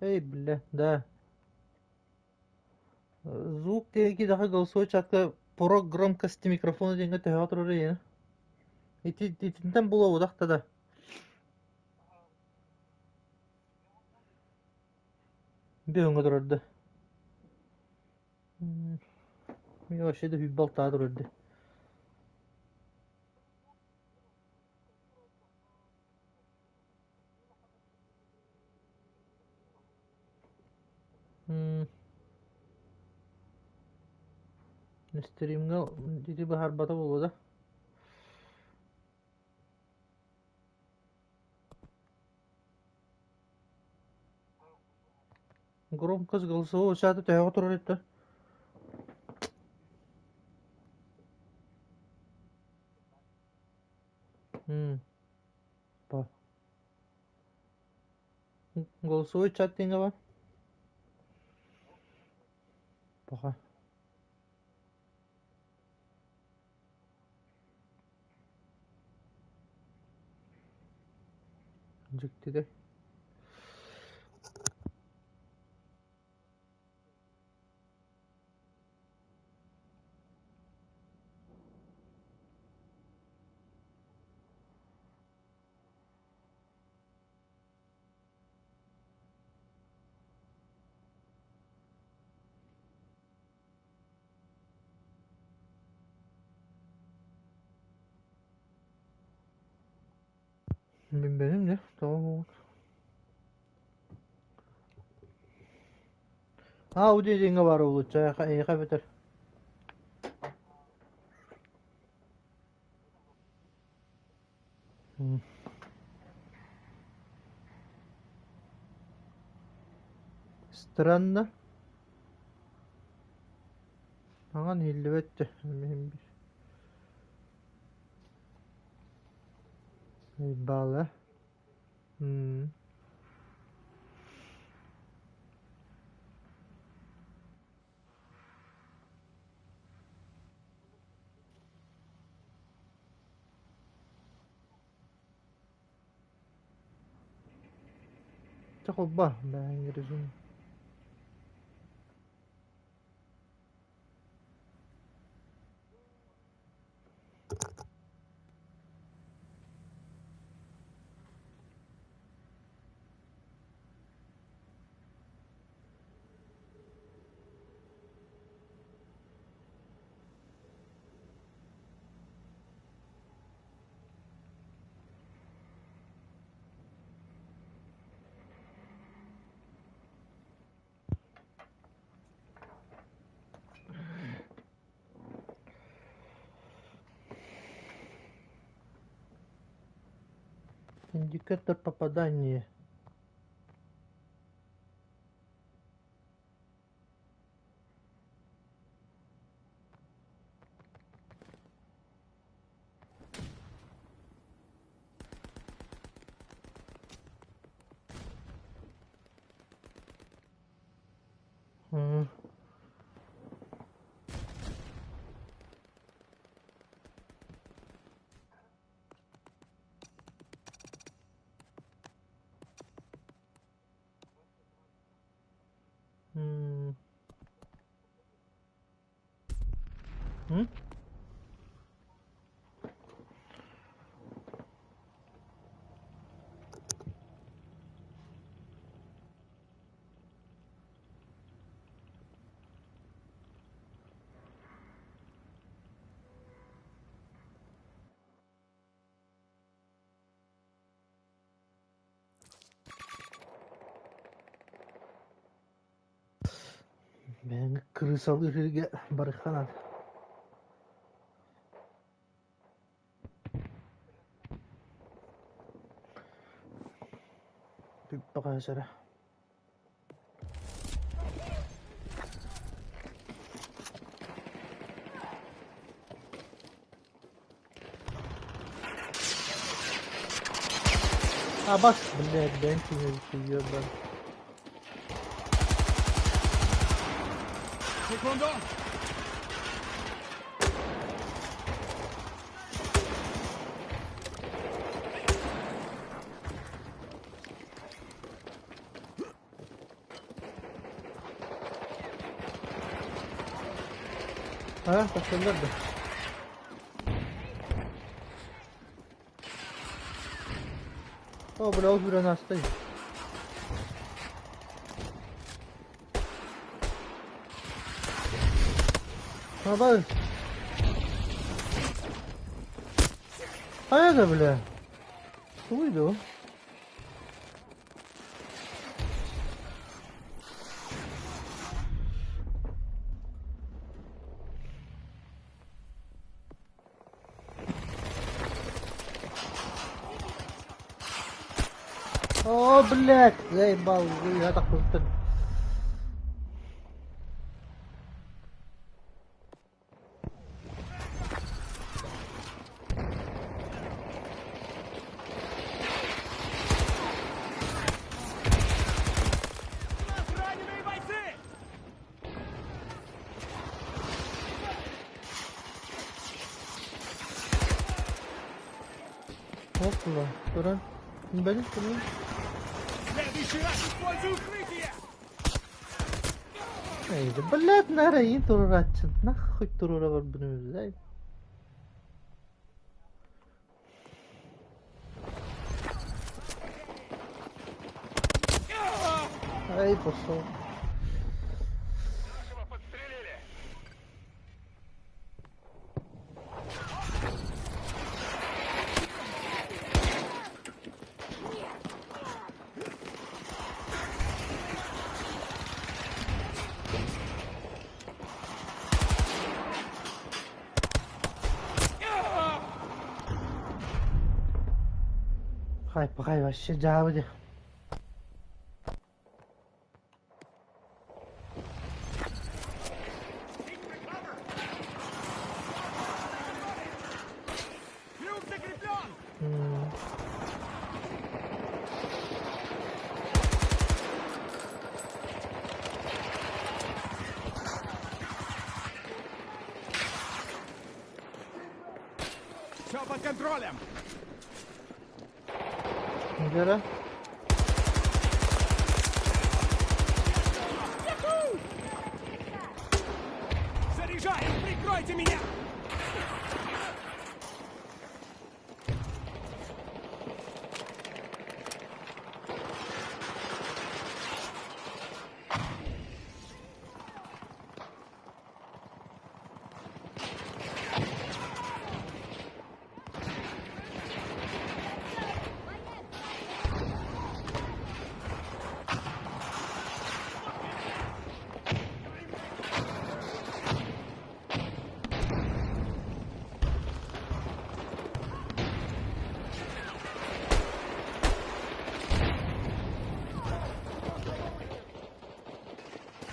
Эй, бля, да. Звук диэки даҕа голосовой чатка порог громкости микрофона диэҥҥэ төһөҕө турар ийэ. Ити итинтэн булуо да. Бүһүҥҥэ турар да. Мин вообще да сүүрбэ алтаҕа турар дии. Стримҥа ити быһаарбата буолуо да. Громкость голосового чата төһөҕө турар эбит Па. Голосовой чат диэҥҥэ бар. Пока. Дьиктитэ. Билбэтим дьэ, тоҕо буолбут. Аудио диэҥҥэ баар буолуччу эйиэхэ эйиэхэ эбэтэр Странно. Хаҥан иһиллибэт дьэ, иһин бир. Баала. Чэ холбоо, бэйэҥ режим. Индикатор попадания. М. М. М? Бэйэҥ крысалыыр сиргэ барыхханан. Бүппэҕэ Абас, блядь, дайте мне ебан. Секунду! А, тахсаллар да. О, бля, ол сүүрэн ааста. Давай. А это, бля. Выйду. О, блядь, заебал, я так вот. Раненые бойцы! Опла, көрөн. Бэлис көрөн. Следующий раз используй укрытие! Эй, блядь, нара ин турурааччын. Нахуй турура барбын блядь. Ай, пошел. Нашего подстрелили! Хай, пахай, вообще дьаабы дии. Люк закреплен! М. Все под контролем! Дьэ Заряжаю! Прикройте меня!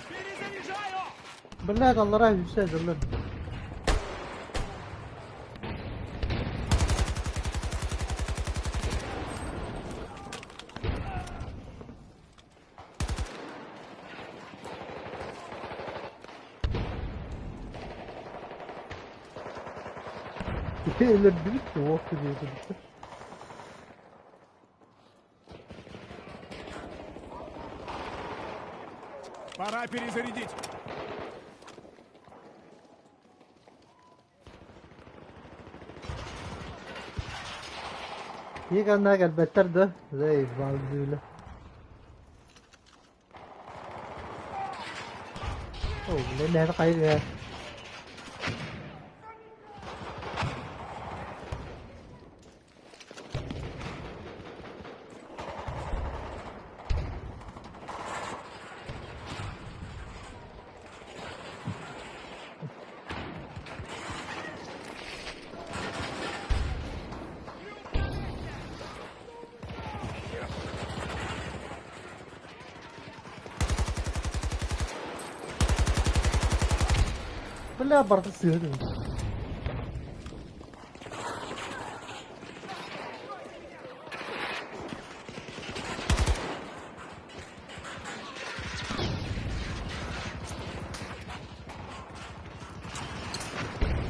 Перезаряжаю! Блядь, аллараа үсэ дылы. Өлөрдүбүт уох диэбит. Пора перезарядить! Киһи кэлбэттэр да, заебал дүүлэ. О, блин, хайа Бля, барда сыһын.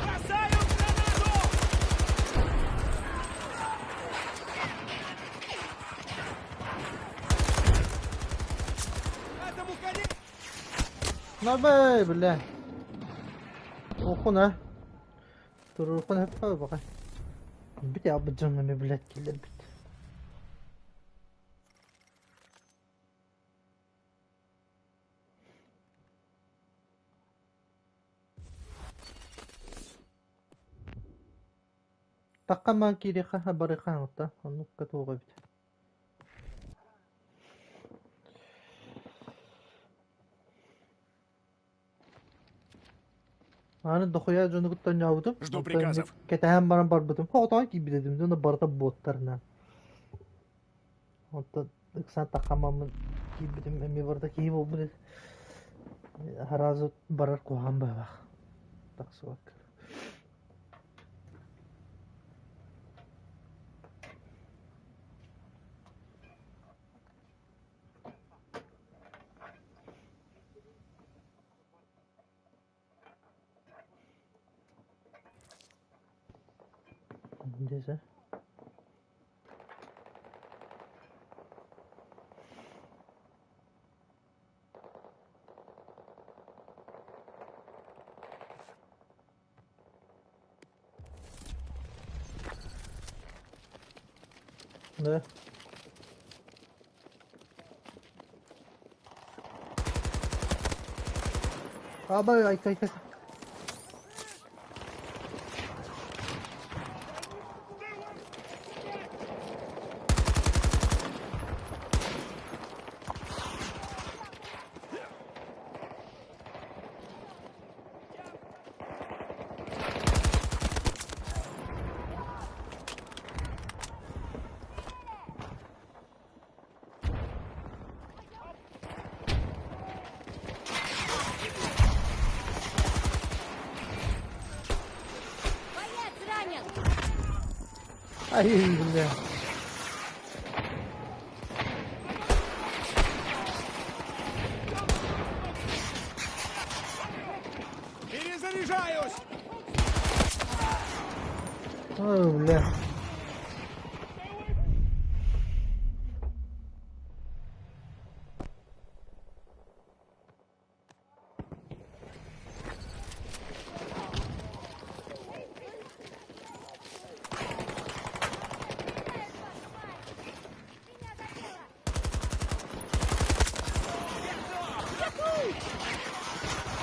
Бросаю гранату! Этому конец! Набай, бля. Туоххун аа? Туруоруккун сөпкө баҕай. Бүт аҕабыт дьоҥҥо эмиэ блядь киллэрбит. Тахха маан киириэххэ барыахха хаҥатта, оннукка туох эбит. Аны дохуйа дьону кытта оонньообутум. Жду Онтон приказов. кэтэһэн баран барбытым. Хоҕотоҕо киирбит этим, дьоно барыта буоттарынан. Онтон ыксаан таххаммаммын киирбитим эмиэ барыта киһи буолбут этэ. Сразу барар куһаҕан быһыылаах. Тахсыбакка. Десе. Да. Абай, ай, ай, ай. Боец ранен! Ай, бля. Перезаряжаюсь! Ой, бля.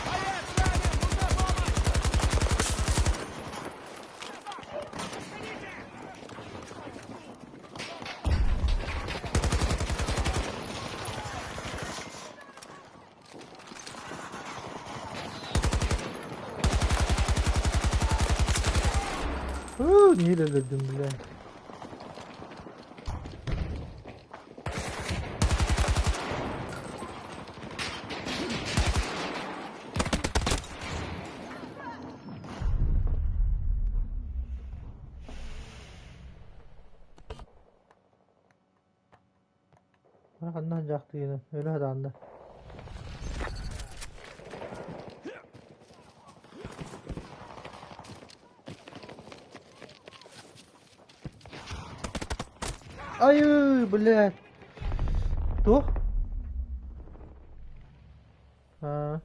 Боец ранен! Нужна помощь! Уу, нэһиилэ өлөрдүм, бля. Ханна сылдьаахтыгыный, өлө сатаан да. Айыы, блядь. Туох? Аа.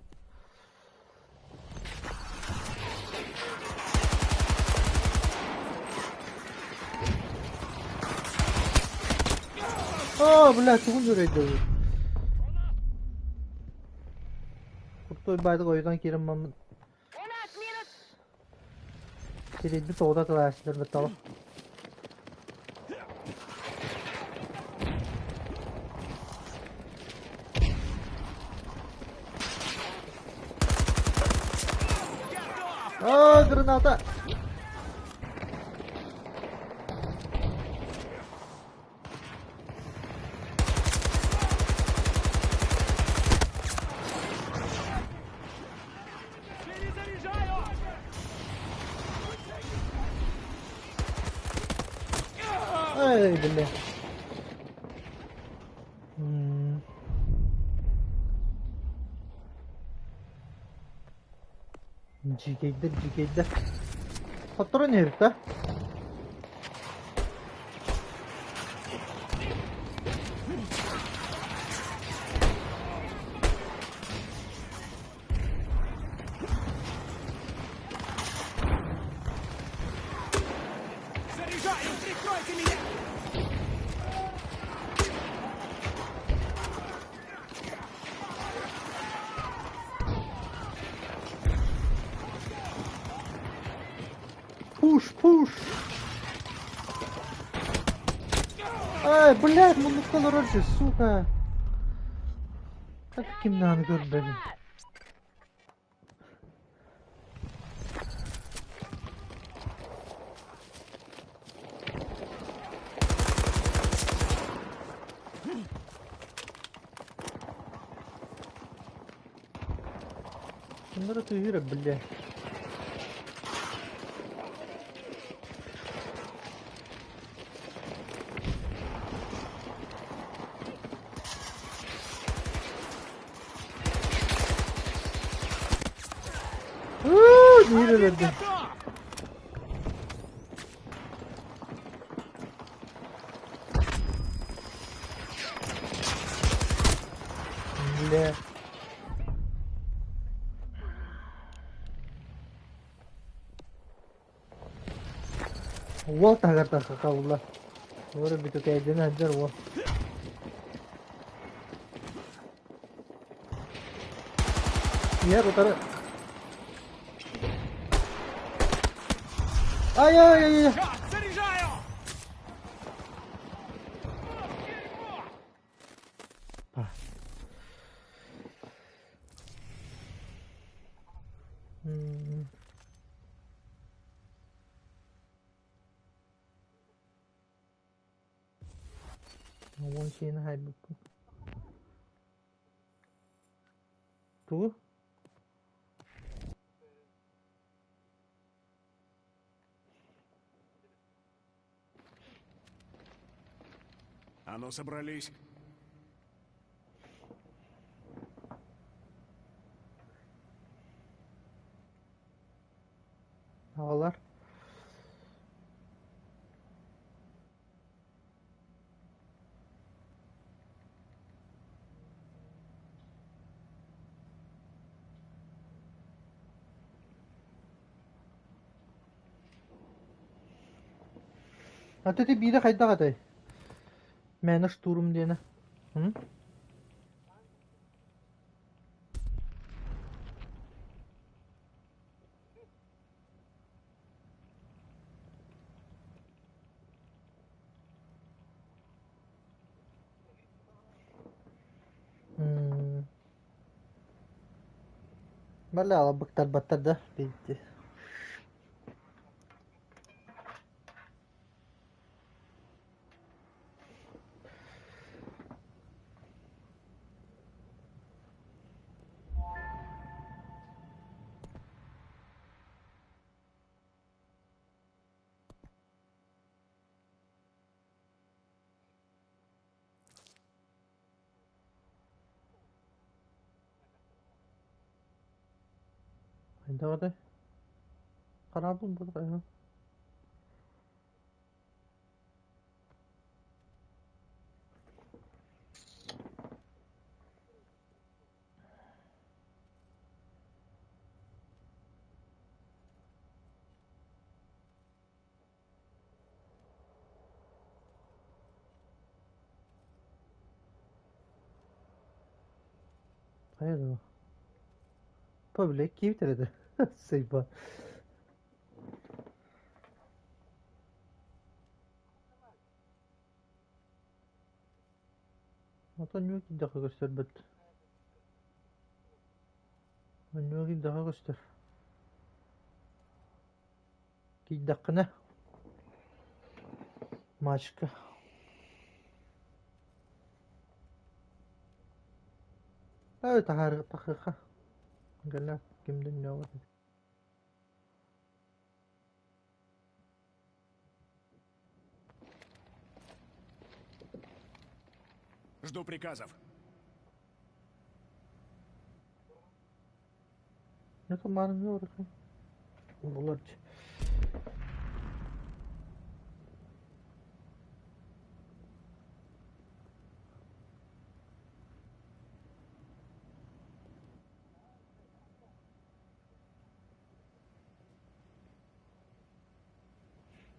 Аа, блядь, тугун дьүрэйдэ Куртой баайдык ойутан киирэн бараммын У нас минус сирэйбит оҕото тылаайсылар баттаҕа. Аа, граната! Перезаряжаю! Эй, бля. М. Дьиикэйдэр, дьиикэйдэр. Хотторон иһэбит да? Прикройте меня! Пуш, пуш! Ай, блядь, муннукка олорор дии, сука! Как кимнээҕин көрбөтүм. Bunlara tüyürüm бile. Нэһиилэ Один өлөрдүм. готов! Бля. Уол таһыгар тахса хаалла. Уора бүтүкэйдэнэ сылдьар уол. Иһэр утары. Ай ай ай ай. Черт, заряжаю! М. Уон сиэни хаайбыппын. Тугу? А ну, собрались. Аҕалар. А то ити биирэ хайдах этэй? Мээнэ штурм диэнэ. М? М. Балаала быктарбаттар да биирдии. Хайдах этэй? Хараабыл буолла Хайа дуу? Public киирбит этэ. Сайба. Оттон ньуо киирдэххэ көстөрбүт. Ньуо киирдэххэ көстөр. Киирдэххинэ мачка. Ой, таһаарыахха. Гэлээ ким да ньуо Жду приказов. Это Булар.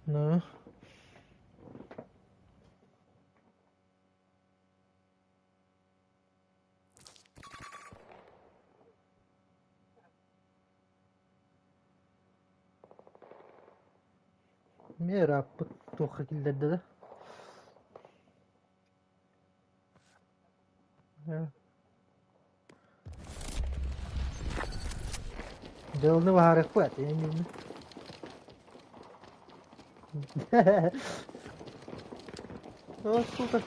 Ну. Эмиэ ырааппыт туохха киллэрдэ да. Дьыаланы быһаарыахпыт ини. О, сука.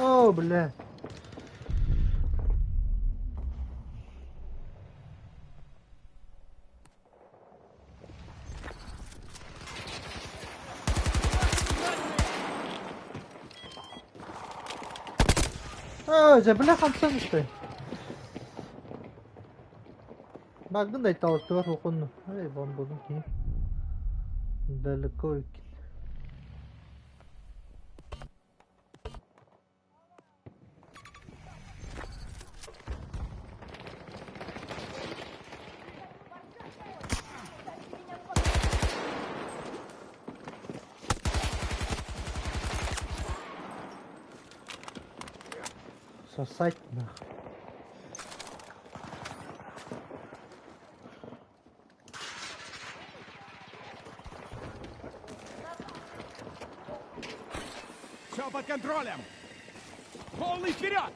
О, бля. Оо, дьэ, бля, хамсан истэ. Багдын да айталыктыбар хокунну. Эй, бомбудун киһи. Далеко иккин. Сосать нахуй. Все под контролем! Полный вперед!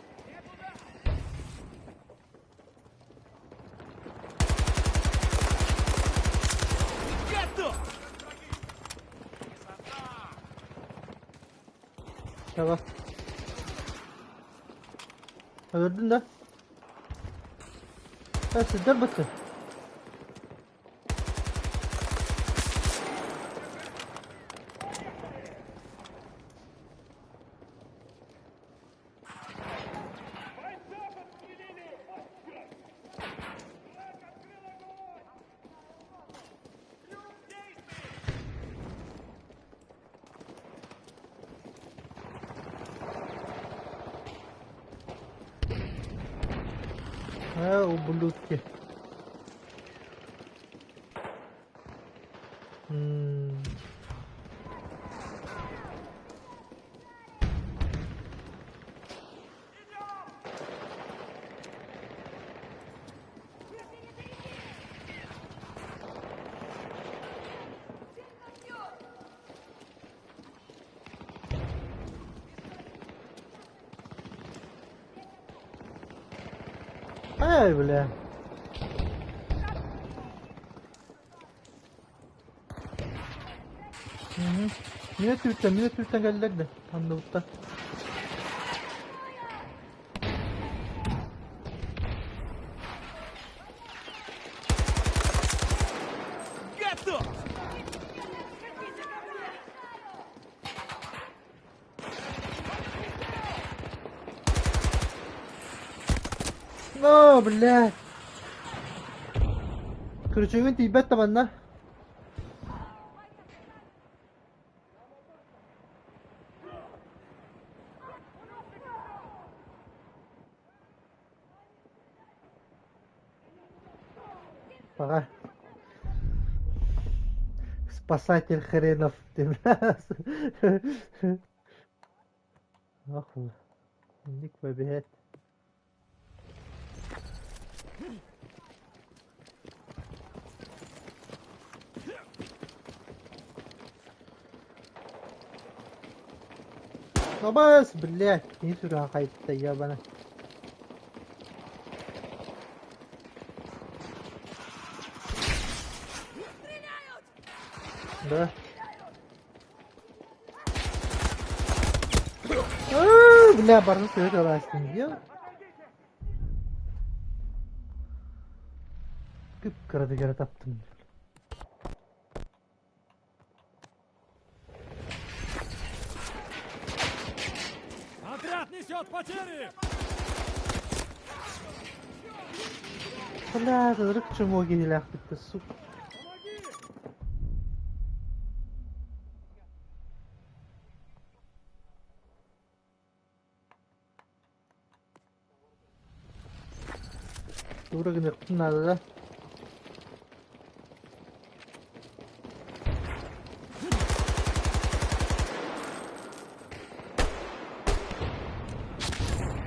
Готов! Чаба. Өлөрдүн да? Э, сылдьар бачча. Э, ублюдки. М. Ай, бля. Мгм. Мин өттүттэн кэллэр да, анныбыттан. Готов! О, блядь. Күрүчүгүн тиийбэт да манна. Пока. Спасатель хренов ты. Ах, Ник побегает. Абас, блядь, не сюда хайта, ебана. Да. А, бля, барны сөт аласың, я. Кып-кырады кere таптым. Отряд несет потери! Бля, ырык чмо киһилээхпит сука. Тура гыныахпын наада да.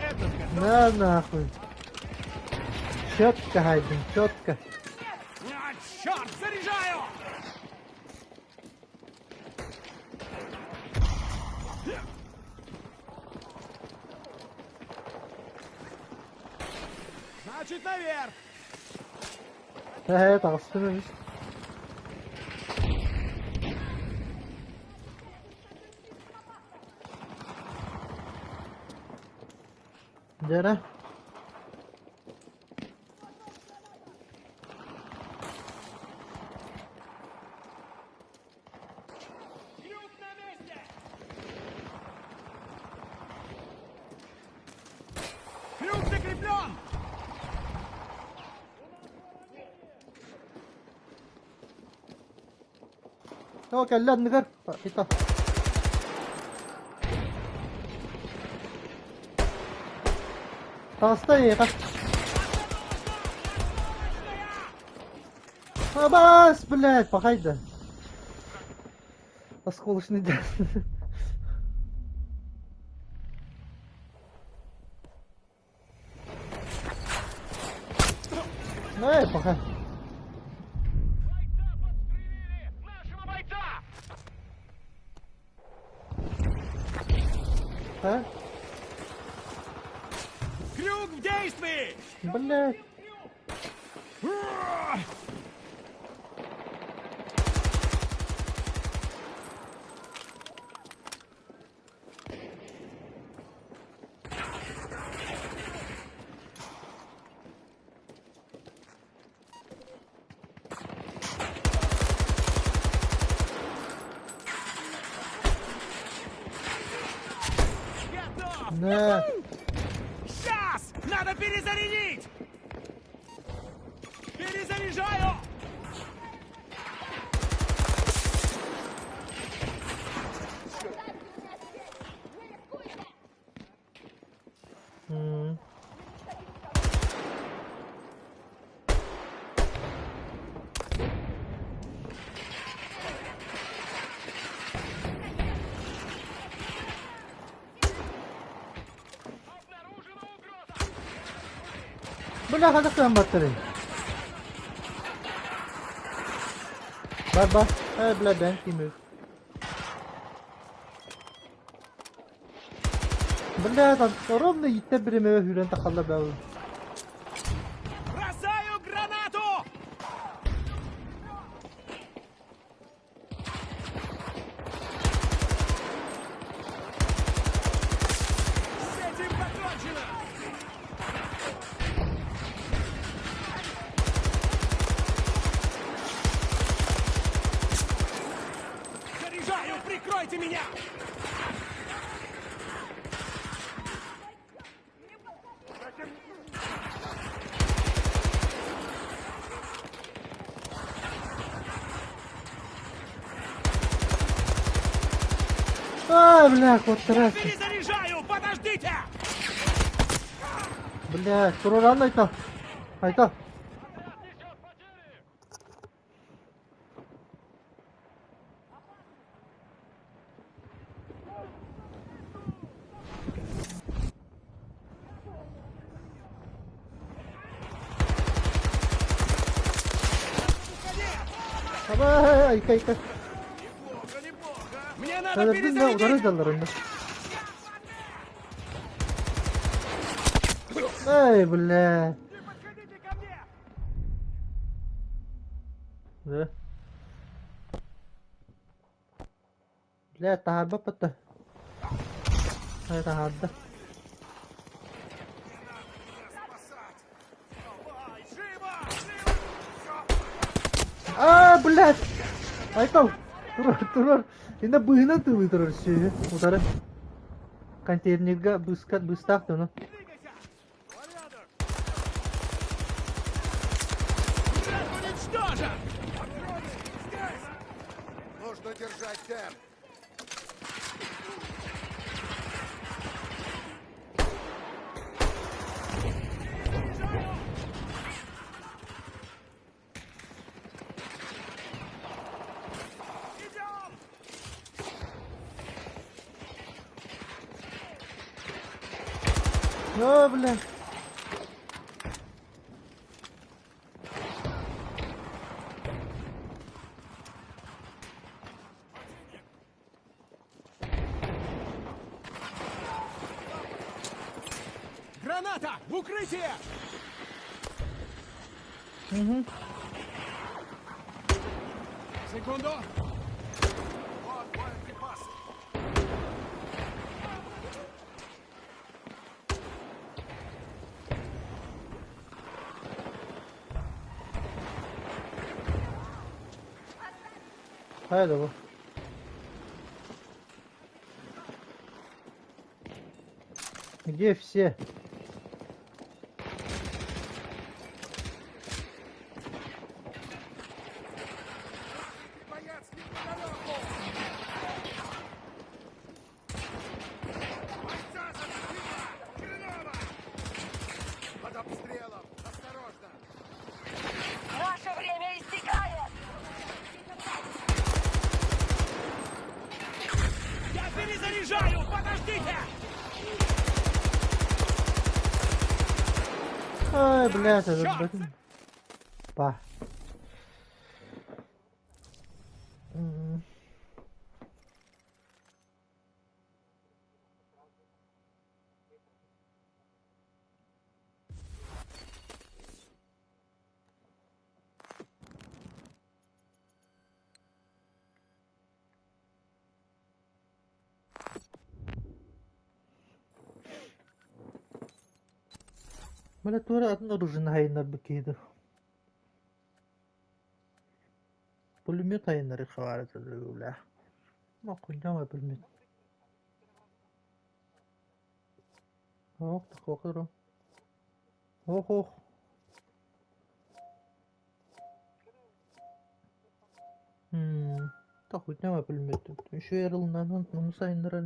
Этот готов. На нахуй. Четко, Хайден, четко. А, черт, заряжаю! Значит, наверх! Ээ, таҕыстым эбит. Дьэ эрэ. Крюк на месте! Крюк закреплен! Оо, кэллэ анныгар. Ито. Таҕыста эйиэхэ. Абаас, блядь, пахайда. Осколочный да. Эй, пахай. Бойца подстрелили! Нашего бойца! А? Крюк в действии! Блядь. Готов! На. Сейчас! Надо перезарядить! Перезаряжаю! М. Бля, хайдах гынан баттарый? Бар бар. Э, бля, бэйэм тимир. Бля, там ровно иттэ биримэбэ сүүрэн тахалла бээ. Бросаю гранату! С этим покончено! Заряжаю! Прикройте меня! А, бля, куоттарар. Перезаряжаю! Подождите! Бля, туруоран айта. Айта. Аба, айка, айка. Неплохо, неплохо! Мне надо Өлөрдүн да, утары перезарядить! дьалларында. Эй, бля. Не подходите ко мне! Да. Бля, таһаарбаппыт да. Ай, таһаарда. Давай, живо! Живо! А, блядь! Айтал! Турар, турар. Инна быһынан тылыы турар сүөһү. Утары. Контейнерга быскат быстаах да Двигайся! Порядок! Враг уничтожен! Здесь! Нужно держать темп. О, бля. Граната! В укрытие! Угу. Секунду! Вот боеприпасы. Хайда бу. Где все? Боец неподалеку! Бойца зацепила! Хреново! Под обстрелом! Осторожно! Наше время истекает! Я перезаряжаю! Подождите! Ай, блядь, этот Чёрт! блин. Па. Бля, тура атын оружие хайыннар бикиди. Пулемет хайыннар хабары бля. Ма хуйня пулемет. Ох, такой Ох, ох. Так хуйня пулемет. Еще ярылынан оны сайыннар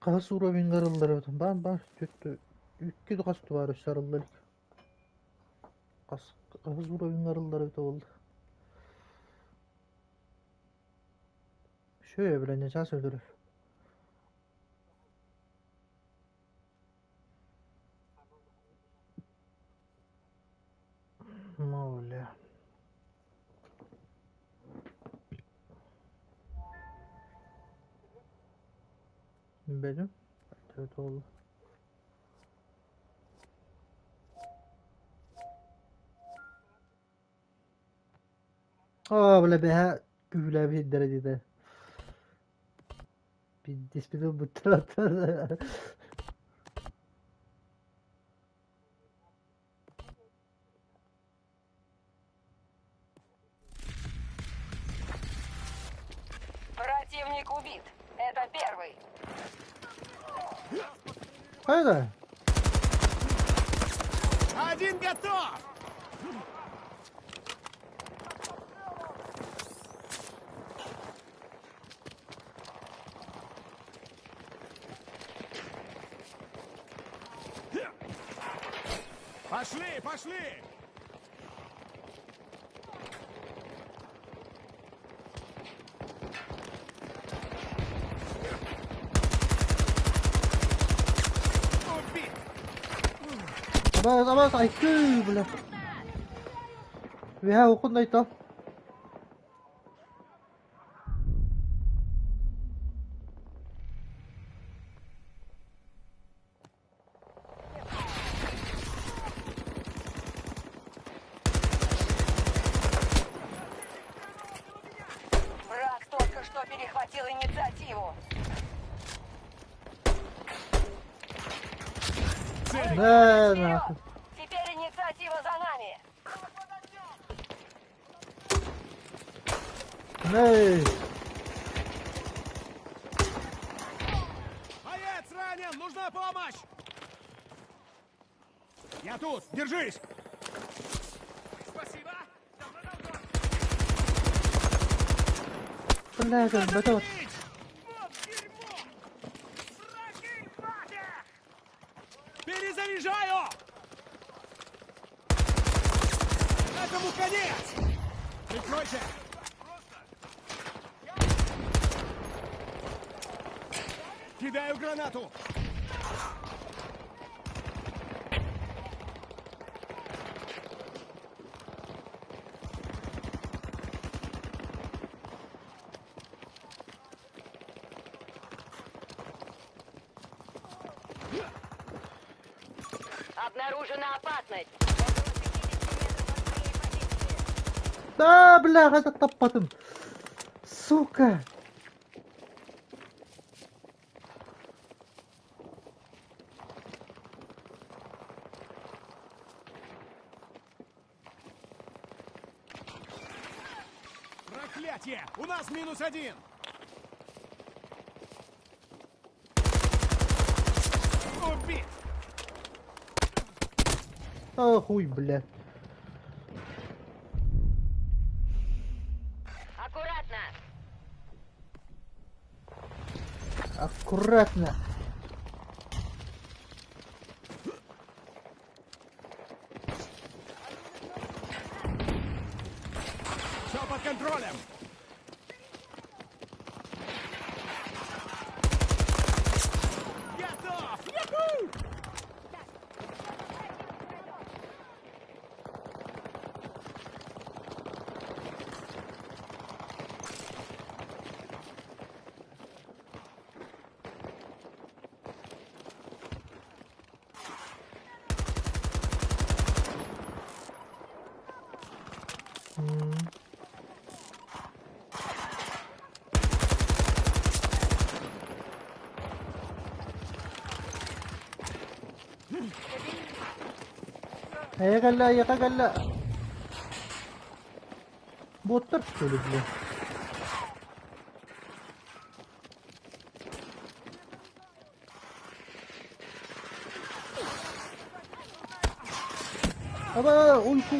Хас уровень арыллар бар бар түттү үкки хас бар арыллар. Хас хас уровень арыллар это болду. Şöyle bile ne can öldürür. Ну, бля. Benim. Evet oldu. Aa бля бэһэ күүһүлээбит дәрәдьэтэ. Биирдэспитин быттараттар. Противник убит. Это первый. Хайда? Один готов! Пошли, пошли! Убит! Абас, абас, айкы, бля. Виха окун айта. Враг только что перехватил инициативу. Цель! Да, Вперед! нахуй. Теперь инициатива за нами. Ней. Боец ранен! Нужна помощь! Я тут! Держись! Спасибо! Бля, это бата. Вот дерьмо! Враги в Перезаряжаю! Этому конец! Прикройте! Кидаю гранату! Обнаружена опасность. Около 50 метров от моей позиции. Да, бля, это таппатым. Сука. Проклятие! У нас минус один! Убит! А, хуй, бля. Аккуратно. Аккуратно. Все под контролем! Готов! Юху! М. Эйэ кэллэ, эйиэхэ кэллэ. Боттар что ли, бля? Аба, уйку.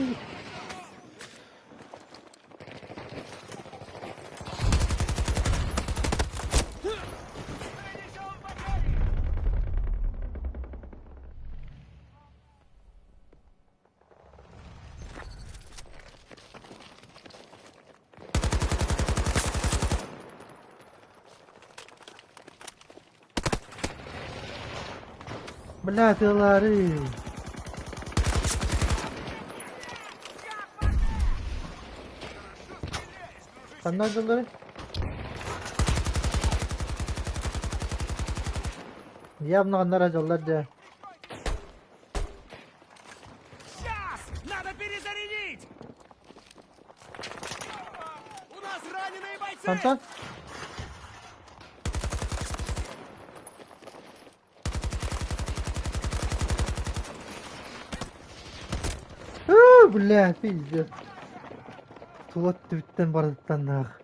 Бля, ты лары. Ханна дыллары? Явно ханнара дьоллар дьэ. Сейчас! Надо перезарядить! У нас раненые бойцы! Хантан? Уу, бля, пиздец. Тула өттүбүттэн барытыттан наах.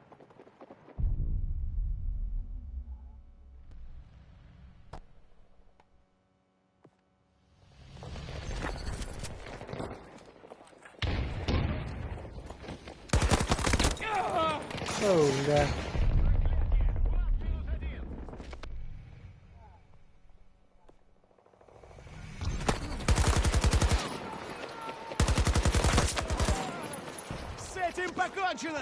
Оо, бля. С этим покончено!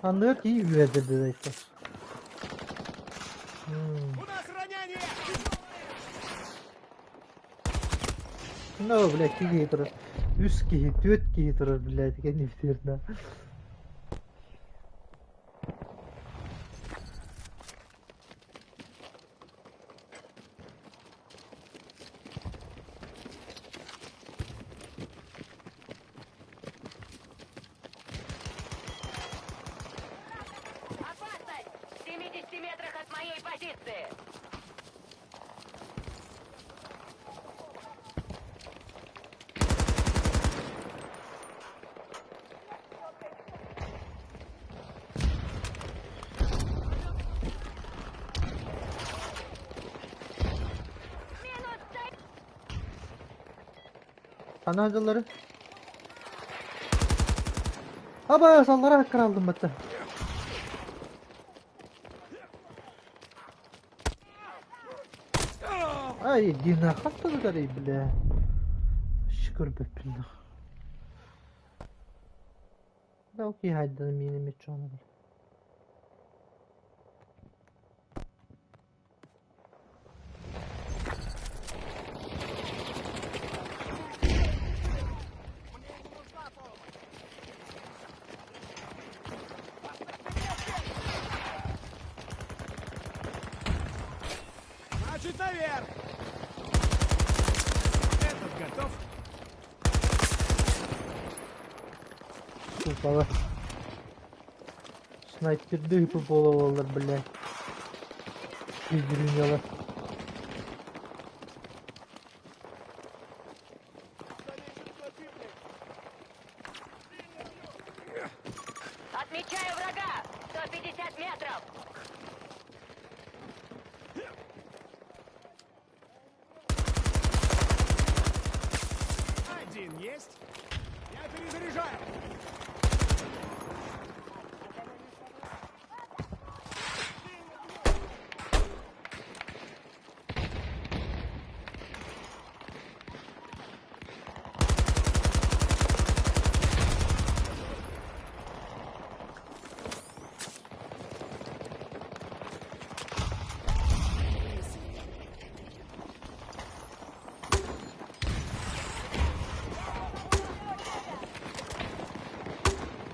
Анныгар киһи үөрдэрдэ У нас ранение! Ну, бля, киһи турар. Үс киһи, түөрт киһи турар, блядь, кэннибитигэр Опасность! В 70 метрах от моей позиции! Ханна дьыллары? Аба, саллара кралдым бата. Ай, дина хаттыгар бля. Шүкүр бөппүн. Да окей, хайдан мини мечону. Наверх! Этот готов. Упала. Снайпердыы буола-буоллар, блядь. Күйдүрүнүөлэр. Отмечаю врага! 150 метров! Один есть. Я перезаряжаю.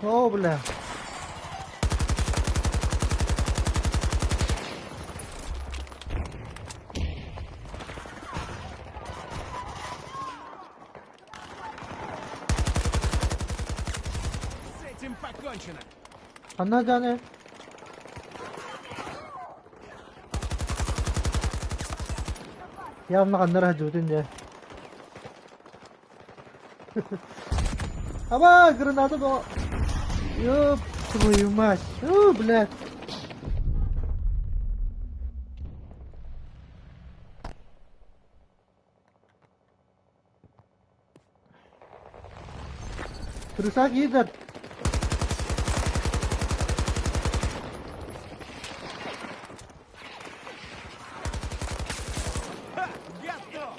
О, бля. С этим покончено. Ханна дьаный? Явно ханна эрэ сылдьыбытын дии. Аба, граната бо... Ёб твою мать. О, блядь. Трусак идет. Ха, готов.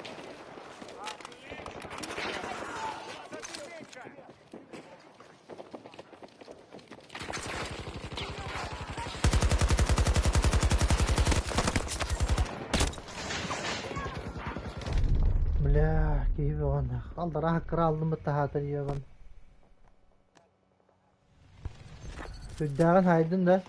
Бля, киһи бөҕөнө. Аллараа кыра алдым таһаатар иэҕин. Сүрдээҕин хаайдын да.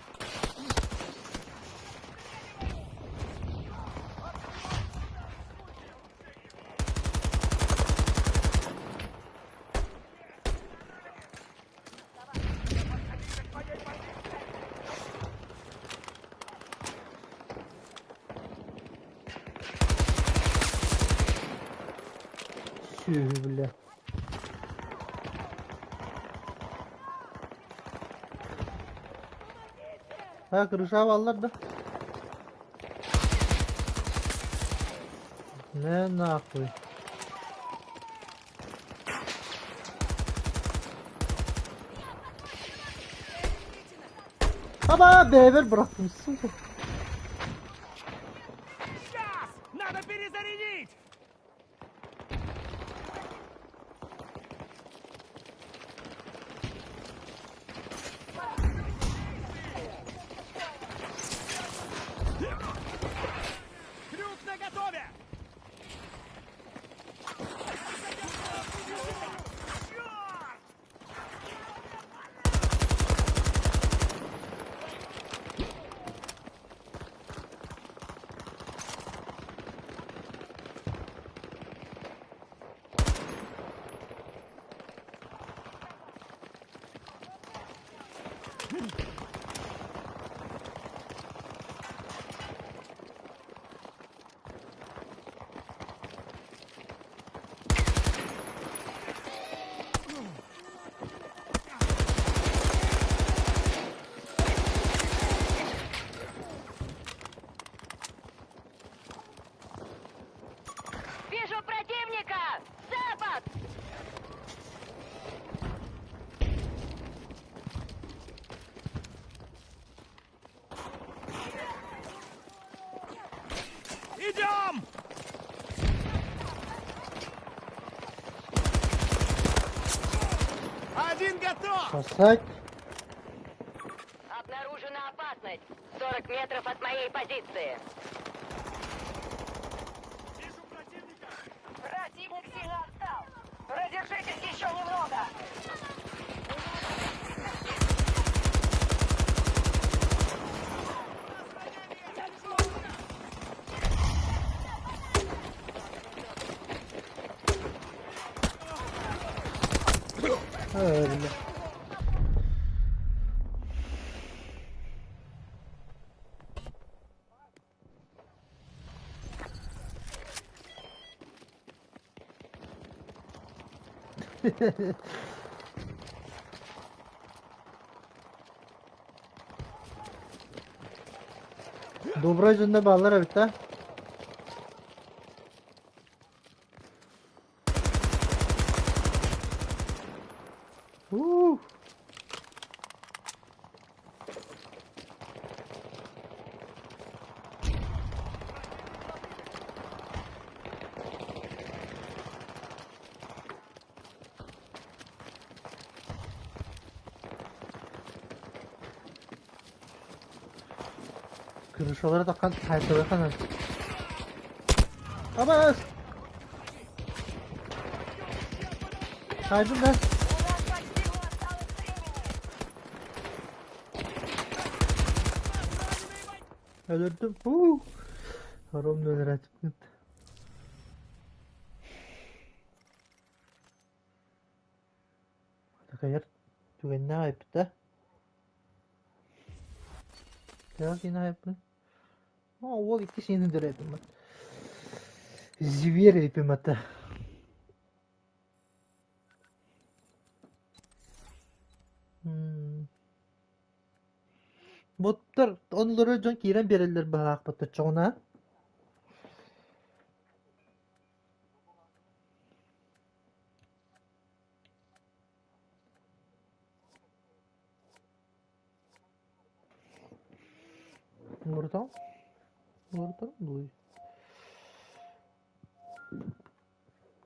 Сүөһү бля. Ha крыша баллар да. Не нахуй. Аба бэйбэр бырахтым сука. Сейчас! Надо перезарядить! Крюк наготове! Черт! Вижу противника! Запад! Идем! Один готов! Сосать. Обнаружена опасность. 40 метров от моей позиции. Вижу противника! Противник сильно отстал. Продержитесь еще немного. Добрай дьонно бааллар эбит да? Уу. Крышалары таххан хайсалары ханан. Абас! Хайдым да. У нас почти не осталось времени. Өлөрдүм. Уу. Хором өлөрөтүппүт. Такайар түгэннээх айпыт да. Төһө киинэ айыппын? О, уол икки сиэнин төрөөтүм. Зверь эпим ата. Боттор онлору дьон киирэн биэрэллэр быһаахпыт оччоҕуна. Уларытаҕын? Уларытаҕын дуой?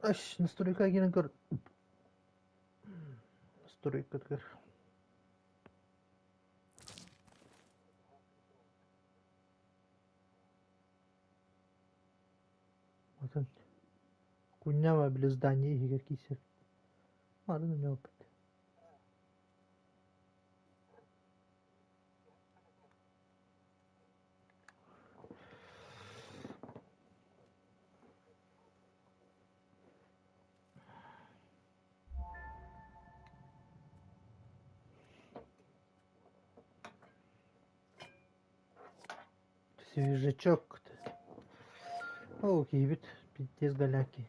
Аш, настройка киирэн көр. Настройкатыгар. Атын кунньаба били здание иһигэр киирсэр. Арын үнэ Свежачок. О, киһибит пиздец голяки.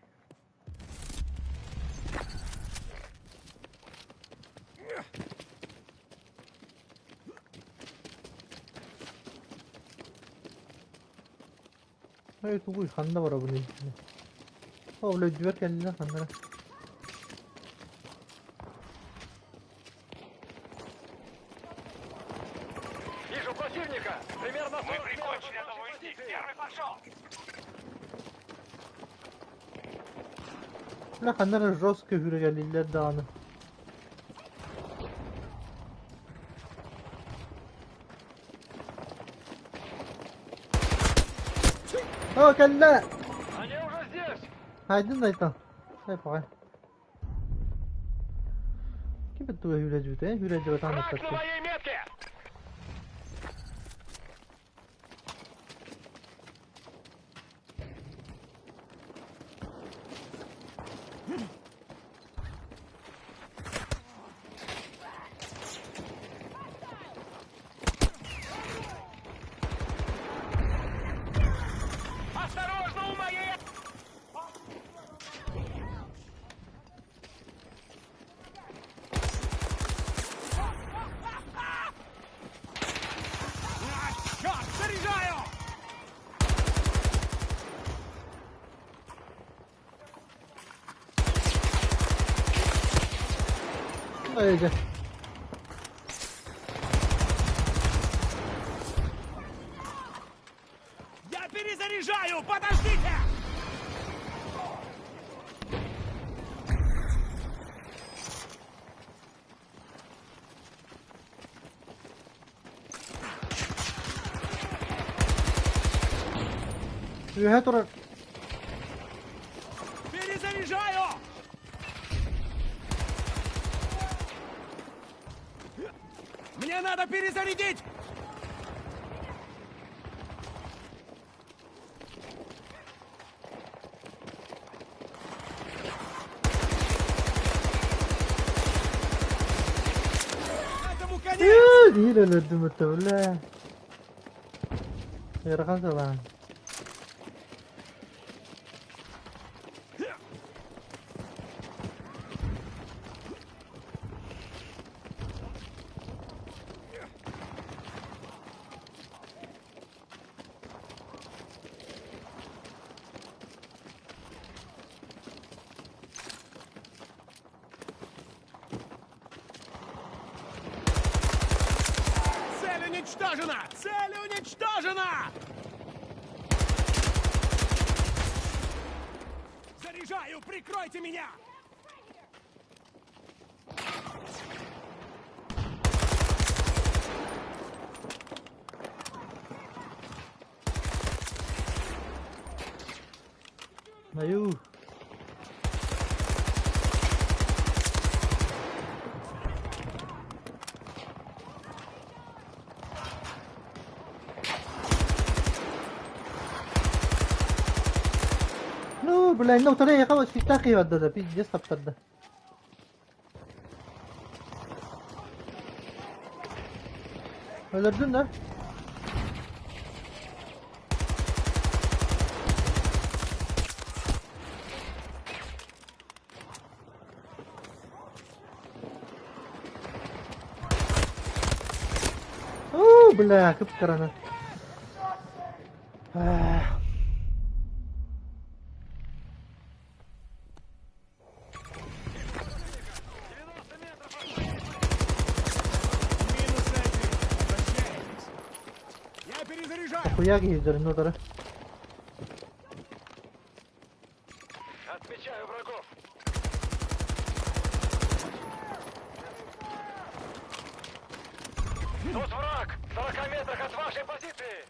Эй, тугуй, ханна барабыный? О, өлөйдүбэр кэллилэр ханна эрэ. Вижу противника! Примерно 40 Мы прикончили одного из них! Первый пошел! Бля, ханна эрэ жестко үргэлиллэр даҕаны. О, кэллэ! Они уже здесь! Айдын Айтан. Ай, паҕай. Ким туга хүрэ хүрэ Враг на моей метке! Осторожно, у моей... А, черт, заряжаю! Ай, дьэ. Я перезаряжаю! Подождите! Үөһэ турар. Перезаряжаю! Мне надо перезарядить! Этому конец! Биир өлөрдүм өттө бля. Ыарахан салаан. уничтожена! Цель уничтожена! Заряжаю! Прикройте меня! Айуу. Ну, бля, ну вторая хавать так и отдада, пиздец таптарда. Öldürdün да? Оо, бля, кып-кыраны. Минус один. Возвращайтесь. Я перезаряжаю. Хуяк ездерин утары. Отмечаю врагов. Тут враг! В 40 метрах от вашей позиции!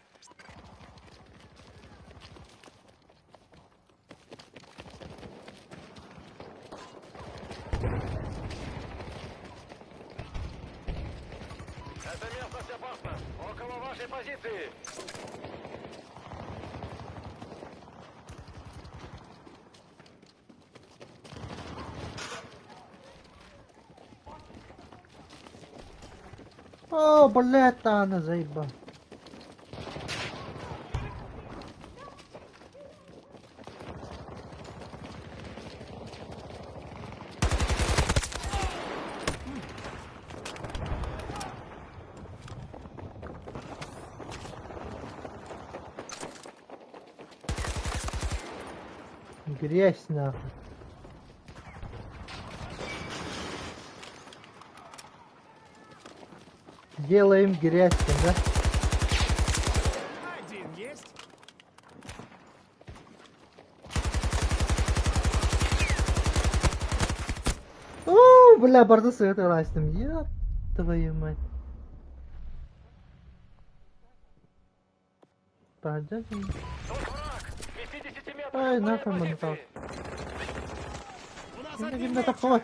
Эта местность опасна! Около вашей позиции! О, блядь, она заеба. Грязь нахуй. Делаем грязь, да? Один есть. О, бля, барда света растем. Ёб твою мать. Пойдём. Тут враг! В 50 метрах Ай, от моей нахуй монтаж. позиции! У нас Кимде одним кимде меньше. тахсыбат.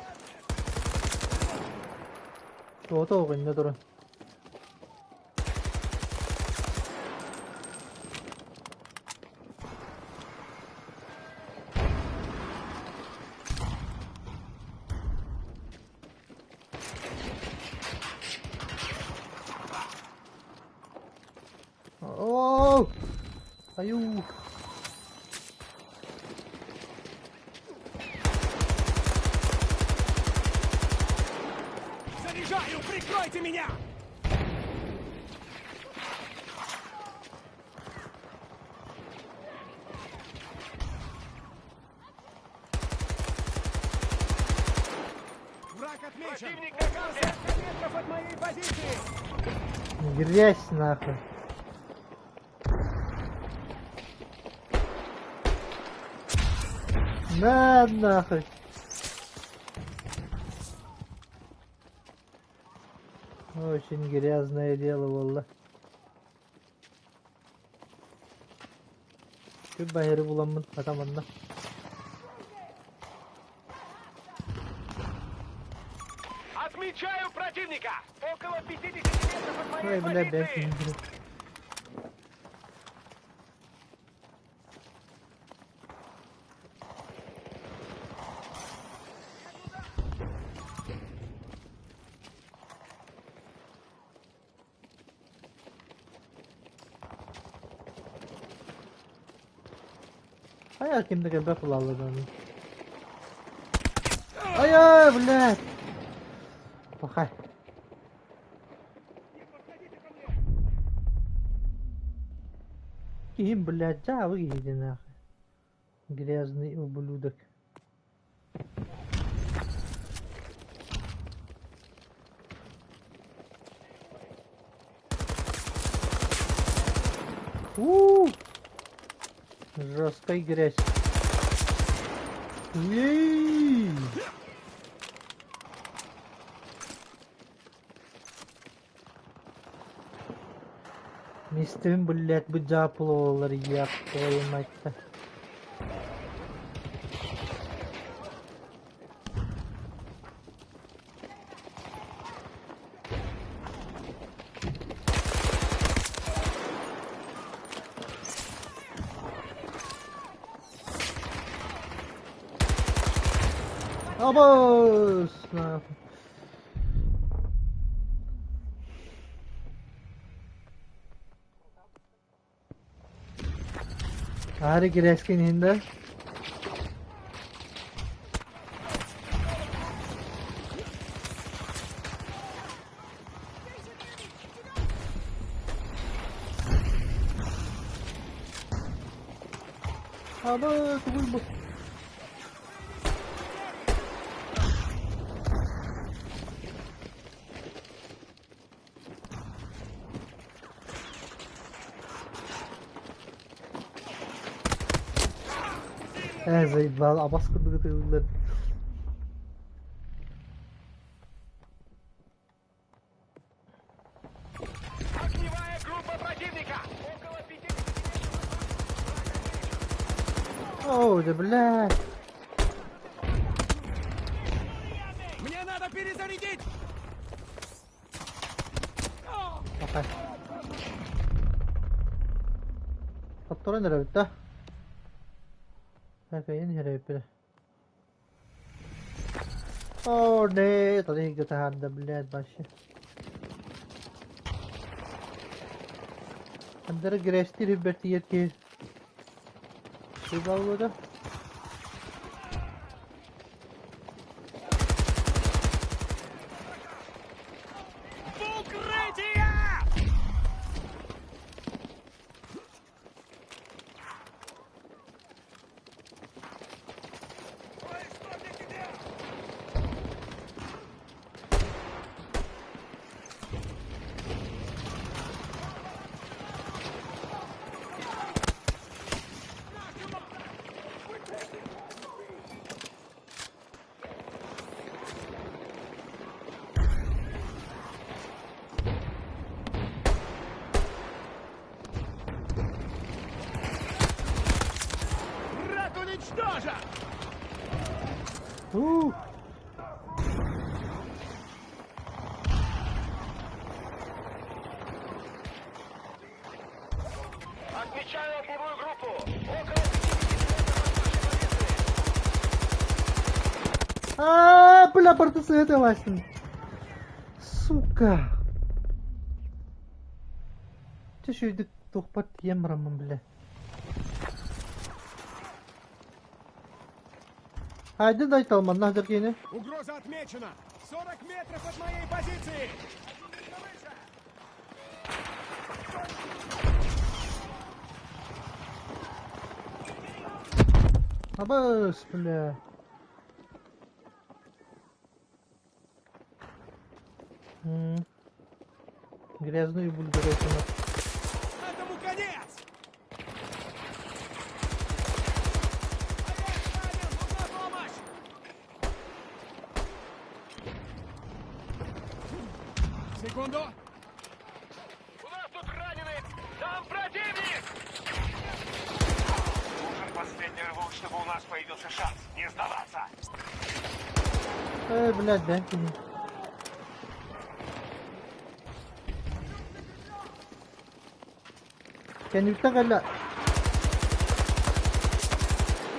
Тоҕото оҕунна туран. Оо! Айуу! Заряжаю! Прикройте меня! Враг отмечен! Противник на карте! 40 метров от моей позиции! Грязь нахуй. На нахуй. Очень грязное дело, валла. Күп баһыры буламмын, атаманна. Отмечаю противника! Около 50 метров от моей Ой, бля, позиции! бля. Хайа кимде кэлбэх булаллар Ай, блядь! Пахай. Ким, блядь, да, выйди нахуй. Грязный ублюдок. У Жесткая грязь. Ей! Мистин, блядь, бу дьаапылалар еб твою мать-то. Абас! Нахуй. Аһары грязькин иһин да? Аба, тугуй бу? Ээ, заебал, абас курдук ытыыллар. Огневая группа противника! Около 50 Оо, да бля. Мне надо перезарядить! Пока. Хотторон эрэбит да? Эрэйин эрэбит О, нет, они где-то да, блядь, вообще. Андера грязьтир бэртийэр киһи. Сыйбаллыда. В укрытие! Враг уничтожен! Уу. Отмечаю огневую группу! Около 50 метров от нашей позиции! А, бля, барта ластин. Сука. Чэ шүйдүк туохпар тиийэн бараммын бля. Айдын да айталманна сылдьар киһини. Угроза отмечена! 40 метров от моей позиции! Абас, бля. М. Грязную бульдеротину. Этому конец! Олег, ранен! Нужна помощь! Секунду! У нас тут раненый! Там противник! Нужен последний рывок, чтобы у нас появился шанс. Не сдаваться! Э, блядь, да? кини. Кэнниттэн кэллэ.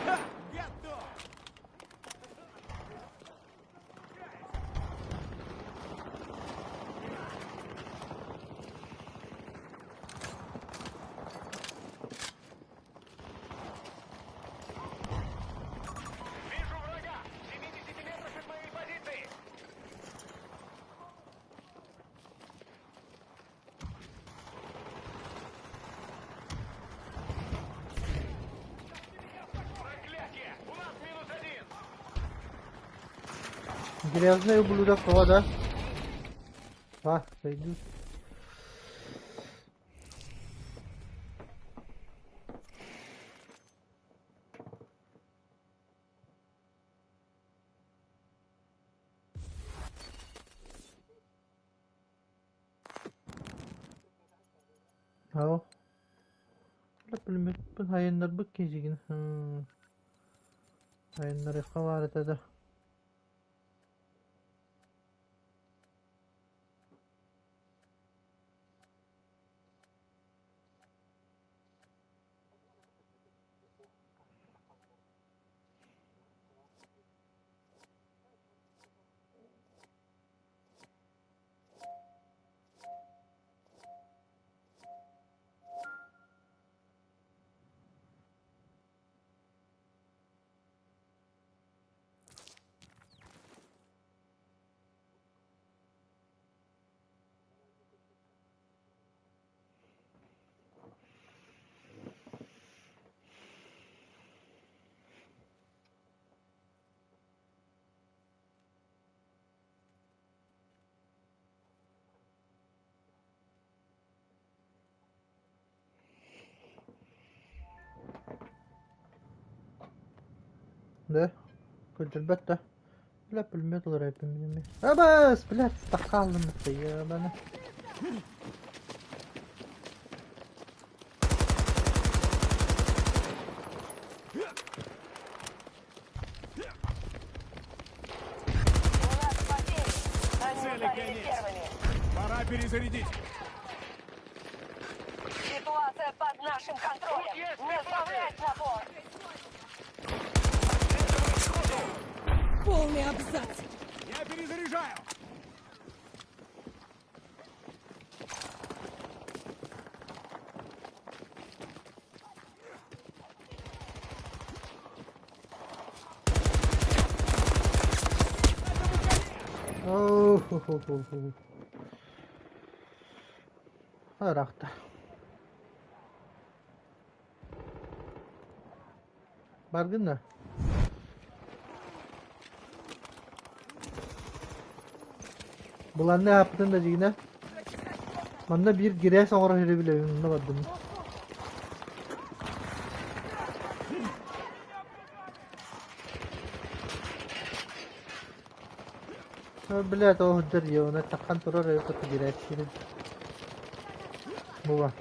Ха! Готов! Вижу врага! В 70 метрах от моей позиции! Проклятие! У нас минус один! Грязный ублюдок, о, да? А, сойдут. Ау. Пулеметпын хайыннарбыт киһигин. Хайыннарыахха баар этэ да. Да, көрдөрбөт да. Бля, пулемет уларыйбын мин эмиэ. Абас, блядь, таххааллым ебана. У нас потери. Они Цели ударили конец. первыми. Пора перезарядить. Ситуация под нашим контролем. Тут есть Не сбавлять напор. Полный абзац. Я перезаряжаю. Оо, ху-ху-ху-ху. Ыраахта. Баргын да? Быланны ааппытын да дьигинэ. Манна биир гирээс оҥоро сири билэбин, онно бардым. Блядь, ол сылдьар ебана таххан турар эбит кытта гирээс сирин. Була.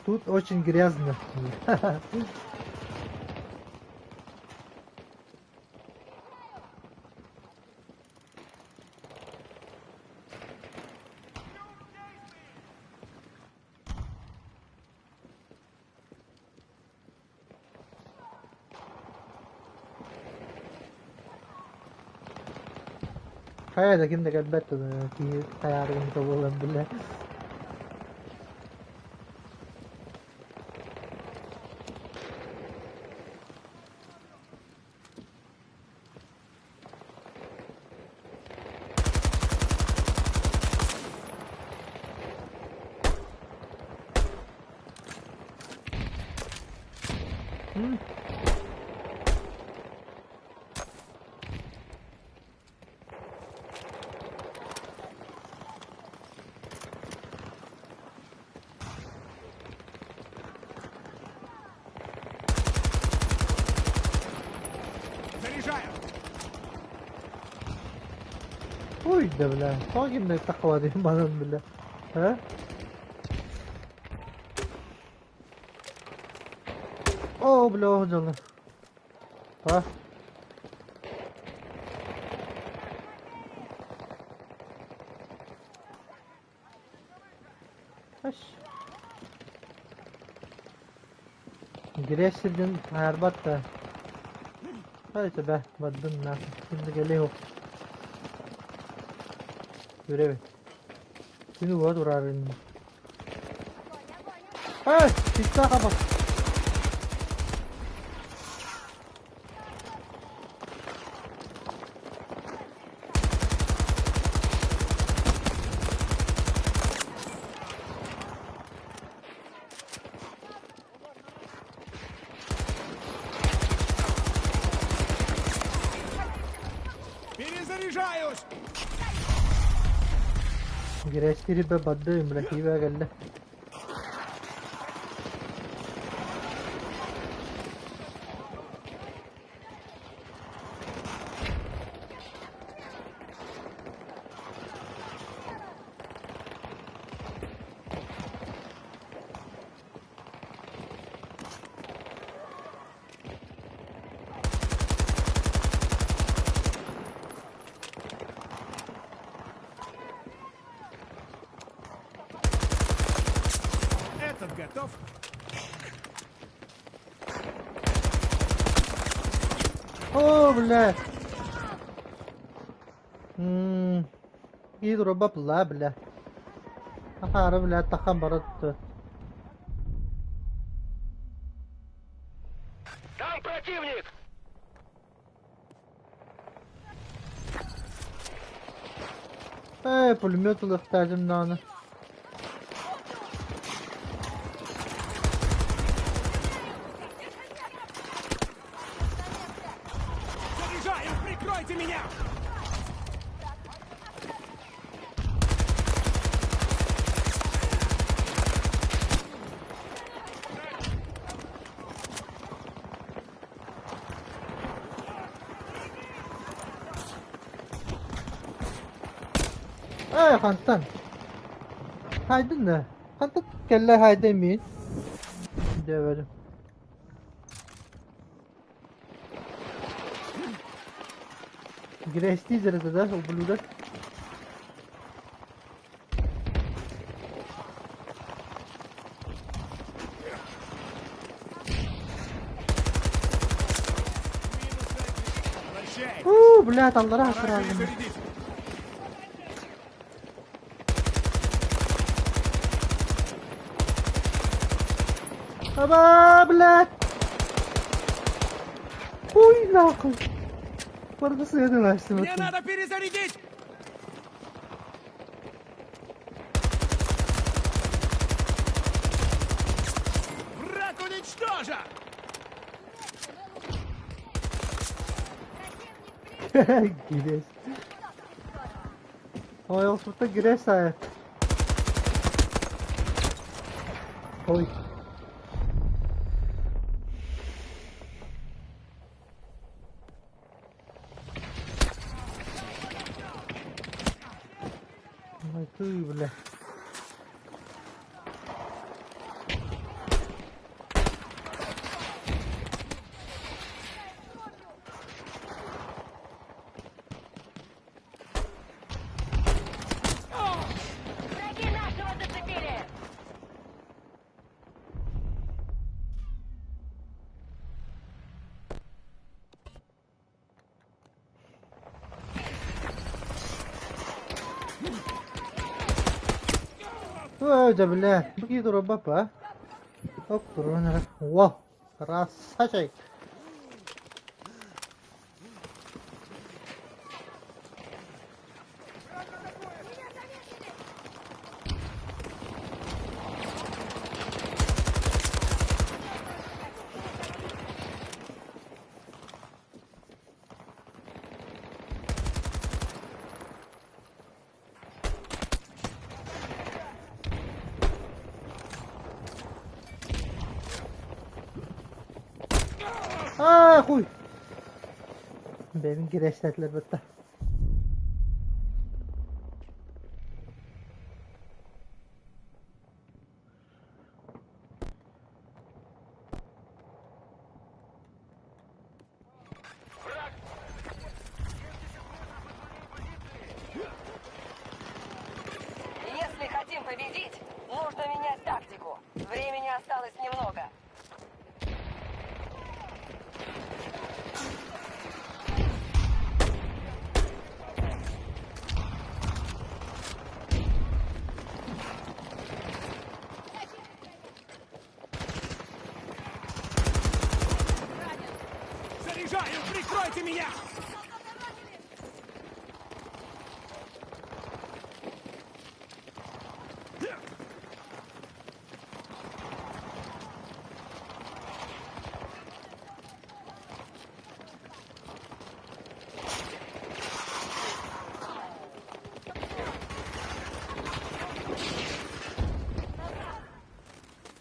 Тут очень грязно. Хайа да ким да кэлбэт киһи хайаарыгын буолан биллэ. М? Заряжаю. Ой да бля, тоҕо ким да таххабатын манан бля. А? О, бля, дьоно. А? Аш. Грязь сирдин аарбат да. Хайта бэ, бардым нахуй. Ким да кэлиэ Үрэбин. Күнү уот урарын. Эй, пицца хабах. Перезаряжаюсь. Грязь бардым, бля, киибэ кэллэ. Готов? О, бля! М, Гидро бабла, бля. Ахары, бля, тахан барат. Там противник! Ээ, пулемет ылыахтаатым даҕаны. Заряжаю! Прикройте меня! Ээ, хантан? Хайдын да? Хантан кэллэ хайда мин? Дьэбэрим. Грязь это, да, ублюдок? Возвращай! Уу, блядь, аллара Пора сразу. перезарядить! Аба, блядь! Хуй нахуй! Барда сыйдың Мне надо перезарядить! Враг уничтожен! Грязь. Ой, ол сута грязь а. Ой. Ой, ты, бля. Враги нашего зацепили! Ой, да бля, бу бапа. Оп, Во, красавчик. А, хуй. Бэйбин кирэстэтилэр бытта. Если хотим победить, нужно менять тактику. Времени осталось немного. Заряжаю! Прикройте меня!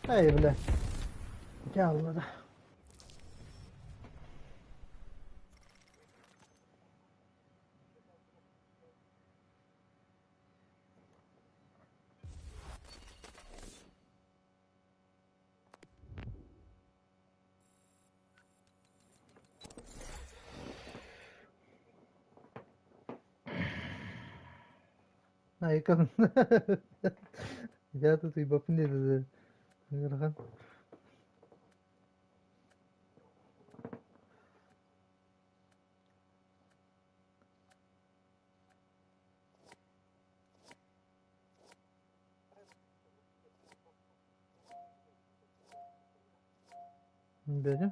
Эй, бля. Дьэ, да. Айкон. Я тут и бапни. Ыарахан. Бөрө.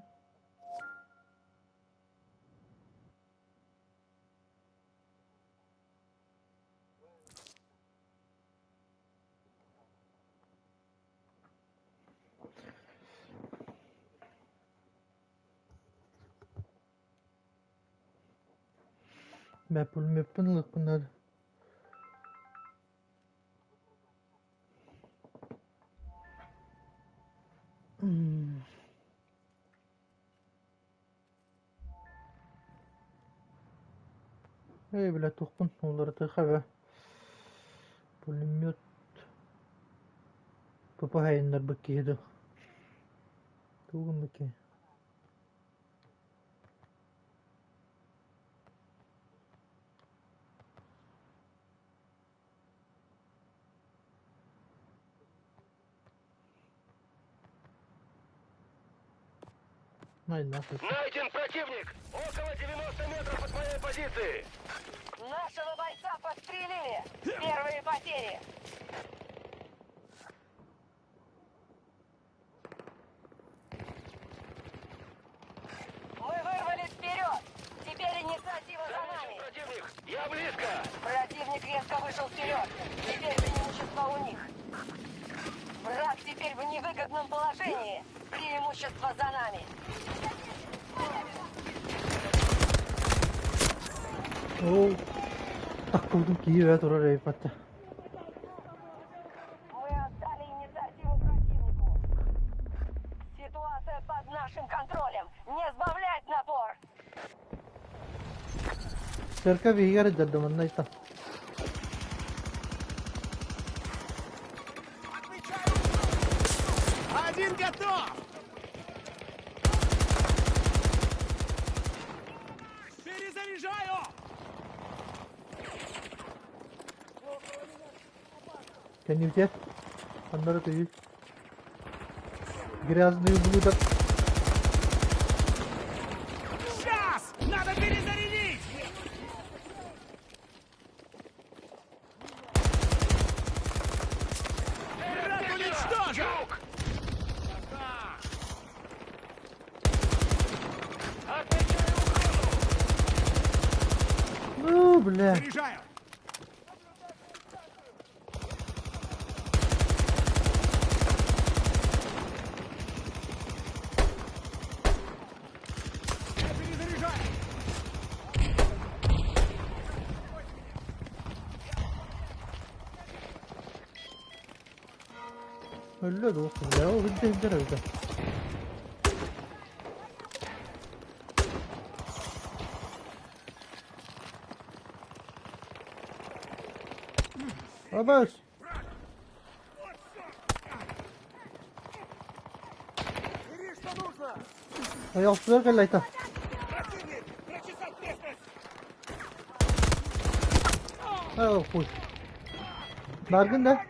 Мэ пулемеппын ылыахпын наада. Эй, бля, туохпун уларытыахха эбэ. Пулемет ППХ-айыннарбыт киһи дуу. Тугу гыммыт киһи? Най нахуй. Найден противник! Около 90 метров от моей позиции! Нашего бойца подстрелили! Первые потери! Мы вырвались вперед! Теперь инициатива за Замечен нами! противник! Я близко! Противник резко вышел вперед! Теперь преимущество у них! Враг теперь в невыгодном положении! Преимущество за нами! Оо, таккубутун киһи бэйэ турар эбиппатта. Мы отдали инициативу противнику. Ситуация под нашим контролем. Не сбавлять напор. Церковь иһигэр дардаманна ита. Один готов! Перезаряжаю! Кэннибитигэр ханна эрэ тыйыы Грязный ублюдок. Сейчас! Надо перезарядить! Враг уничтожен! Юг! Отмечаю угрозу! Ну, бля. Заряжаю! Я перезаряжаю! Өллө дуо, бля, ол үрдэ үрдэ. Абас! Бери, что нужно! Айахсыздар кэллэйта. Противник! Прочесать местность! Оо, хуй. Бааргын да?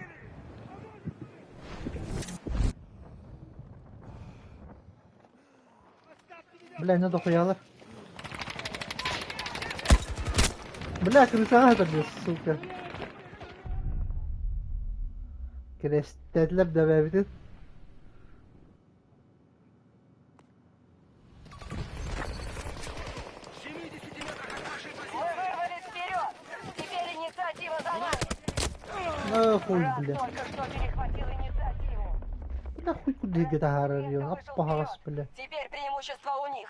Бля, не дохуялар. Бля, крысаҕа сытар сука. Кирэстээтилэр да бэйэбитин. В 70 метрах от нашей Мы позиции! вырвались вперед. Теперь инициатива за нами. Нахуй, Враг бля. только что перехватил инициативу. Бля, хуй куда таһаарар Резко дион. вышел Аппаһаҕас, вперед. бля. Теперь преимущество у них.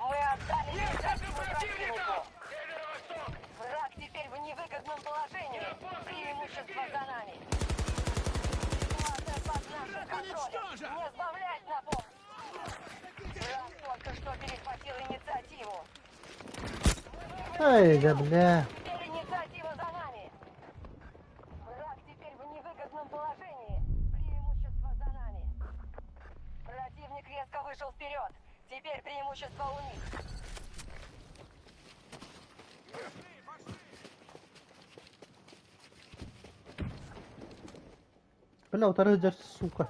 Мы отдали инициативу противнику. Северо-восток! Враг теперь в невыгодном положении. Преимущество за нами. Ситуация под нашим контролем. Уничтожен! Не сбавлять напор. Враг только что перехватил инициативу. Ай, да, бля. Теперь инициатива за нами. Враг теперь в невыгодном положении. Преимущество за нами. Противник резко вышел вперед. Теперь преимущество у них. Бля, утары сылдьар сука.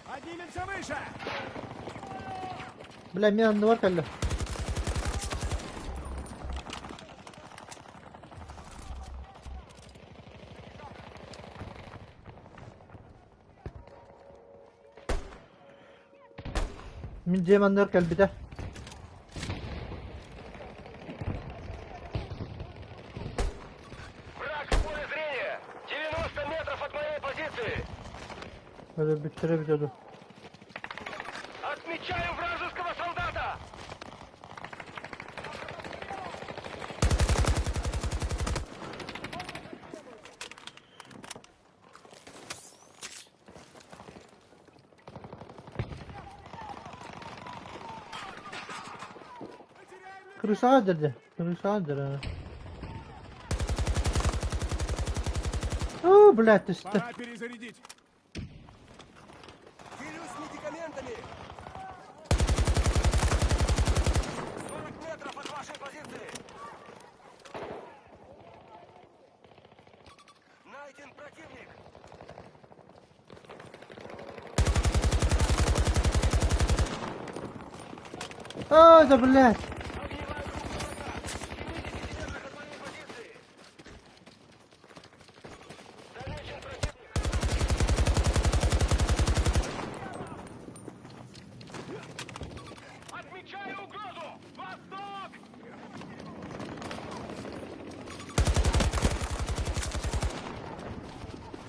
Поднимемся выше! Бля, мин анныбар кэллэ. Мин дьиэм анныгар кэлбитэ. Враг в поле зрения! 90 метров от моей позиции! Өлөрбүттэрэ эбитэ дуу. Отмечаю вражеского солдата! Крышаҕа дьэрдэ, крышаҕа дьэрэ. О, блядь, түстэ. Пора перезарядить. Делюсь медикаментами! 40 метров от вашей позиции! Найден противник! А, да блядь! Огневая группа врага! В 70 метрах от моей позиции! Замечен противник! Отмечаю угрозу! Восток!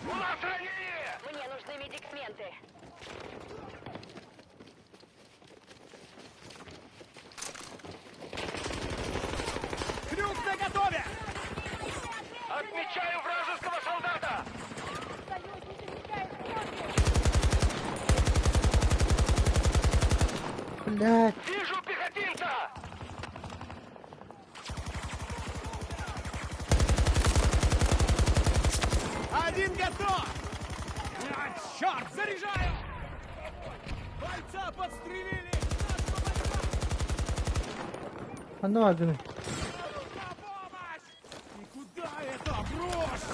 У нас ранение! Мне нужны медикаменты. Крюк наготове! Отмечаю вражеского солдата! Блядь! Вижу пехотинца! Один готов! А, черт, заряжаю! Бойца подстрелили! Нашего бойца! Ханна бааргыный? На помощь! И куда это? Брось!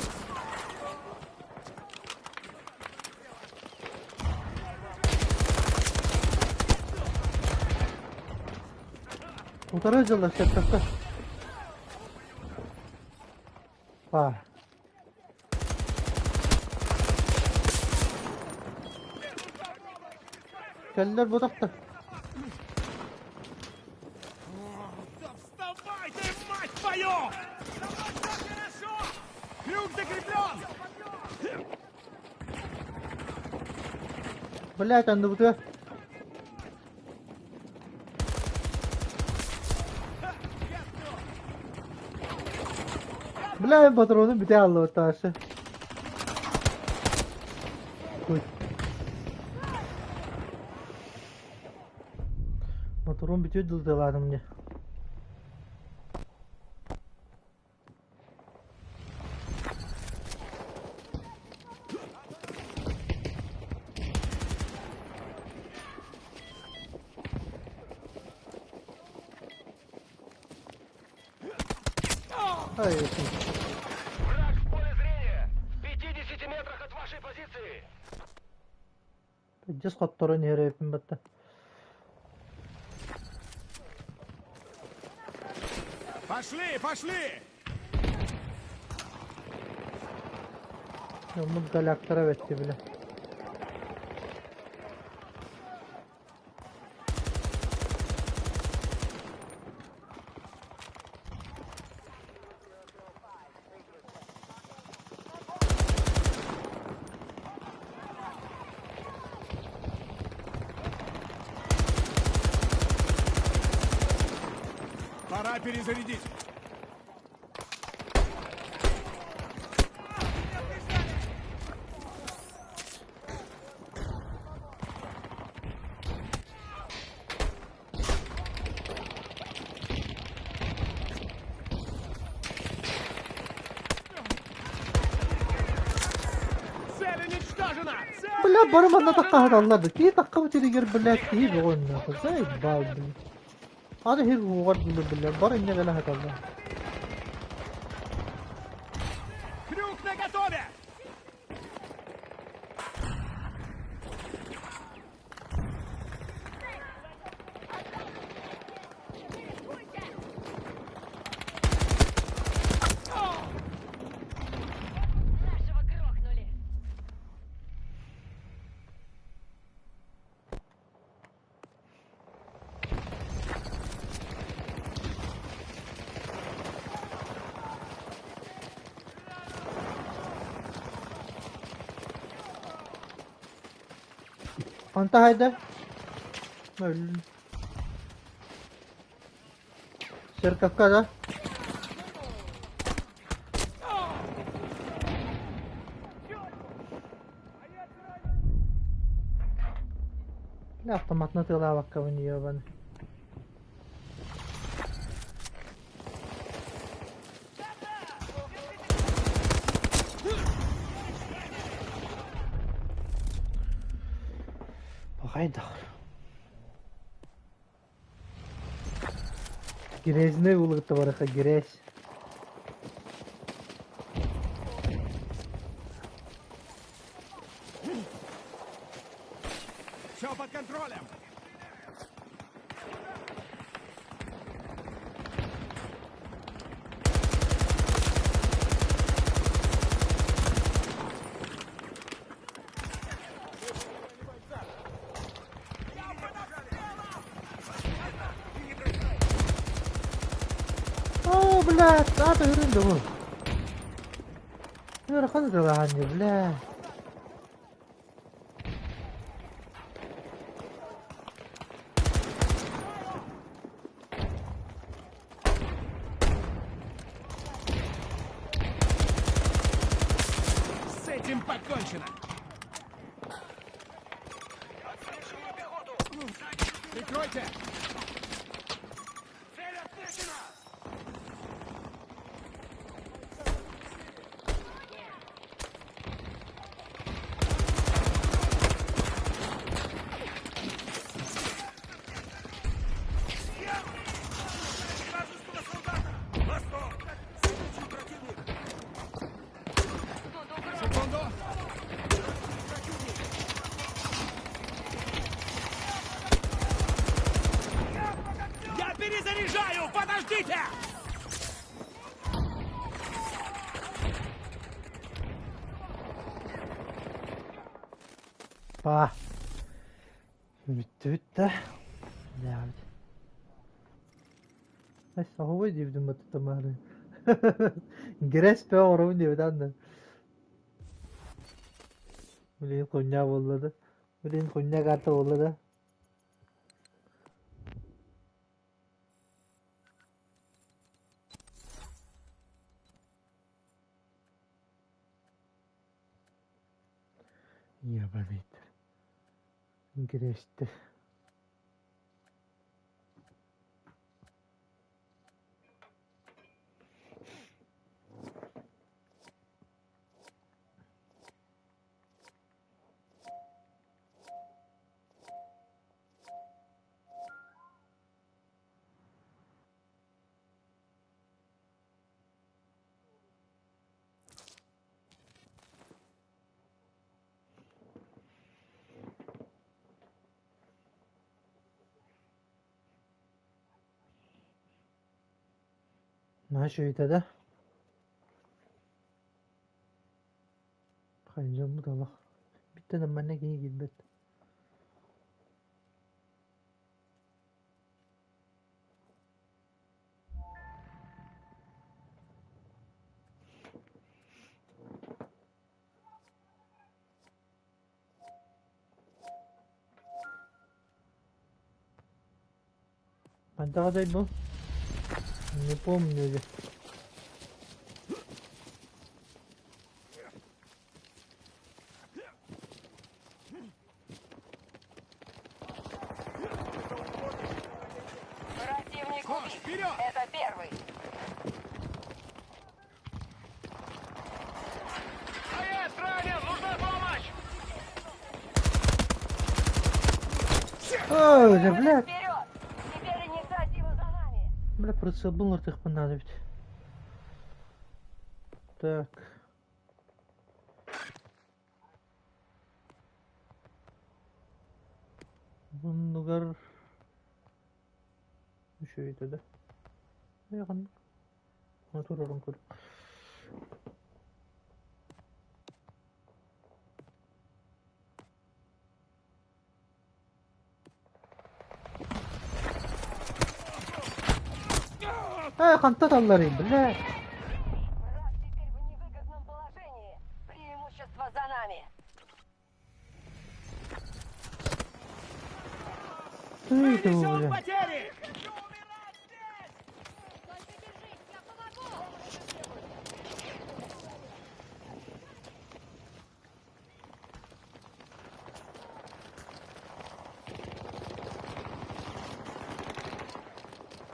Утары дьыллар сөптөөхтөр. Баар. Кэллэр ботахтар. Да вставай ты, мать твою! Давай, все хорошо! Крюк закреплен! Блядь, анныбытыгар. Бля, патрону бүтэ хааллыбыт таасы. Ой. Патрон бүтүө дылдалаатым дии. Ай, Враг в поле зрения! В 50 метрах от вашей позиции! Дьэс хотторон иһэр эбиппин батта. Пошли, пошли! Дьоммут голяктара бэттэ бile. Пора перезарядить. Цель уничтожена! Цель Бля, бары манна уничтожена! таххаһыталлар да. Киһи таххабыт сиригэр, блядь, киһи бөҕө нахуй. Заебал, блядь. Аны иһир уоҕар дылы, бля, бары инньэ гына сыталлар. Крюк Друг наготове! Нашего грохнули. Онто хайда? Өллүм. Церковка да? Бля, автоматна тыалаабаккабын ебаный. Хайдах. Грязный улыгытта барыха грязь. Все под контролем! Оо, блядь, аата үрүн да бу. Ыарахан ыталаһан бля. С этим покончено! Прикройте! Цель отмечена! Вражеского солдата! Восток! Сидячий противник! Тут угроза. Секунду! Я перезаряжаю! Подождите! Па. Бүттүбүт да. Дээбит. Ай, оһуобай диэбитим баттатамаары. Грязь бөҕө оҥоробун диэбит Анна. Блин, хуйня буолла да. Блин, хуйня карта буолла да. Ебаный Грязьтэр. Наһаа үчүгэйдэ да. Хайдьаммыт олох. Бүттэ да манна киһи киирбэт. Хайдах бу? Не помню уже. Противник Кош, убит. вперед! Это первый. Боец ранен! Нужна помощь! Ой, да, блядь. Вперед! Теперь инициатива за нами. Бля, прицел был артых надо ведь. Так. Муннугар үчүгэйдэ да. Ээ ханнык турарын көр. Ээ хантан талларый, бля. Враг теперь в невыгодном положении. Преимущество за нами. Ты Мы это, несем бля. потери! Только держись, я помогу!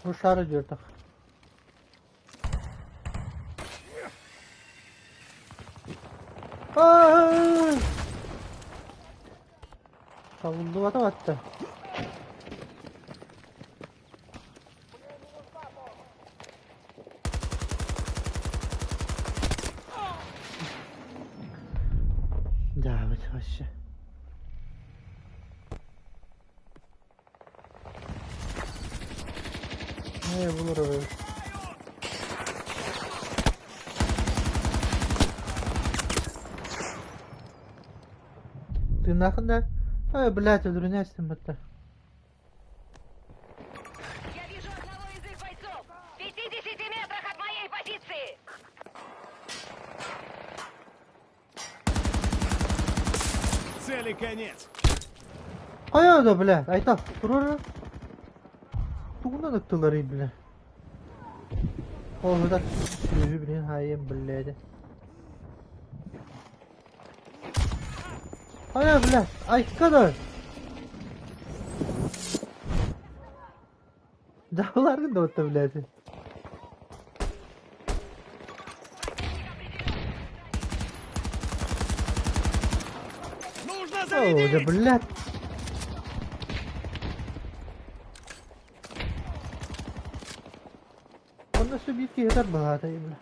Бу шар өдүөртэх. Ай! Табыллыбата батта. Да, вот вообще. Ээ, булар эбит. Тыыннаахын да? Ой, блядь, өлөрүнэ батта. Я вижу одного из их бойцов! В 50 метрах от моей позиции! Цели конец! Хайа да, блядь, айта, туруора. Тугунан ыттыларый, бля. Ол да сүөһү билин хайым, блядь. Хайа, блядь, айка да. Дабыларгын да отта, блядь. Нужно О, да, зарядить! блядь. Онно сүбит киһитэр баҕата, бля.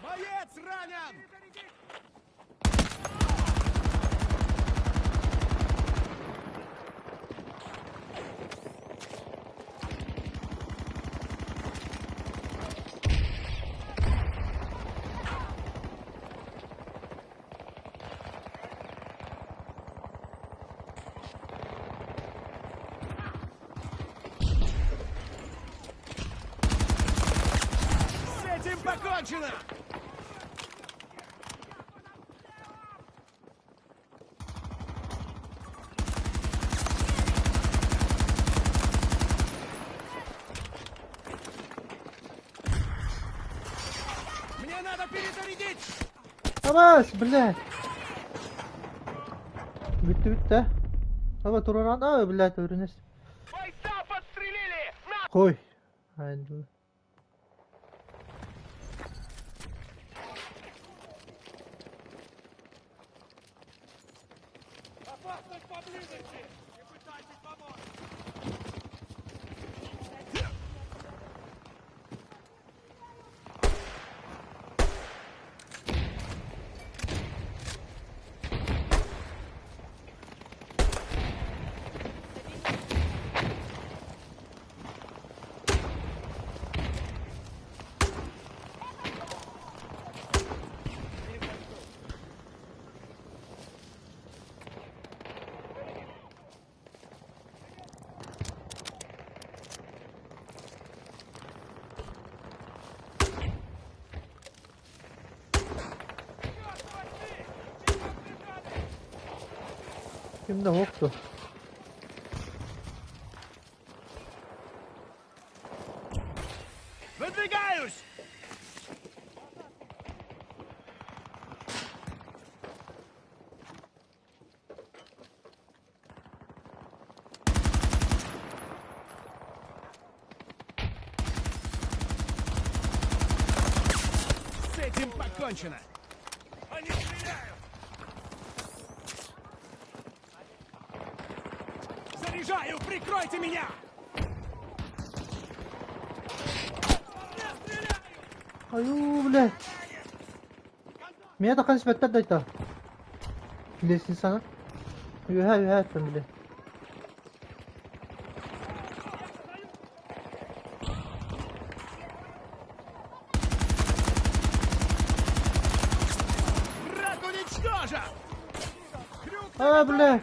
Боец ранен! С этим покончено! Мне надо перезарядить! Абаас, блядь. Бүттэ бүттэ. Аба тураран, а, блядь, өлөрүнэс. Бойца подстрелили! На! Кой. Айдыл. Опасность поблизости! Не пытайтесь помочь! Ким да охту. Выдвигаюсь! С этим покончено! Они стреляют! Заряжаю! Прикройте меня! Айуу, блядь. Меня так испэттэр да это. Лестницаны. Үөһэ үөһэ өттүн били. Враг уничтожен! Крюк А, бля!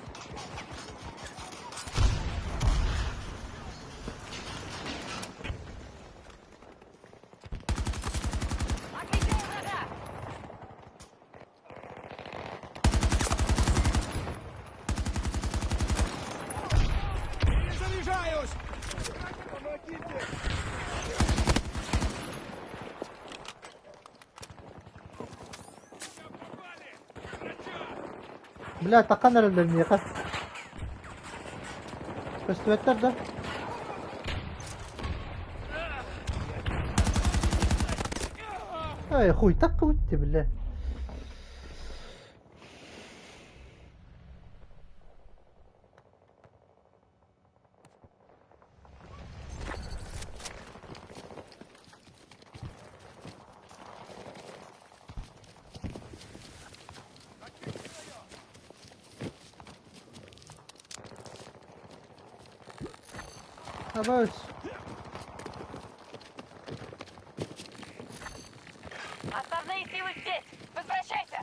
Отмечаю врага! Перезаряжаюсь! Бля, таххан эрэллэр миэхэ. Көстүбэттэр да? Эй, хуй так выйти, бля. Абас. Основные силы здесь! Возвращайся!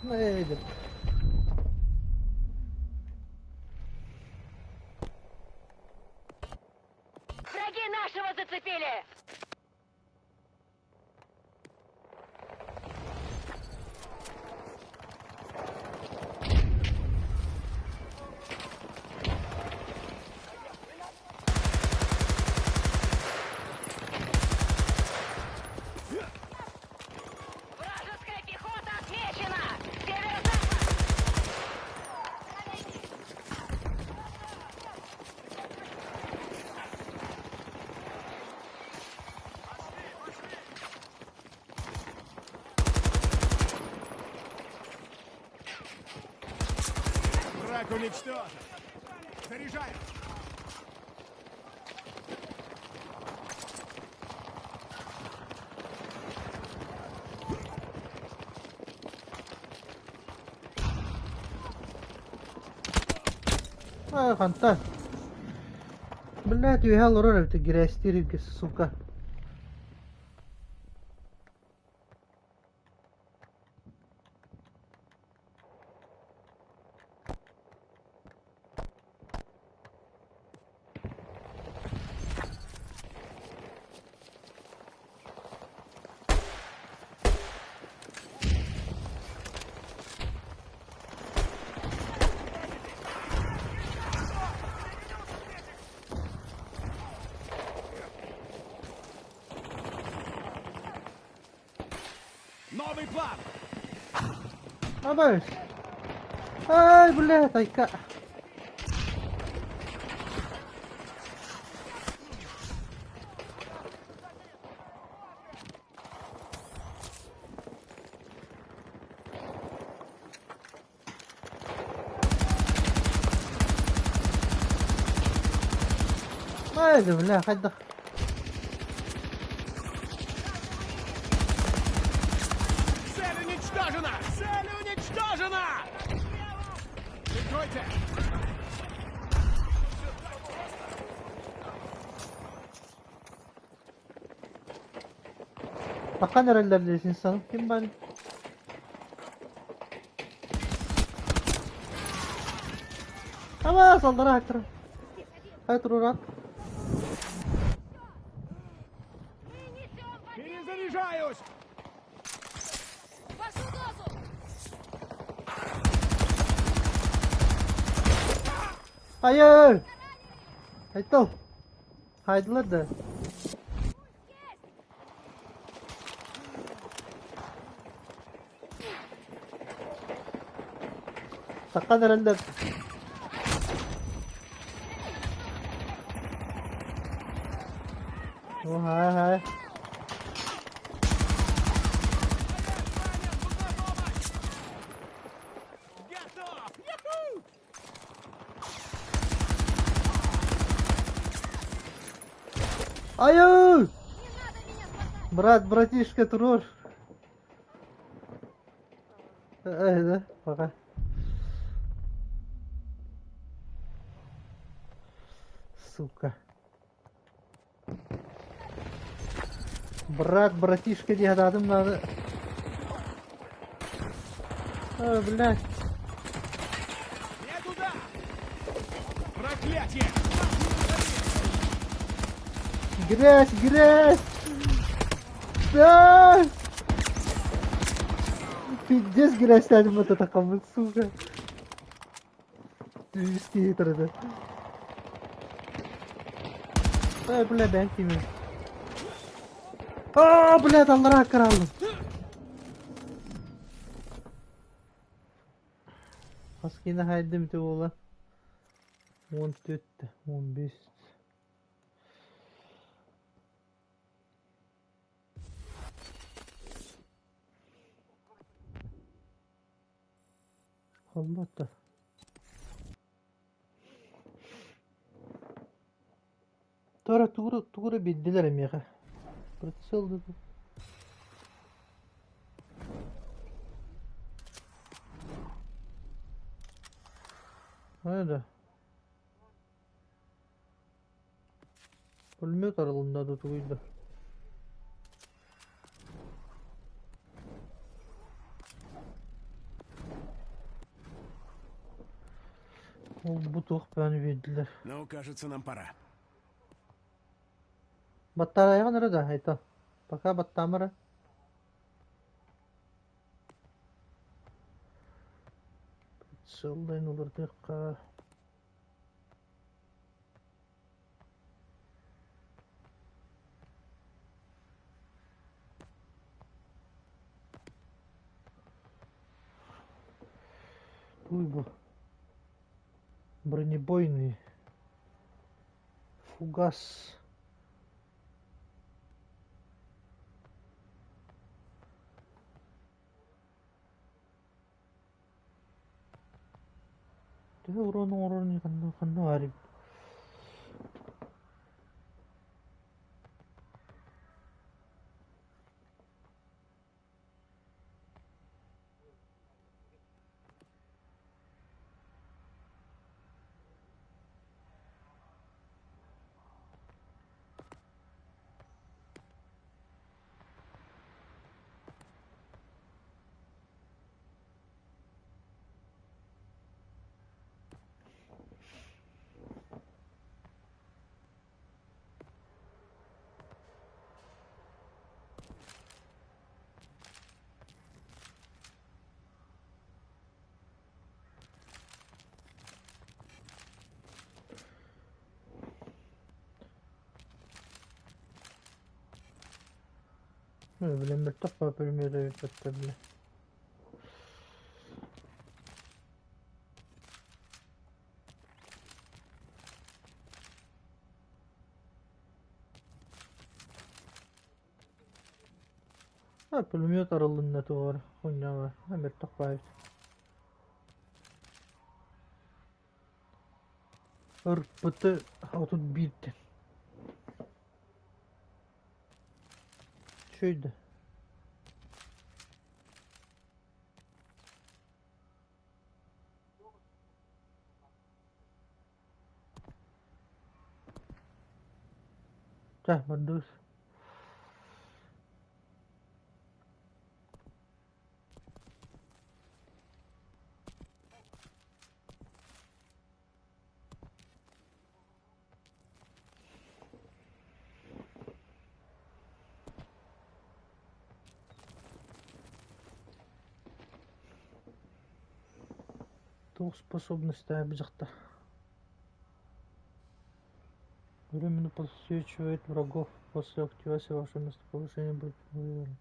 Neydi? Враги нашего зацепили! Вражеская пехота отмечена! Северо-запад! Враг уничтожен! Заряжаю! Ай, хантан. Блядь, үөһэ олорор эбит гирээстиир сука. Новый план! Абас. Ай, блядь, айка. Ай, бля, хайдах. Цель уничтожена! Цель уничтожена! Прикройте! Таххан эрэллэр диэсин Ким бар? Ама салдара хайтыр. Хайтыр урат. Перезаряжаюсь! Вашу дозу! Hayır. Айтал. Хайдылар да. Таххан эрэллэр. О, хай хай. Готов! Яху! Айыы! Брат, братишка, туруор. Э, да, пока. Сука. Брат, братишка дии сатаатым даҕаны. Ой, блядь. Не туда! Проклятие! Грязь, грязь! Да! Пиздец грязь тадым сука. Үс киһи турда. Ой, бля, бэйэм кимин. Аа, блядь, аллараа аккарааллым. Хас киинэ хайдым ити буола? 14, 15. Холбот Туора тугу тугу эрэ биэрдилэр миэхэ. Прицел да Да. Пулемет арылынна да тугуй да. Ол бу туох бааны биэрдилэр. Ну, кажется, нам пора. Баттаарайаҕын эрэ да, Айта. Пока баттаама эрэ. Прицеллайн уларытыахха. Туй бу. Бронебойный. Фугас. Төһө уруон оҥорорун ханна ханна баар эбит. Били мөлтөх пулемет эбит били. А, пулемет арылынна тугар хуйняга. Мөлтөх баайбыт. РПТ 31-тен. Үчүгэй Чэ, бардыбыт. Туох способностьтаах быдьахта. Временно подсвечивает врагов. После активации ваше местоположение будет выявлено.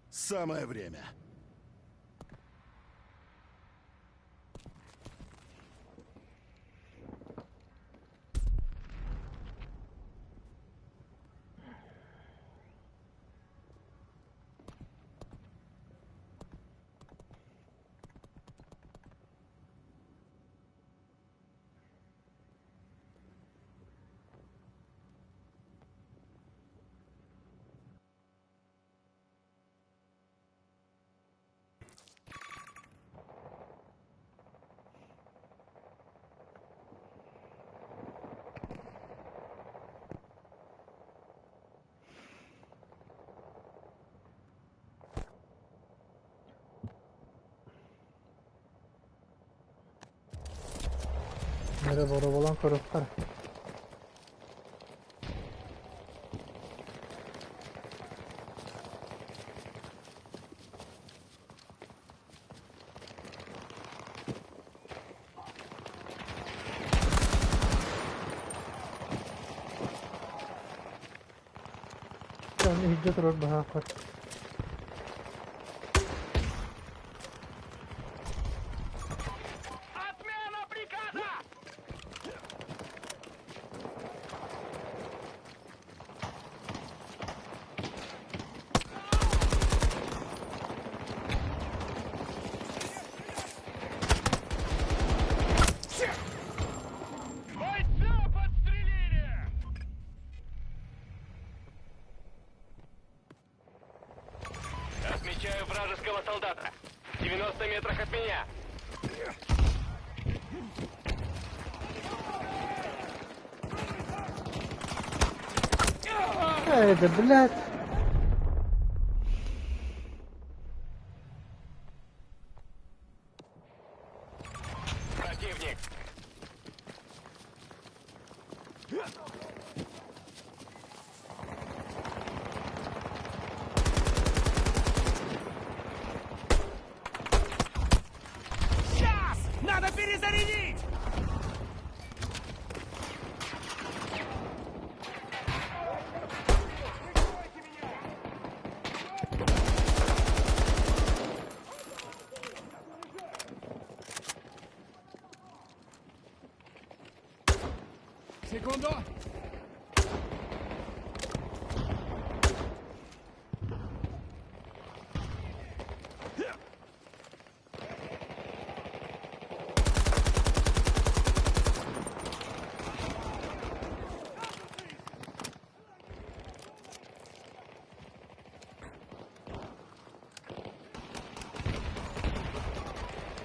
Самое время. Эрэ боруобалаан көрүөххэ. Иһирдьэ турар быһааххар. Отмена приказа! Бойца подстрелили! Отмечаю вражеского солдата. В 90 метрах от меня. Эй, да блядь. Противник. Сейчас! Надо перезарядить! Секунду!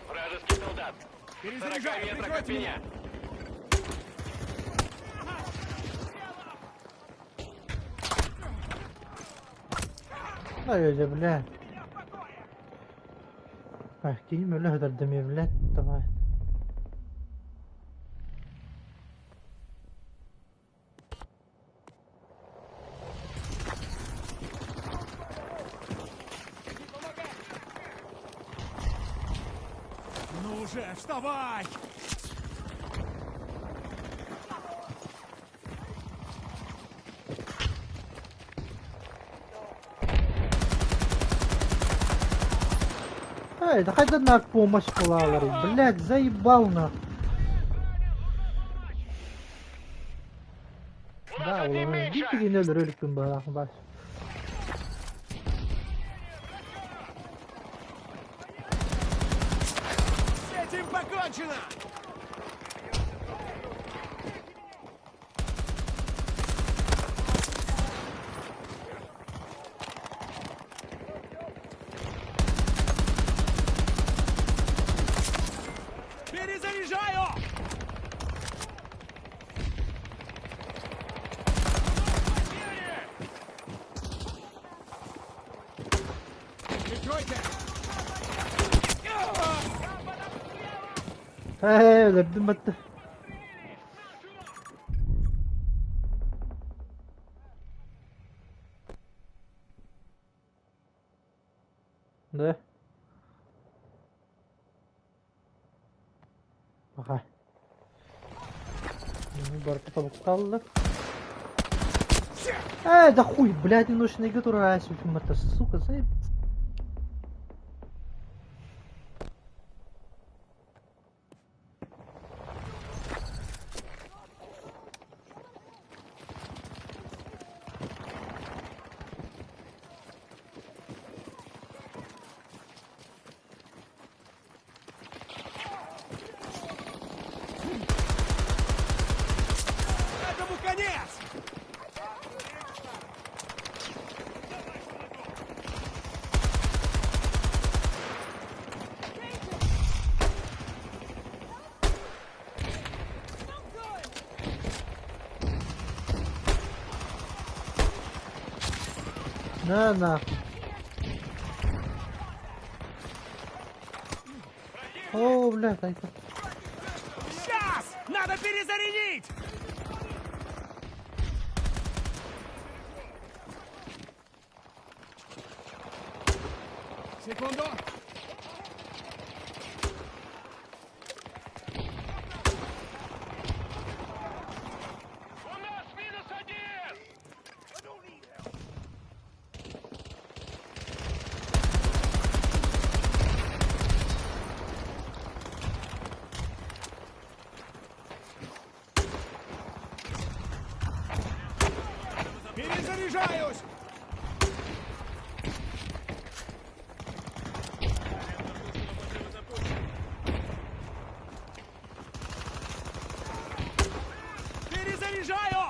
Вражеский солдат. В 40 Перезаряжаю! метрах от Прикройте меня! меня. Эй, да блядь. Ах, кинь өлө блядь, давай. Ну уже, вставай! Эй, да хотя на помощь буоллар, блядь, заебал на. У нас Да, одним ол меньше. биир өлөр өлүкпүн баҕах бас. С этим покончено! Перезаряжаю! Прикройте! Ээ, өлөрдүм батта. Да. Аха. Ну, барыта тобуктааллар. Э, да хуй, блядь, ночныйга турар сука, заеб... Этому конец! На нахуй. О, блядь, а это... Сейчас! Надо перезарядить! Секунду! У нас минус один! Перезаряжаюсь! Перезаряжаю!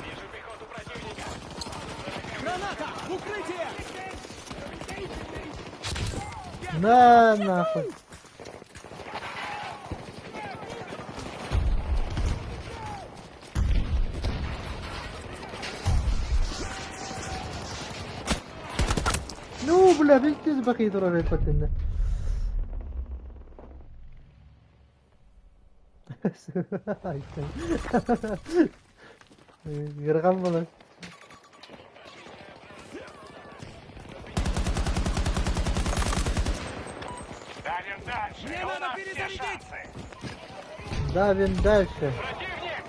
Вижу пехоту противника! Граната! В Укрытие! На нахуй. Ну, бля, пиздец, бакый турар этпэтинне. Ыарахан буолар. Давим дальше. Мне У надо нас все перезарядить! шансы. Давим дальше. Противник!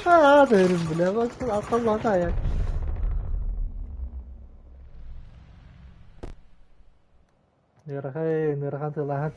Аа, дөрүм бля, басын арқалата аяк. Ыарахан, ыарахан тылахан.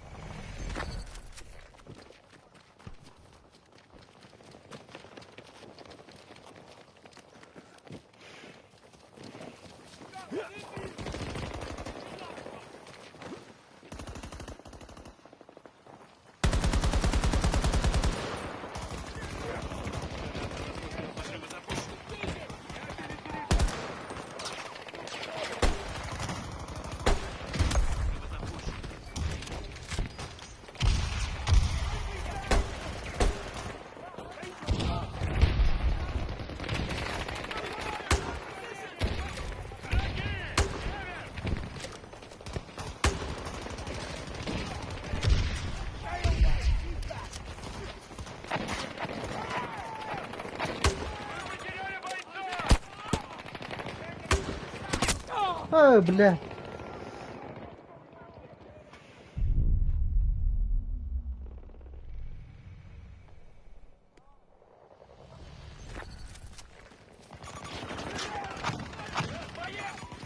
Потеряли бойца! Ой, бля.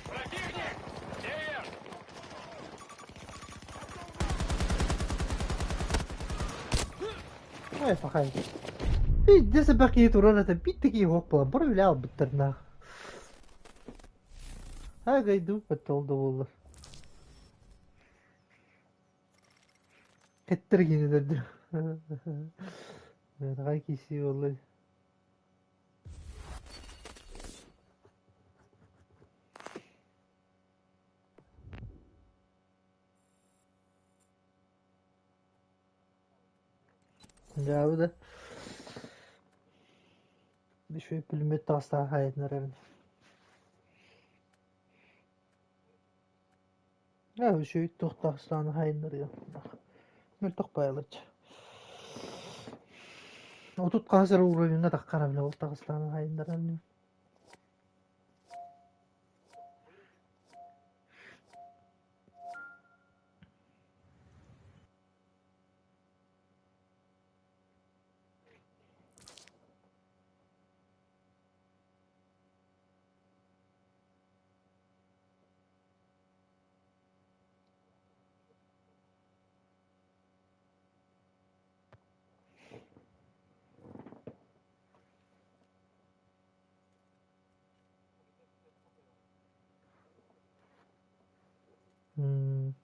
Противник! Север! Ой, пахай. Пиздец, бакый турар это бит такие хопла, бровлял бытырнах. Ага, иду потол доллар. Кеттергини деді. Бэйэҕэ киирсии буолла дии. Дьаабы да үчүгэй пулемет таҕыстаҕа хаайытынар эбит. Ээ, үчүгэй туох таҕыстаҕына хаайыннарыа. Мөлтөх баайылаччы. Отут хаһыс эрэ уровеньҥа таххар эбинэ ол таҕыстаҕына хаайыннаран. М.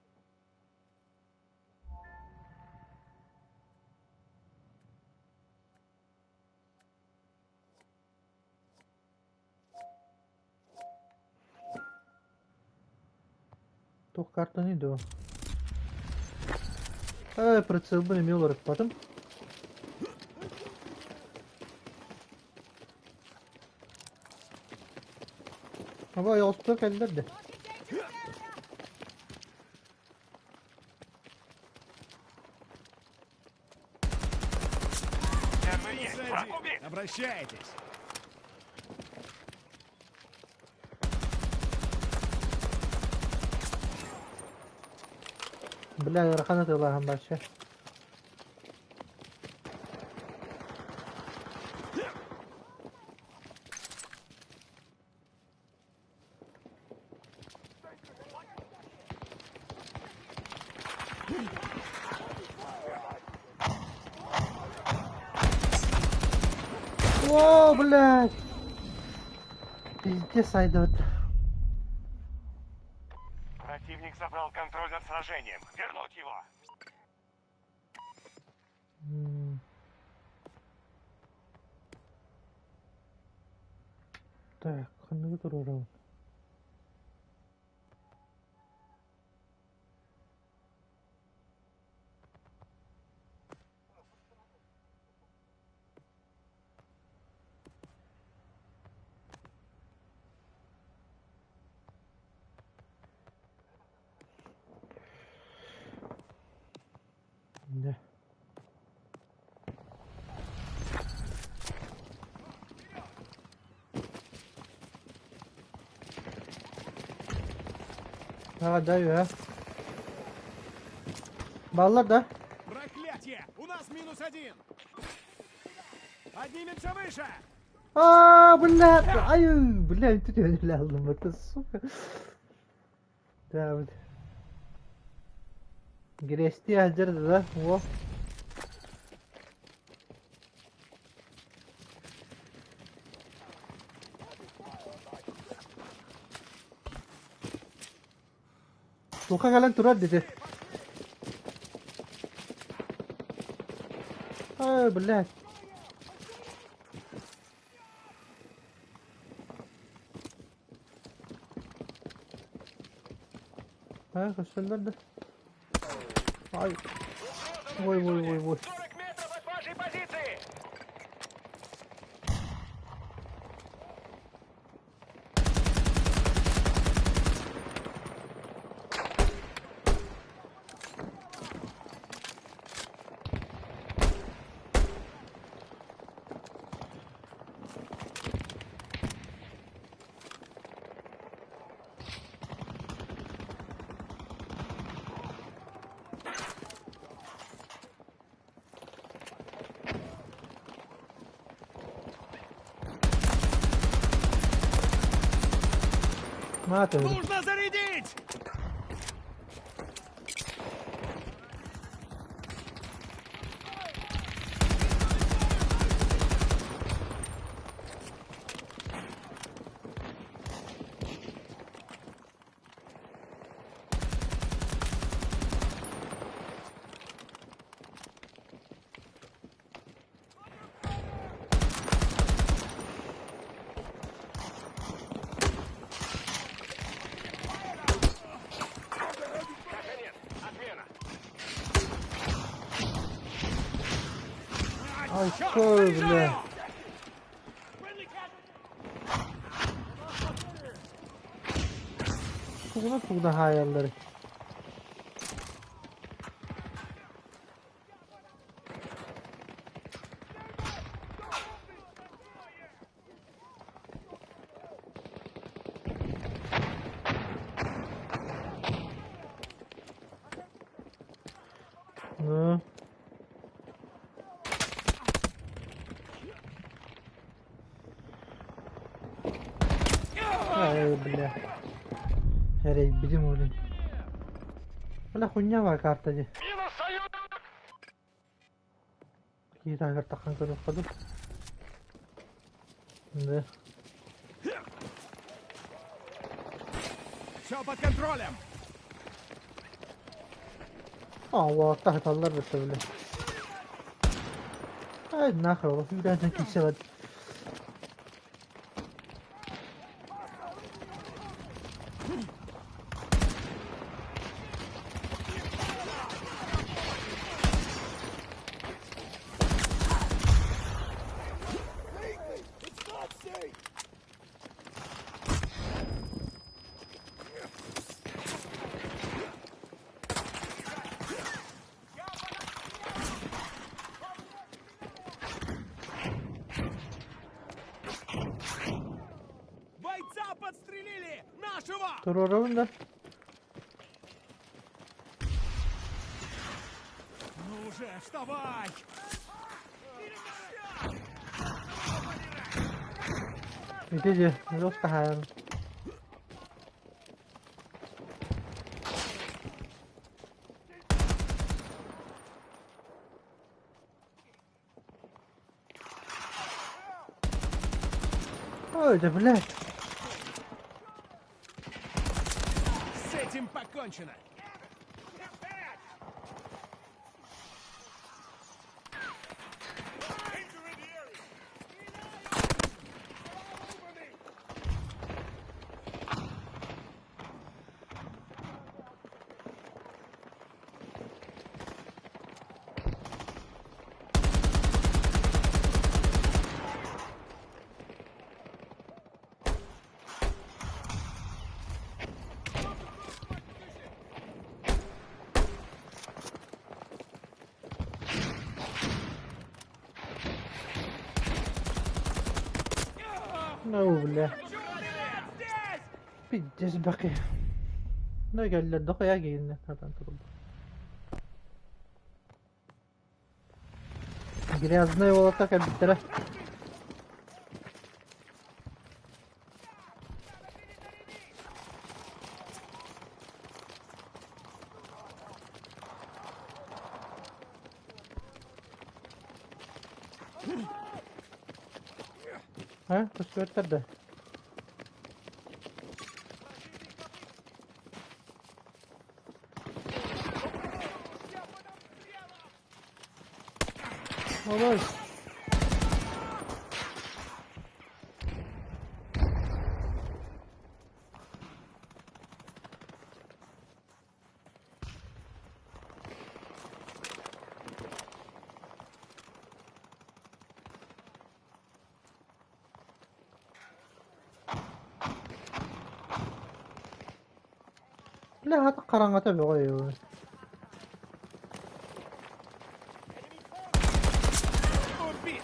Туох картаный дуо? Ай, прицелбын эмиэ уларыппатым. Абай, ойоҕосто кэллэр да. Верно есть. Враг убит. Обращайтесь. Бля, ыарахан атыылааһын бачча. О, блядь! Пиздец, айдот. Противник забрал контроль над сражением. Вернуть его. Так, ханныгы туруорабын? Да. А, да, я. Баллар, да? Проклятие! У нас минус один! Поднимемся выше! А, бля, ай, бля, тут я не алдым, это сука. Да, вот. Грести сылдьар да, о. Туха кэлэн турар дии. Ай, блядь. А, көстөллөр да. Ай. Ой, ой, ой, ой. 40 метров от вашей позиции! На ты. Нужно зарядить! Айкой, бля. Тугуна тугуна хаайаллар. Ну. Ай, бля. Эрэйбитим уолун. Бля, хуйня баар карта дии. Минус союзник! Киһи таһыгар таххан көрүөххэ дуу. Да. Все под контролем! Аллах таһыталлар бытта бile. Ай нахуй, ол үүрээчэн киирсэбэт. Бойца подстрелили! Нашего! Туруорабын да. Ну уже, вставай! Ити дьэ, туох таһааран. Ой, да блядь. С этим покончено! Ну, бля. Пиздец баки. Ну, кэллэ, дохуя кииннэ сатаан турбут. Грязная уолаттар кэлбиттэрэ. Э, көстүбэттэр да? Олой. Бля, хата хараҥата бөҕө Убит!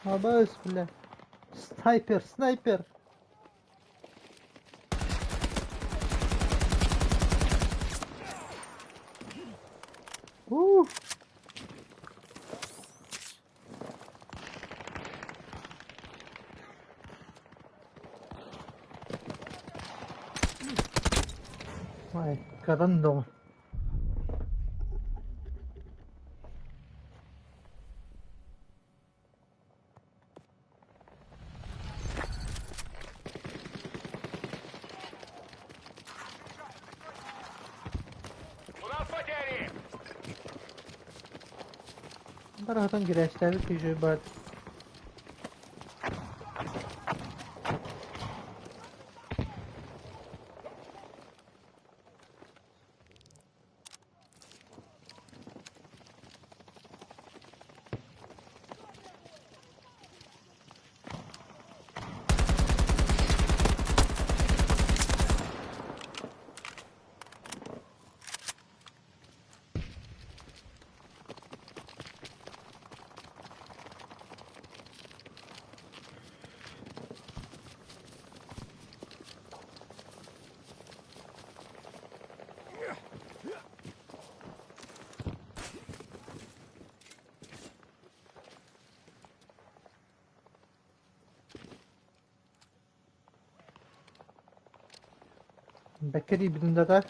Абас, бля. Снайпер, снайпер. Ух. Ай, кадан дома. Барахтан гирээстээбит киһи баар. Бэккэ диибитин да так.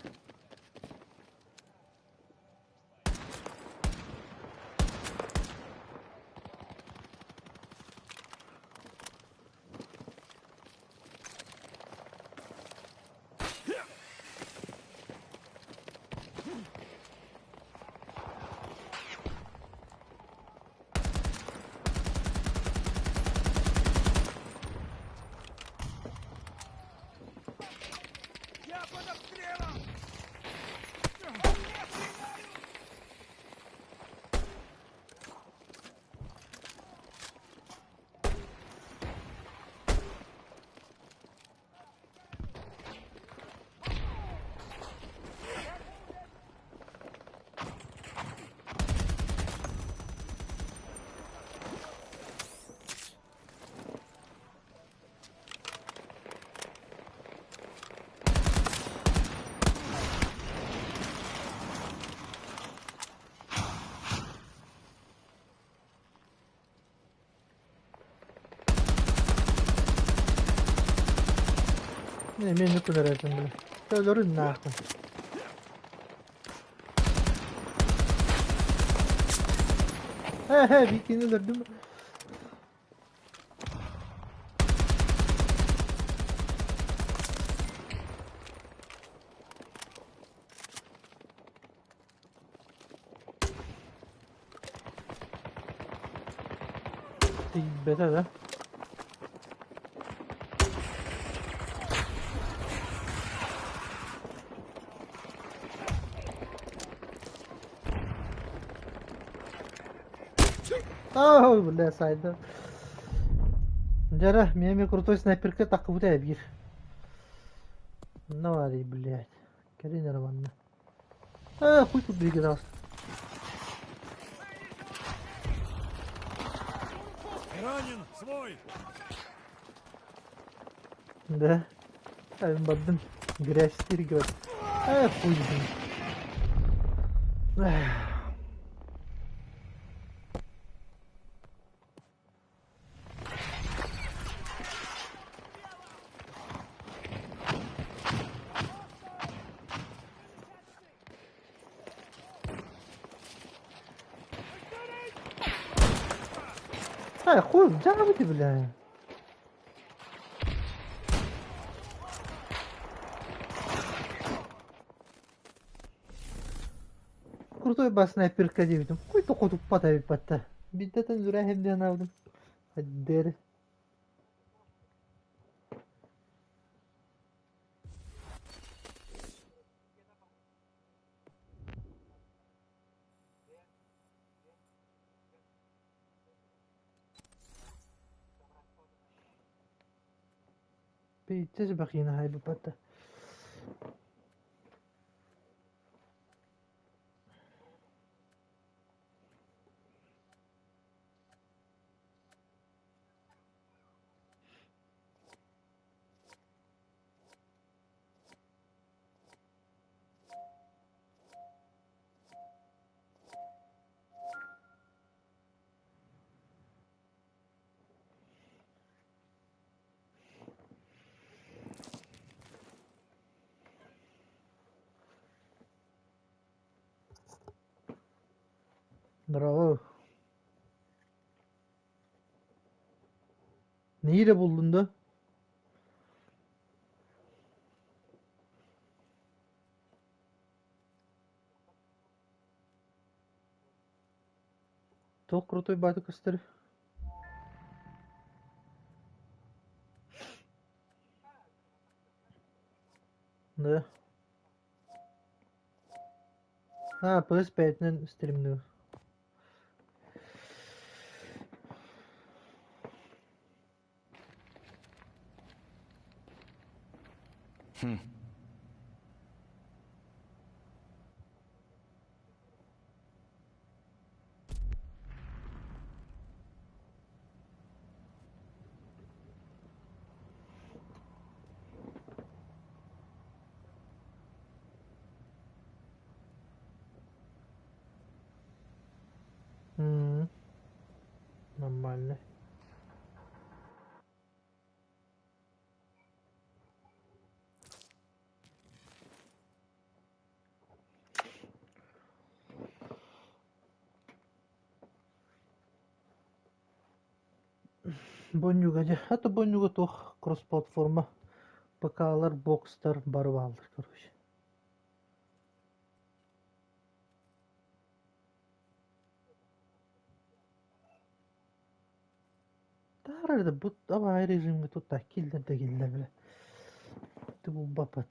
Я под обстрелом! Мин эмиэ инник күлэр этим бile. Өлөрүн нахуй. Хе-хе, бикини өлөрдүм. Тиийбэтэ да. Ой, бля, сайда. Дьэ, миэмэ крутой снайперка таххыбыта эбиир. Навари, блядь. Кэлин эрэ манна. Э, хуй тут биһиги таҕыста. Ранен! Свой! Да. Эн бардым. Грязь говорит. Э, хуй блин. Эх, хуй, дьаабыты, бля. Крутой бас снайперка диэбитим. Хуй тохотуппат эбиппатта. Биирдэтэн үрэһим диэн аабытым. Дэр. Биирдэ бакыына хайбыппатта. Bravo. Neyle buldun da? Туох крутой бааты көстөр? Да. А, PS5-нэн стримнүүр. М, Нормально. Бонньуга дьэ, а то бонньуга туох кросс-платформа ПК-лар, бокстар бары бааллар, короче. Таарар да бу абаай режимҥэ тутта киллэр да киллэр бile. Ты булбаппат.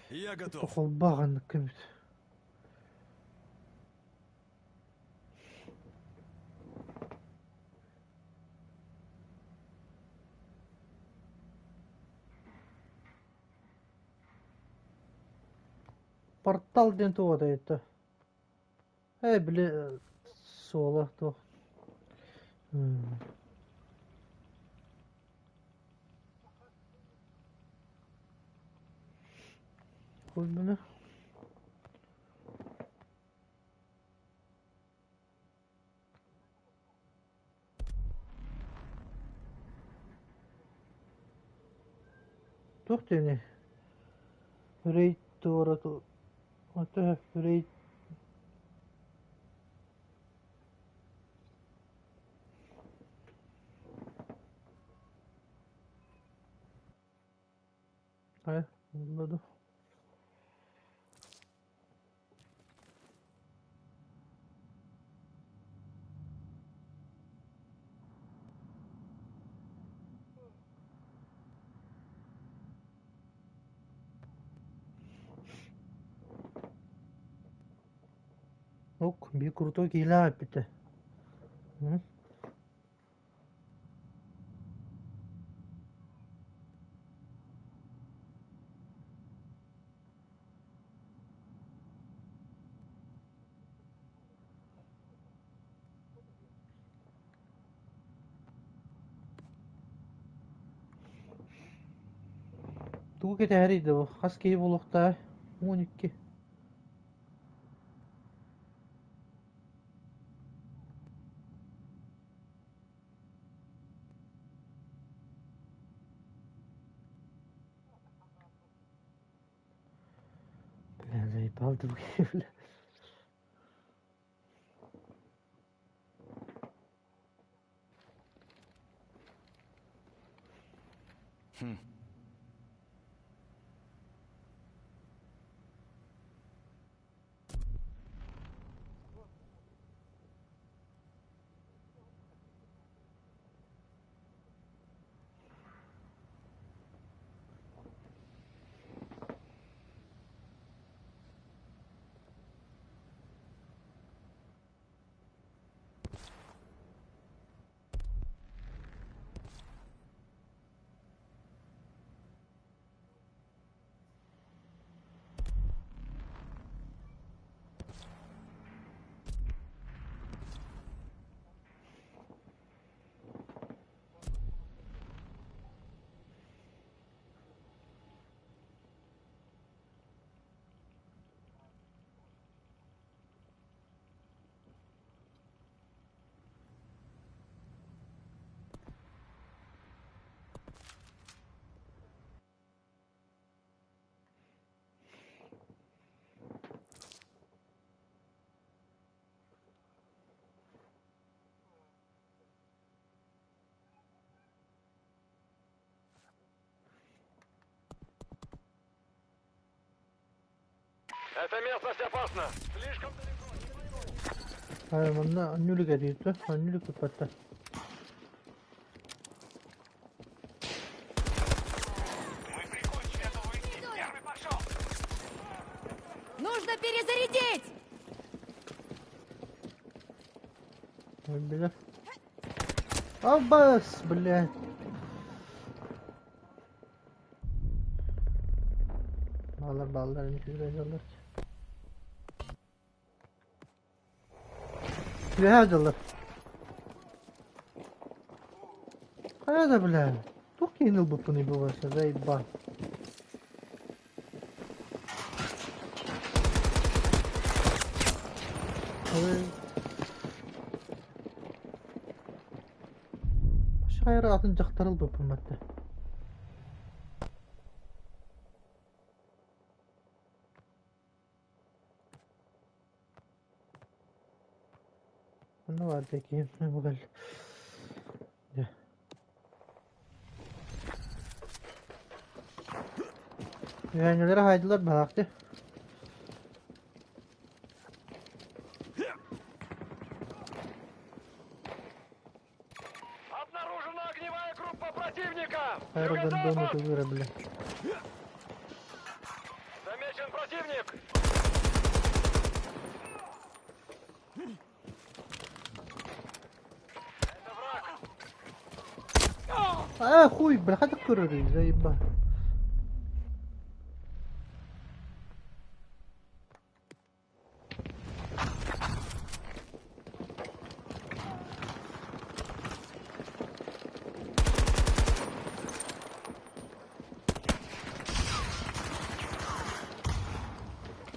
Я готов. Холбааҕын көмүс. Портал диэн туох это? Ээ, били суола туох. Хуй Туох диэний? Рейд туора рейд Хайа, булла дуу? Ок, биир крутой киһилээх эппитэ. Тугу кэтэһэрий да бу? Хас киһи буолуохтааҕый? 12. Бля, заебал другие, бля. Эта местность опасна. Слишком далеко. Манна анньулик этиитэ, анньулик туппаттар. Мы прикончили одного из них. Первый пошел. Нужно перезарядить! Ой, бля. Абас, блядь. Баллар баллар үчүгэй дьаллар. Үөһээ дьаллар. Хайа да бля. Туох киһини ылбыппыный бу барса, заебал. Ой. Хайра атын дьахтар ылбыппын батта. Онно баар киһим бугал. Дьэ. Үһээнньэлэрэ хаайдылар баһаахты. Обнаружена огневая группа противника! Хайра гондону Юго-запад! тылыра, бля. Замечен противник! Это враг! А, хуй, бля, хата көрөрүй, заебал.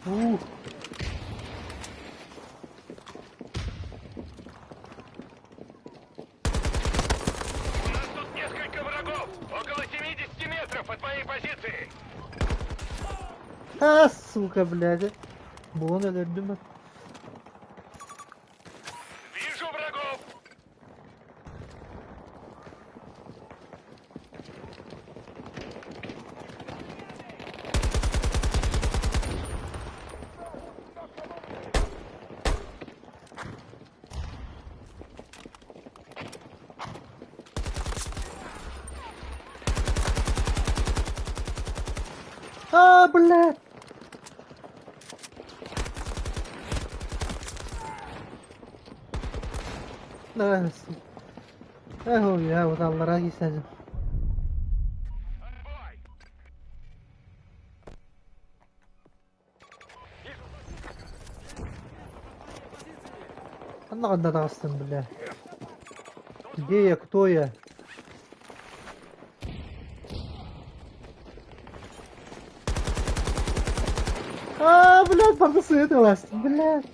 Ух. У нас тут несколько врагов. Около 70 метров от моей позиции. А, сука, блядь. Буон өлөрдүм. Вижу врагов. А, блядь. А, сука. Эх, я вот аллара кисәдим. Отбой. Ханна таҕыстым, бля. Где я, кто я? А, блядь, барды сыытыластым, блядь.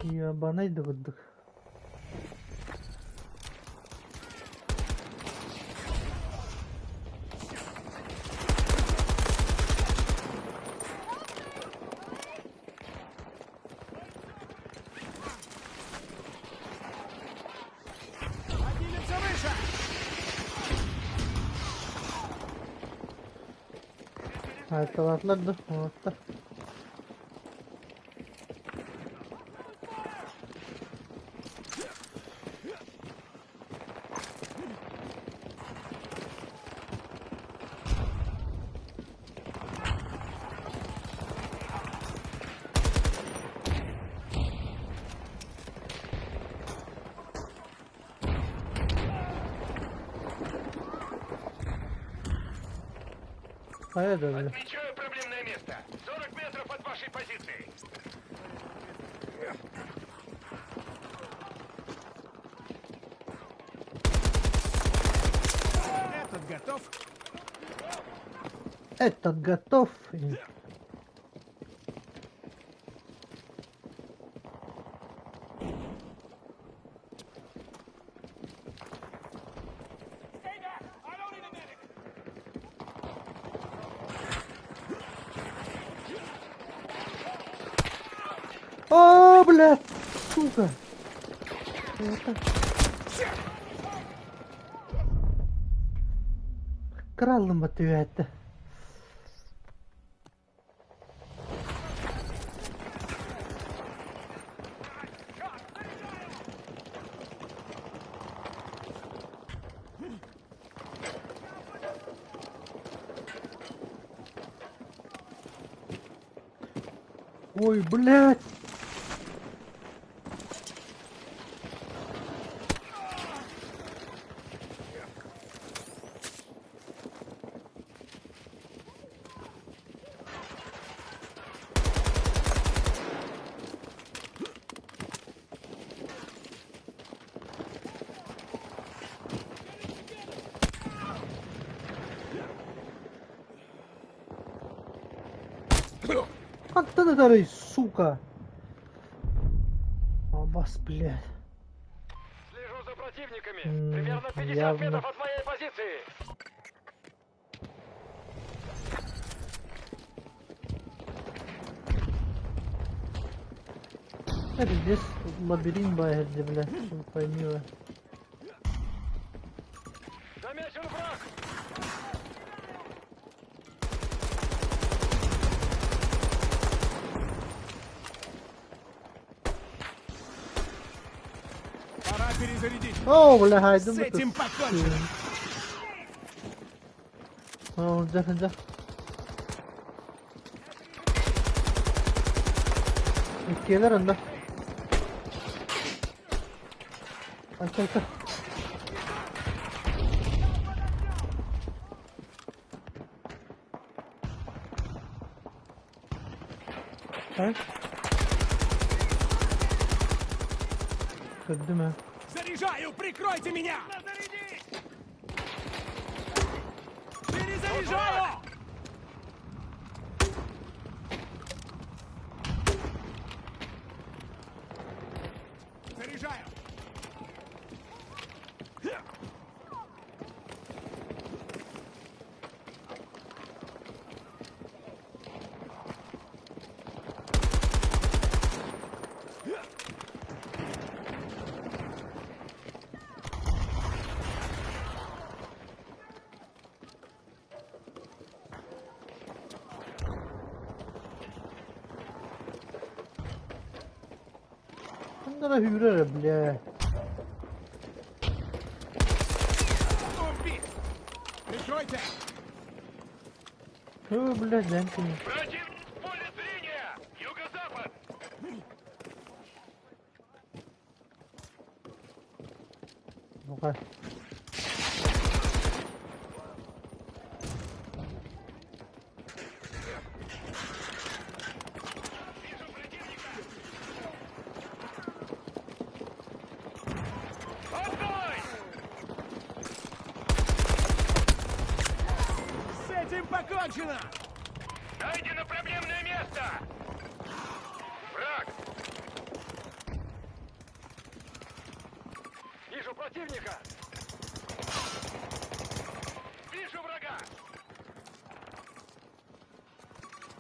Ебанай дыгыдык. Поднимемся выше! Айталатлар да, вот. Хайа да, бля. Отмечаю проблемное место. 40 метров от вашей позиции. Этот готов. Этот готов. Stay back! I don't need a medic! О, блядь, сука. Это... Кыраллыммат түһээттэ. Ой, блядь! Хантан ытарый, сука? Абас, блядь. Слежу за противниками. Примерно 50 Явно. метров от моей позиции. Это здесь лабиринт баар, бля, чтобы пойми. Замечен враг! Пора перезарядить. О, бля, хайдым С этим покончено. О, да, да. Иккиэлэр онно. Айта, айта. А? Көрдүм ээ. Заряжаю! Прикройте меня! Перезаряжаю! Заряжаю! Ханна эрэ үрэр, бля. Убить! Прикройте! О, бля, дэнкини. Противник в поле зрения! Юго-запад! Ну-ка. Вижу противника! Огонь! С этим покончено! Найдено проблемное место! Враг! Вижу противника! Вижу врага!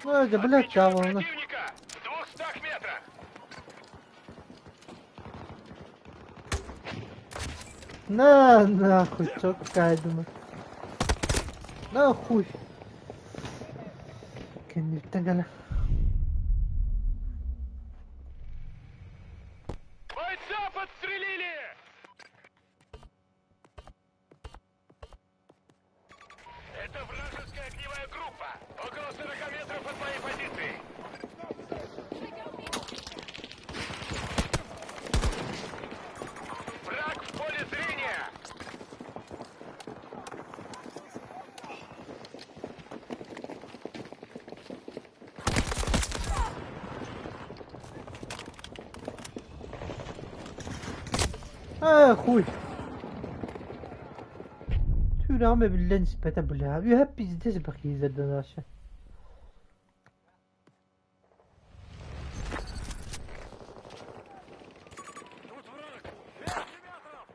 Ой, да, блядь, Отмечаю чавовна. противника! В 200 метрах! На, нахуй, чё какая думаю. Нахуй. Кэнниттэн кэлэ. Бойца подстрелили! Это вражеская огневая группа! Около 40 метров от моей позиции! Враг в поле зрения! А, хуй. Түүрээҕим эбиллэн испэтэ, бля. Үөһэ пиздец бакиизэрдэн вообще. Тут враг! 200 метров!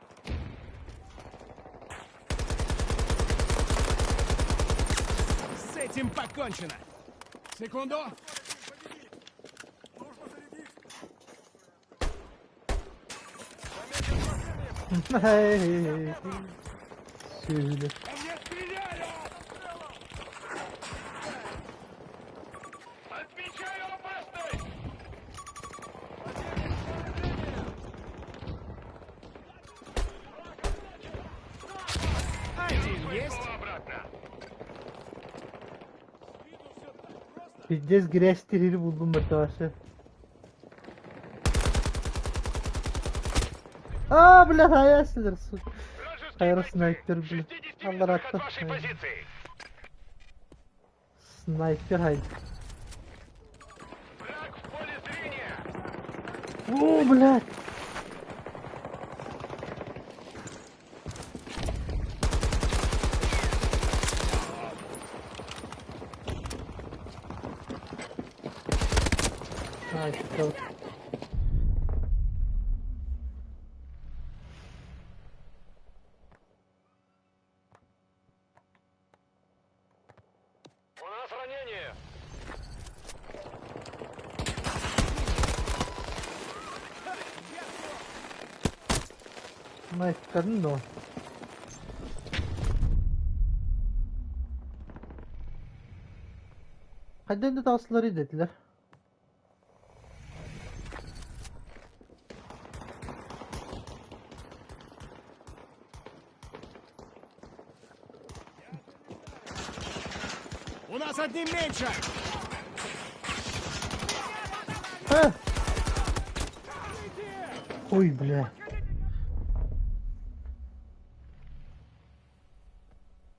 С этим покончено! Секунду! Сүөлэ. По мне стреляют! Пиздец грязь тирири булдум быртаҕашы. А, бля, хайасылар, сука. Вражеские Хайра бойцы снайпер, в бля. 60 метрах Алларатта. от вашей позиции. Снайпер хайда. Враг в поле зрения. О, блядь. Ай, что? У нас ранение! Снайпердин да. Хайдан да тағысылар dediler. У нас одним меньше! А! Ой, бля.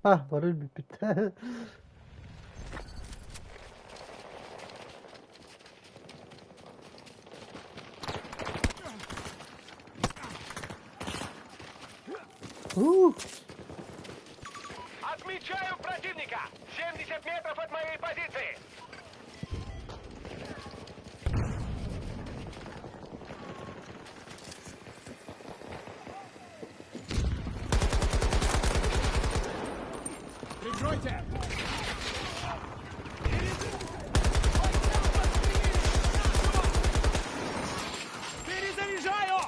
А, барыр бүппүт. Ух, Отмечаю противника! 70 метров от моей позиции! Прикройте! Перезаряжаю!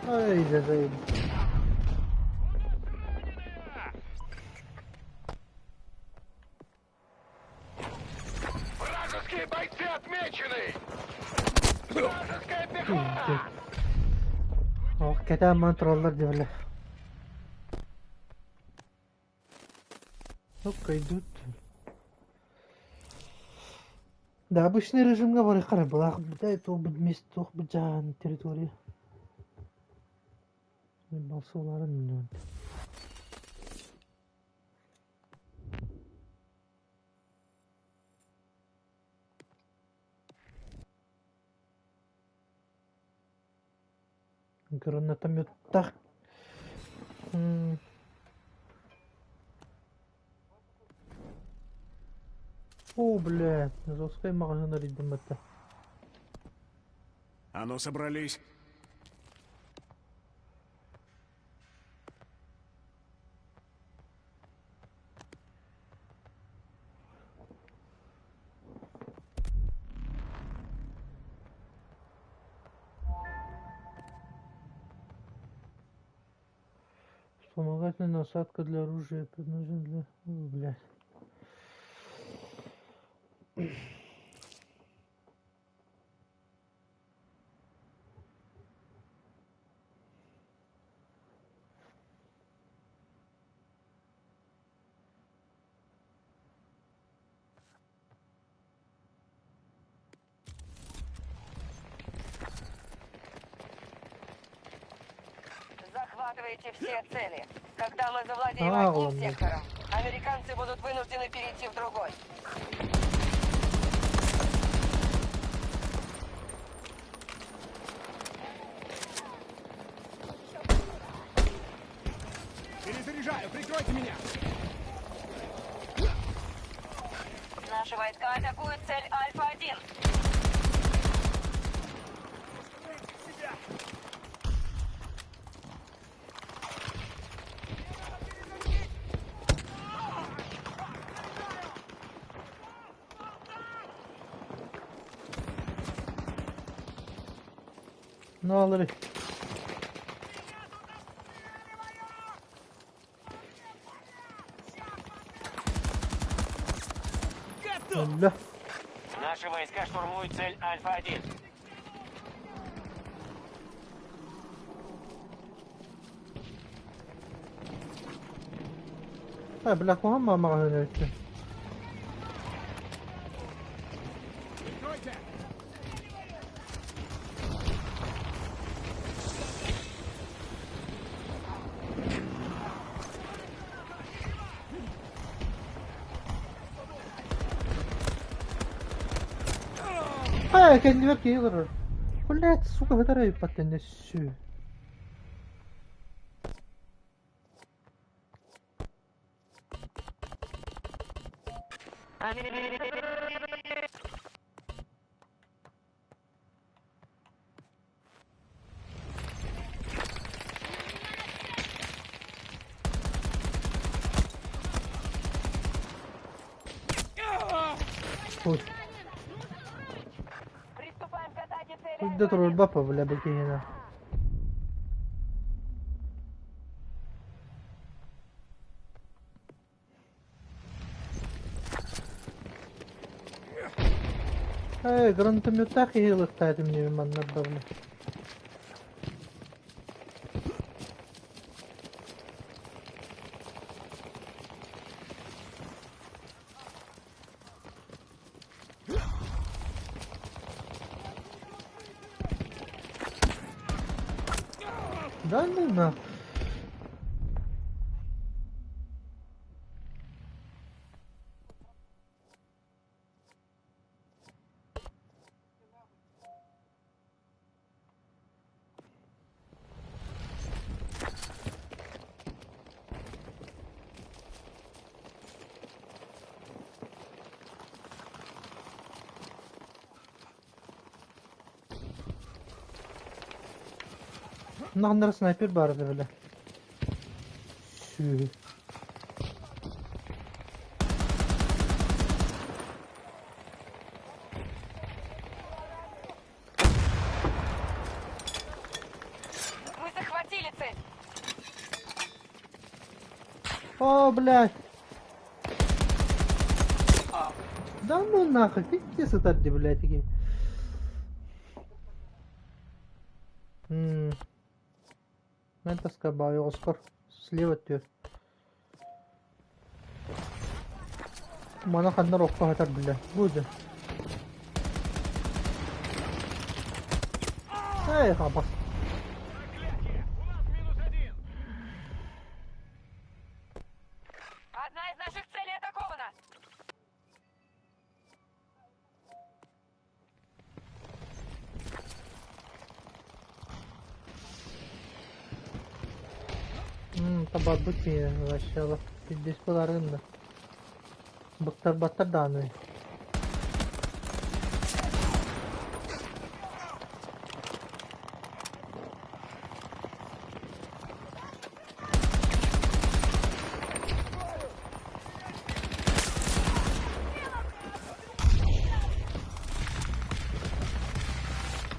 ай, да, Вражеские бойцы отмечены! Вражеская пехота! Ох, кэтээн маан тураллар диэбэлэ. Ну-ка идут. Да, обычный режимҥэ барыахха былаах бүтэй туох мест туох быдьаан территория. Балсууларын Гранатометтах. М. О, бля, жесткая маҕаһыын арыйдым это. А ну, собрались. Вспомогательная насадка для оружия предназначена для... О, бля. Захватывайте все цели. Когда мы завладеем А, одним ладно. сектором, американцы будут вынуждены перейти в другой. Перезаряжаю, прикройте меня! Наши войска атакуют цель Альфа-1. Ne alır? Готов! Allah. Наши войска штурмуют цель Альфа-1. А, бля, куһаҕан маҕаһыын эбит. Прикройте! Хайа, кэннибэр киһи олорор. Блядь, сука, хатар эбиппаттан өссүү. Ой, Приступаем к атаке цели куйда Альфа-1. турар бля, бу киһини. Эй, гранатометтаах киһи ылыктаатым диэбин манна бабла. Да ну на. Манна снайпер баар бля. Сү. Мы захватили цель. О, блядь. Да ну нахуй, ты где сытар блядь, такие. М. Мен таска Оскар. Слева түр. Мана ханнар окко хатар бля. Буде. Эй, хапас. Проклятие! У нас минус один! Одна из наших целей атакована. Табарбыт начало. Пиздец буларын да. Быктар баттар дааны.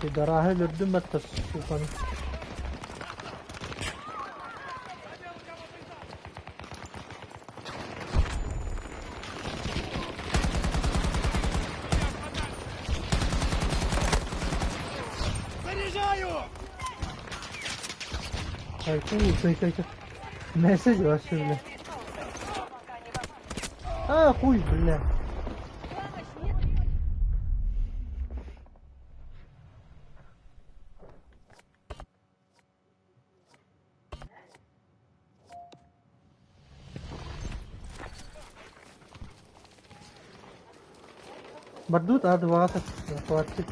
Пидораһы өлөрдүм баттар суканы. Заряжаю! Ай, кай, кай, кай. Месседж вообще, бля. Пока не в опасности. А, хуй, бля. Помощь нет. Бардут А20, хватит.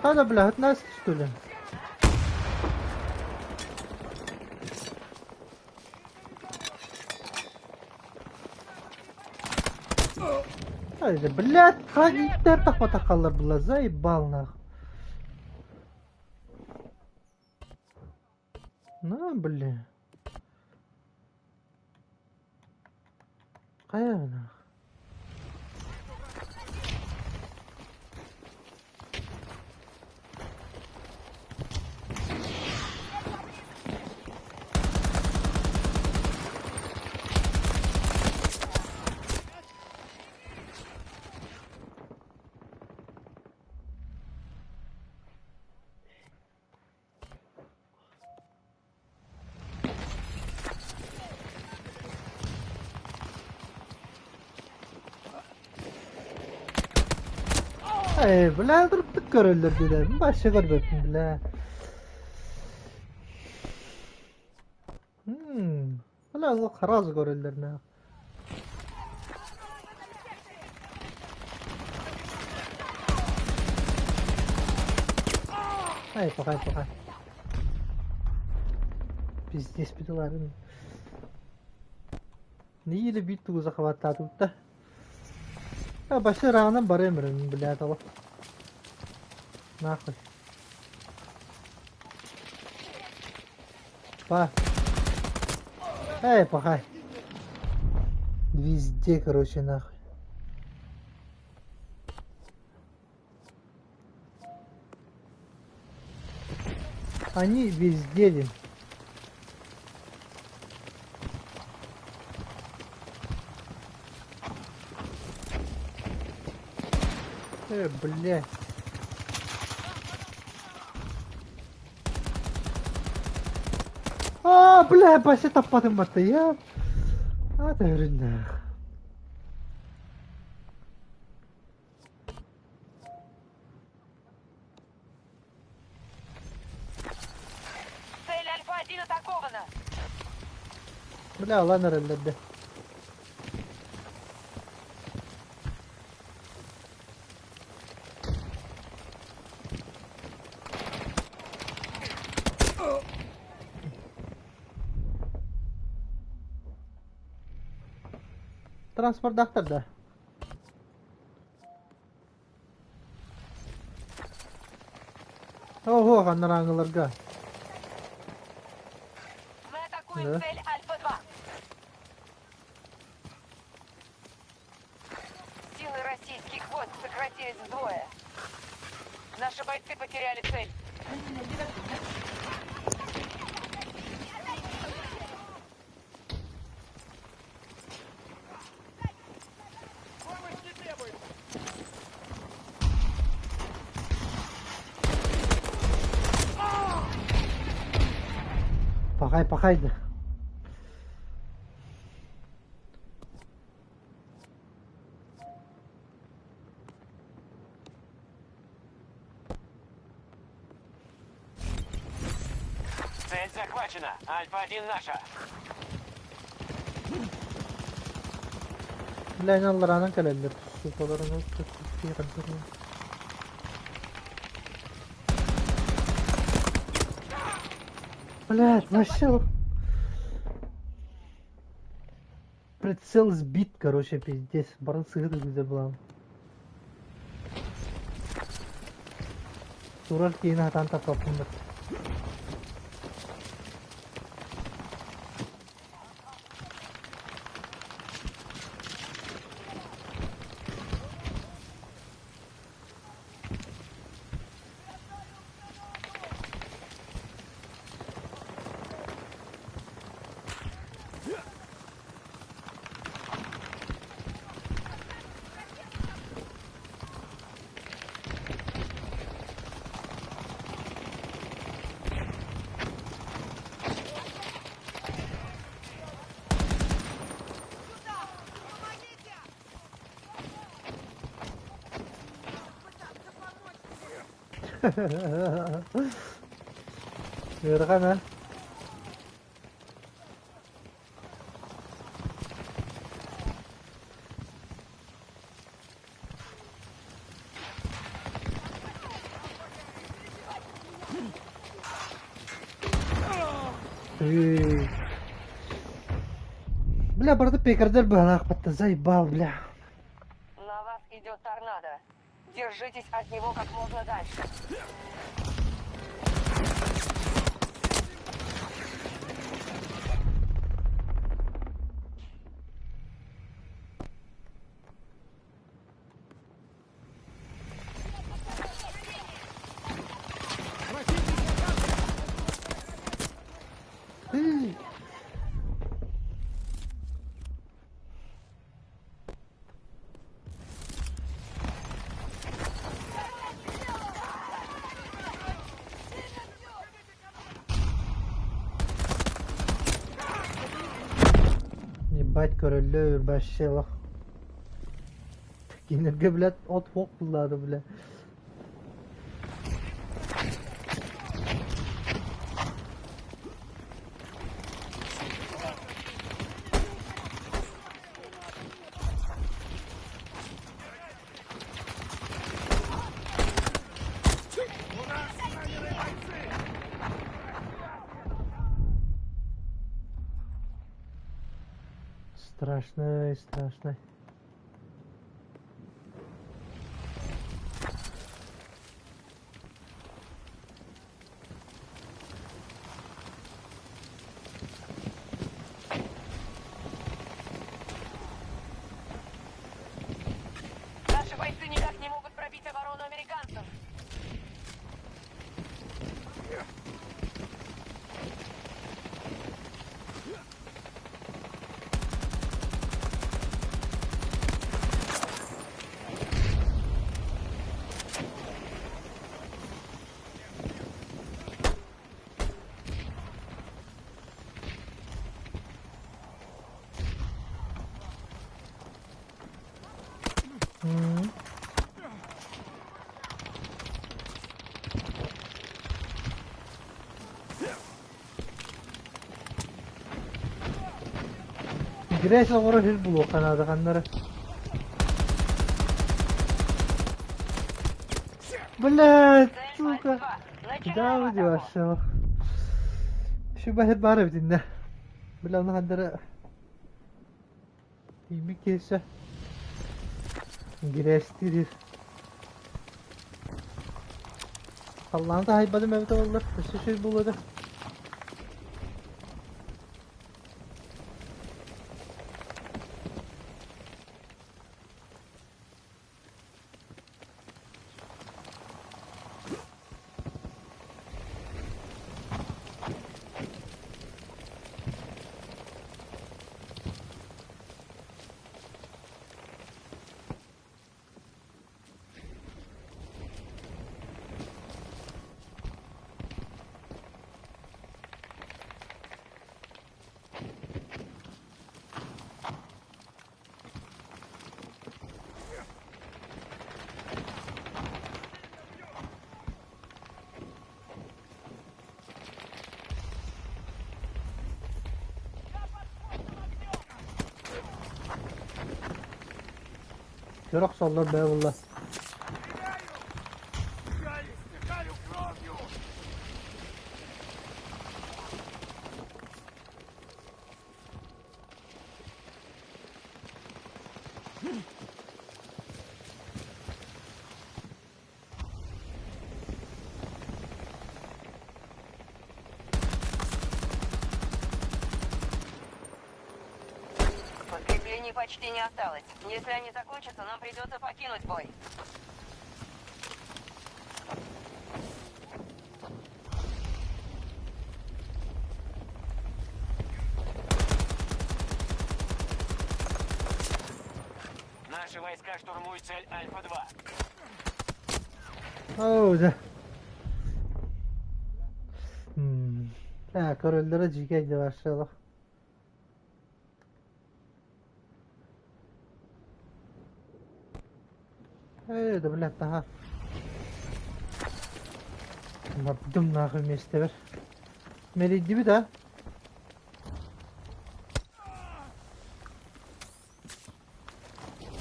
Хада, бля, от нас, что ли? Ай, блядь, иттер тахпатақалар була, заебал нах. На, бля. Кая нах. Эй, бля, турбут көрөллөр диилэр. Вообще көрбөппүн, бля. М, Бля, сразу көрөллөр нах. Ай, пахай, пахай. Пиздец битуларын. Нэһиилэ биир тугу захваттаатыбыт да. А башы ырааҕынан барыам эрэ, блядь, олох. Нахуй. Па. Эй, пахай. Везде, короче, нахуй. Они везде, Дим. Блядь. А, бля, бася таппатым барта, я. А, ты нах. Цель Альфа-1 атакована. Бля, ылан эрэллэр да. Транспордаахтар да. Ого, анарааҥыларга. Мы атакуем Да. цель Альфа-2. Силы российских войск сократились вдвое. Наши бойцы потеряли цель. Помощь не требуется! Пахай, пахай да. Цель захвачена. Альфа-1 наша. Бля, аллараанан кэлэллэр суукаларын Блядь, вообще... Прицел сбит, короче, пиздец. Баран сыгры где была. Турар киин хатан таппаппын Ыарахан а? Эй. Бля, барыта пекардар быһалаах заебал, бля. На вас идет торнадо. Держитесь от него как можно дальше. Эй. Ебать көрөллөр вообще лох. Кинилэргэ, блядь, от суох буллаҕа бля. Страшный, страшный. Наши бойцы никак не могут пробить оборону американцев. Грязь оҥорор сир булуохха наада ханна эрэ. Блядь, Цель сука. Альфа-2. Куда Начинаем вы атаку. деваться? Сүбэһит баар эбит иннэ. Бля, ону ханна эрэ тиийбит киһи грязьтиир. Халлааны таһайбатым эбитэ буоллар, өссө үчүгэй буолуо этэ. Көрө охсоллор бээ буолла. Я истекаю кровью! Подкреплений почти не осталось. Если они закончатся, нам придется покинуть бой. Наши войска штурмуют цель Альфа-2. Оо дьэ. Ээ, көрөллөрө дьиикэй да вообще олох. Ээ, да блядь, наһаа Бардым нахуй миэстэбэр. Мэлийдибит а?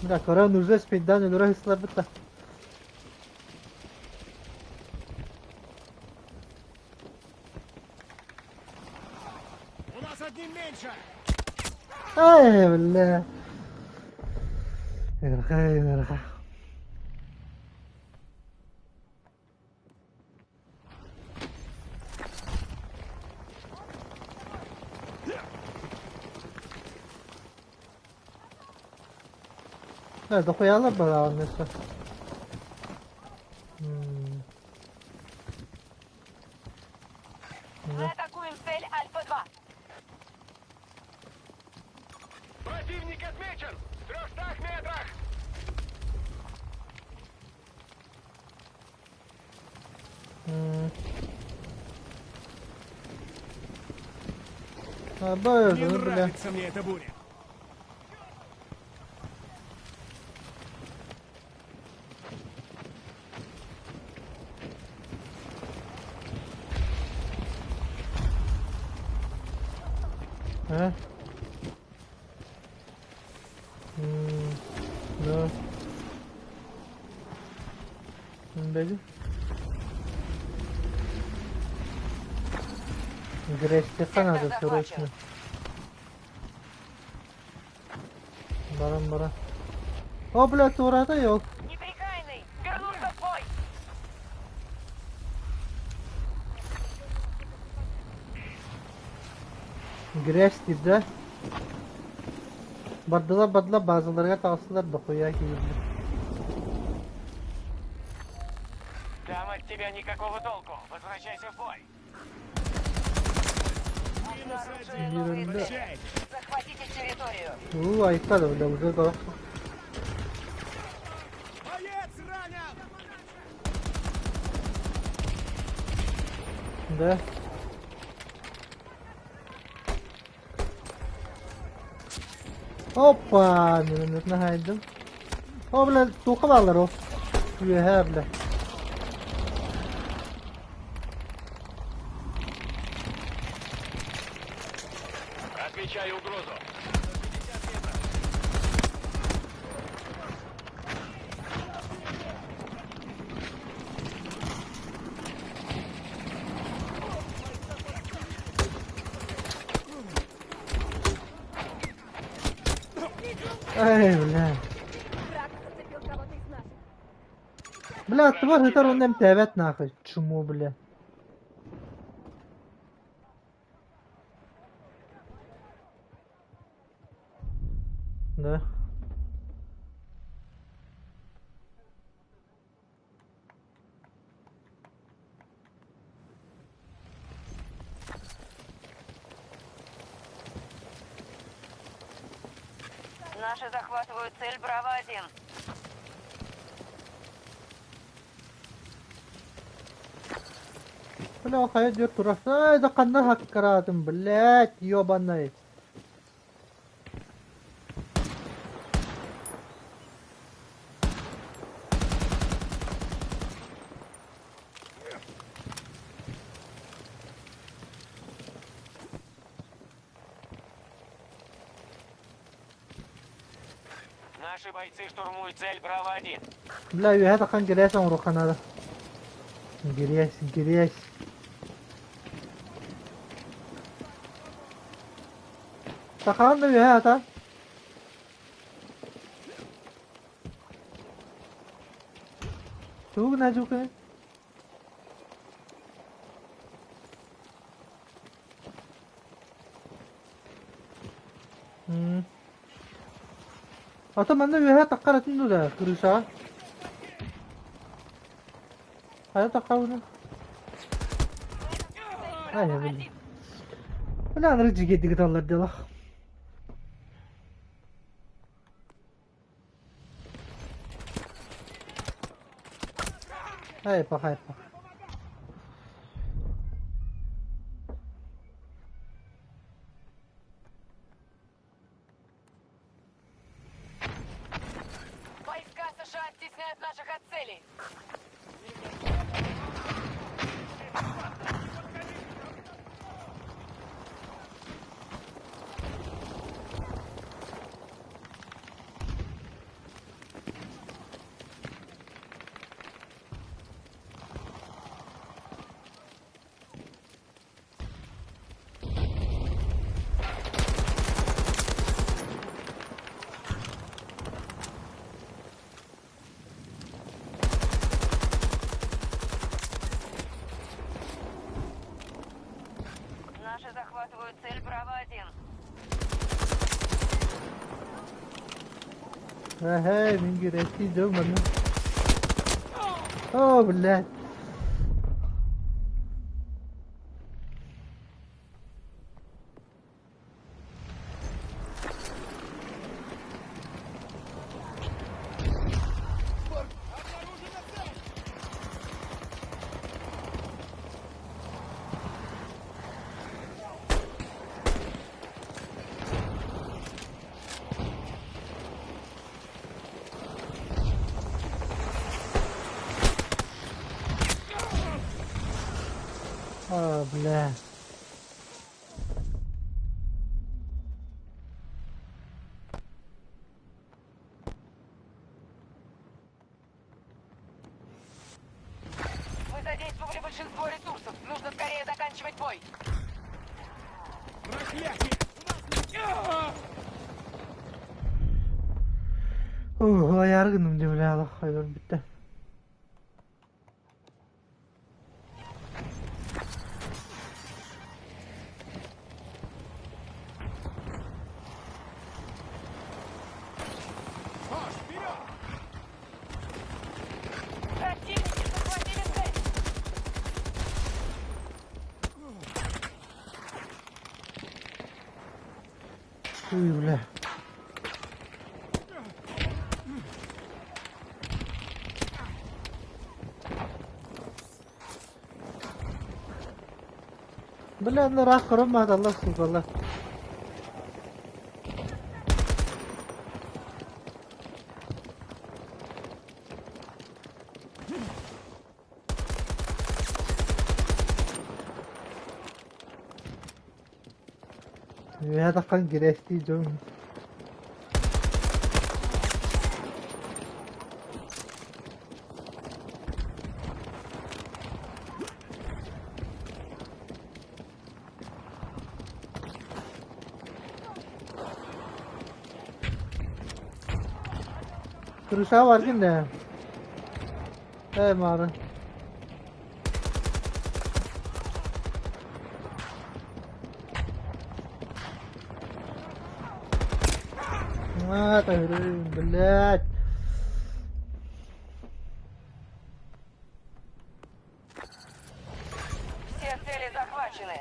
Бля, көрөн уже спиддан өлөрө сыларбыт да. У нас одним меньше! Ай, бля. Ыарахай, ыараха. Э, дохуялар бараҕын өссө. М. Мы атакуем цель Альфа-2. Противник отмечен! В 300 метрах! М. А, Не ну, бля. нравится мне эта буря! А? М, Да. Бэйди. Грязьтиэххэ Сектор наада захвачен. срочно. Баран баран. О, блядь, туораата ол. Неприкаянный! Вернулся в бой! Грязь да? Бардылар бардылар базаларга таҕыстылар дохуя киирдэ. Там от тебя никакого толку. Возвращайся в бой. Обнаружили новые цели. Захватите территорию. Уу, айта да, бля, уже да. Боец ранен! Да. Опа, минометна хайдым. О, бля, туха баалар ол. Үөһэ, бля. Отмечаю угрозу. Эй, бля. Враг зацепил кого-то из наших. Бля, аттыбар сытар уонна эмтээбэт нахуй. Чмо, бля. Да. Наши захватывают цель Браво-1. Бля, хайа дьөр турар. Ай, да ханна хаккараатым, блядь, ёбаный. Наши бойцы штурмуют цель Браво-1. Бля, үөһэ тахан грязь оҥоруохха наада. Грязь, грязь. Сахаан да үөһэ ата. Тугу гына дьукы? Ата манна үөһэ таххар атын дуу да, крышаҕа. Хайа таххабына? Ай, блин. Бля, анырык дьигэйдик ыталлар дьалах. Хайпа, хайпа. Войска США оттесняют наших от целей. Наши захватывают цель Браво-1. Эһээ, мин гирэстии дьон манна. О, блядь. О, бля. Мы задействовали большинство ресурсов. Нужно скорее заканчивать бой. Проклятие! Айаары гынным дии бля алах өлөрбүттэр. Марш, вперед! Противники захватили цель. Ой, бля. Бля, ыраах көрөн бааталлар, суукалар. Үөһэ таххан гирэстии дьон Крыша баргын да. Ээ маары. А, блядь. Все цели захвачены.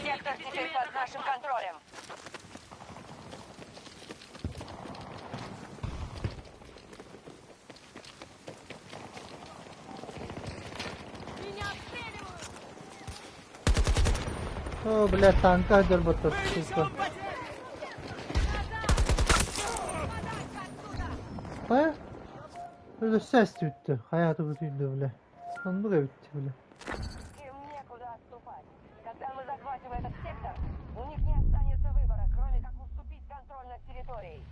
Сектор теперь под нашим контролем. О, блядь, танка дербата, сука. Хайа? Өссө эстибиттэр, хайаата бутуйда, бля. Оннук эбит, бля. Им некуда отступать. Когда мы захватим этот сектор, у них не останется выбора, кроме как уступить контроль над территорией.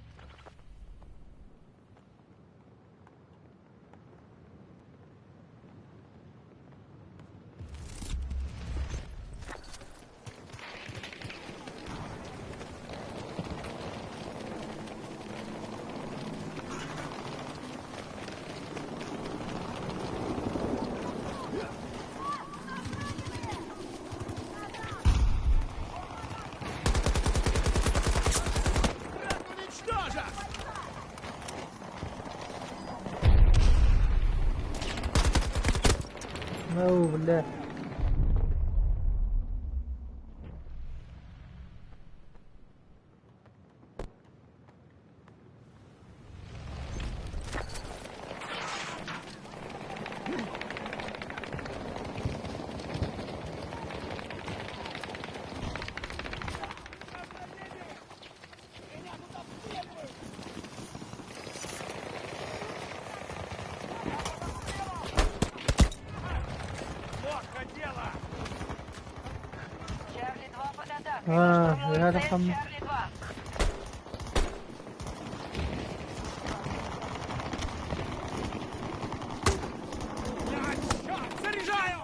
Враг уничтожен! Ну, бля. Плохо дело! Чарли-2 под атакой. А, Мы штурмуем я цель там- Чарли-2. А, черт, заряжаю!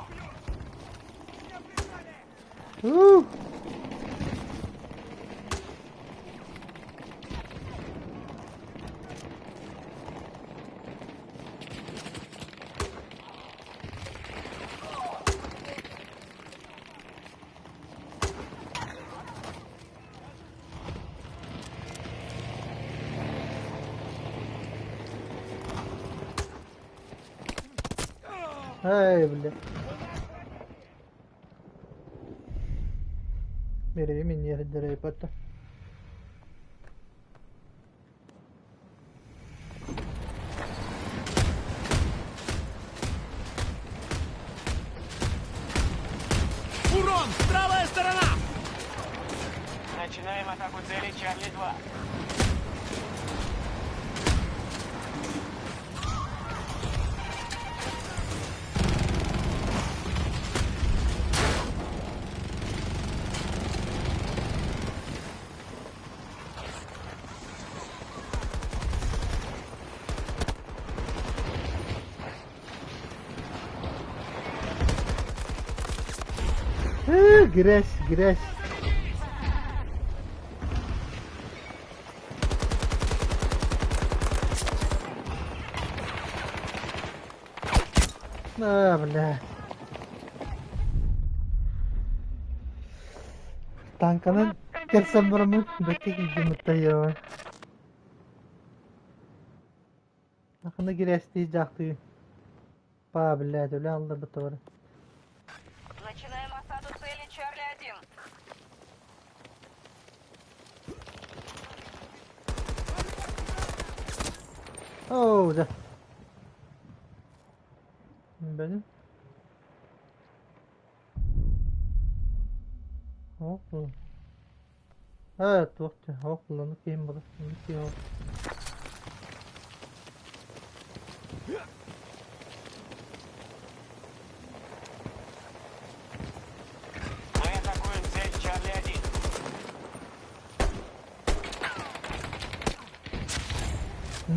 Меня прижали! У! Эй, бля. Бери меня, потом. Урон! Правая сторона! Начинаем атаку цели Чарли-2. Грязь, грязь. А, бля. Танканан кэлсэн бараммын бэккэ киирдим ыттайыаҕа. Ханна гирээстии дьаахтыы. Па, блядь, өлө алларбыт бары. Начинаем осаду цели Чарли-1. Оо, да. Бэлим. Оох буолан. Ээ, туох дии, оох булан киһим буолар. Киһи Мы атакуем цель Чарли-1.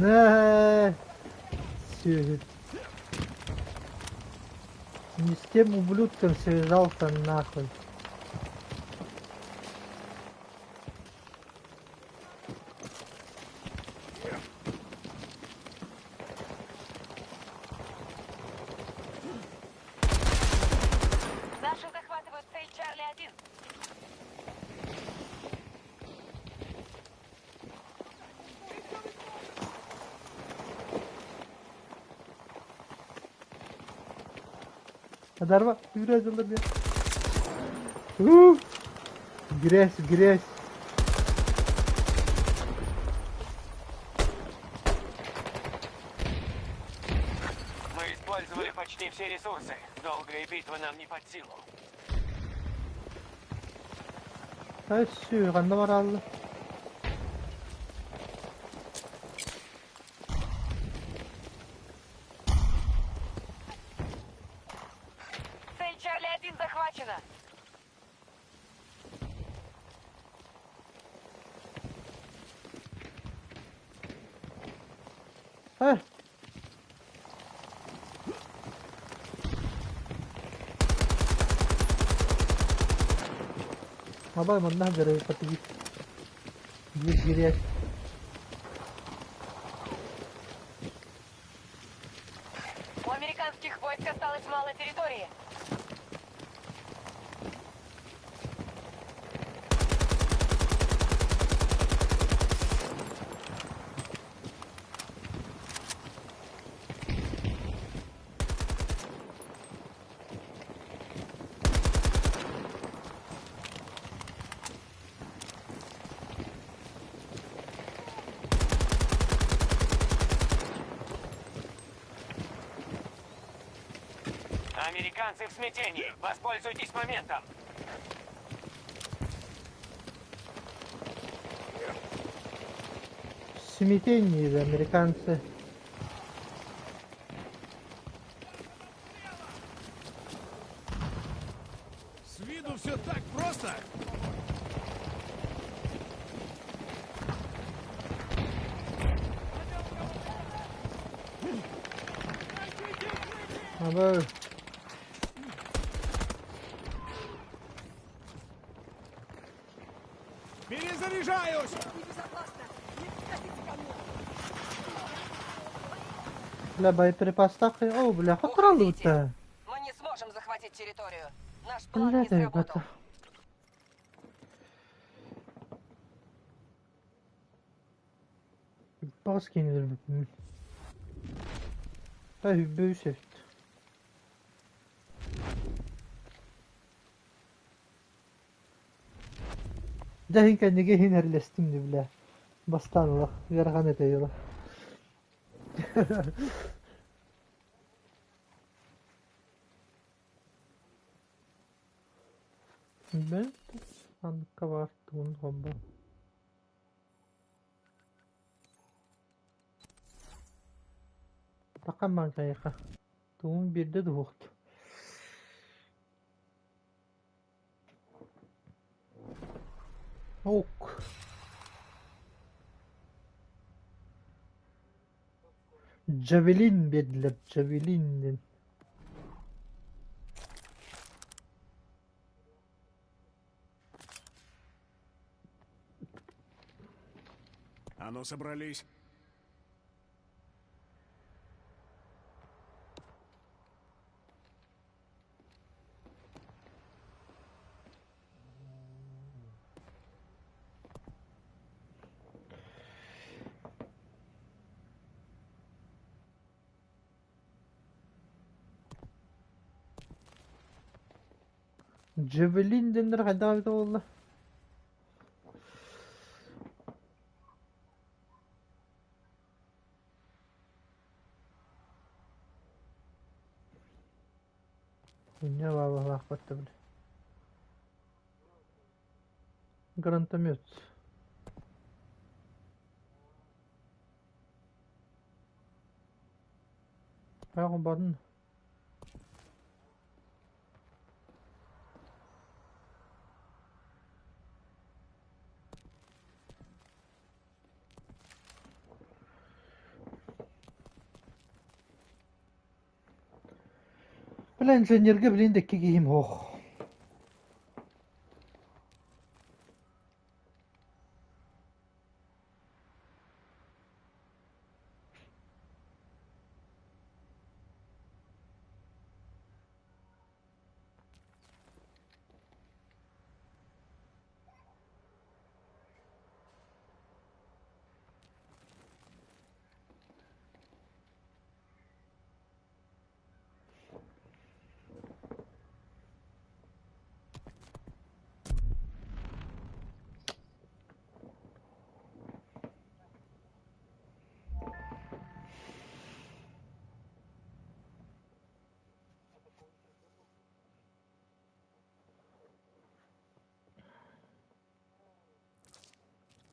Нэ, сүөһү. Не с тем ублюдком связался нахуй. Наши захватывают цель Чарли-1. Адарба, yürü acılar ya. Ух! Грязь, грязь. Мы использовали почти все ресурсы. Долгая битва нам не под силу. Ай, сү, ханна баралла. Цель Чарли-1 захвачена. Ай. Абай манна дары патыгит. Биир грязь. У американских войск осталось мало территории. Американцы в смятении. Воспользуйтесь моментом. В смятении же американцы. С виду все так просто. Абай. Перезаряжаюсь! Бля, боеприпастах. О, бля, Уходите. хотуралыта. Мы не сможем захватить территорию. Наш план Бля, не сработал. ребята. Бас кинилер. Ай, бүсэт. Дьэ кэннигэ иһин эрлэстим дии бля. Бастаан олох ыарахан этэ ыла. Бэл анка баар тугун хомбо. Такаман кайха. Тугун биирдэ дуһуохт. Ок. Джавелин биэрдилэр, Джавелин диэн. А ну, собрались. Джавелин диэннэр хайдах эбитэ буолла? Инньэ баабалаахпат да били. Гранатомет. Хайа бардын? Бля, инженергэ билин да икки киһим суох.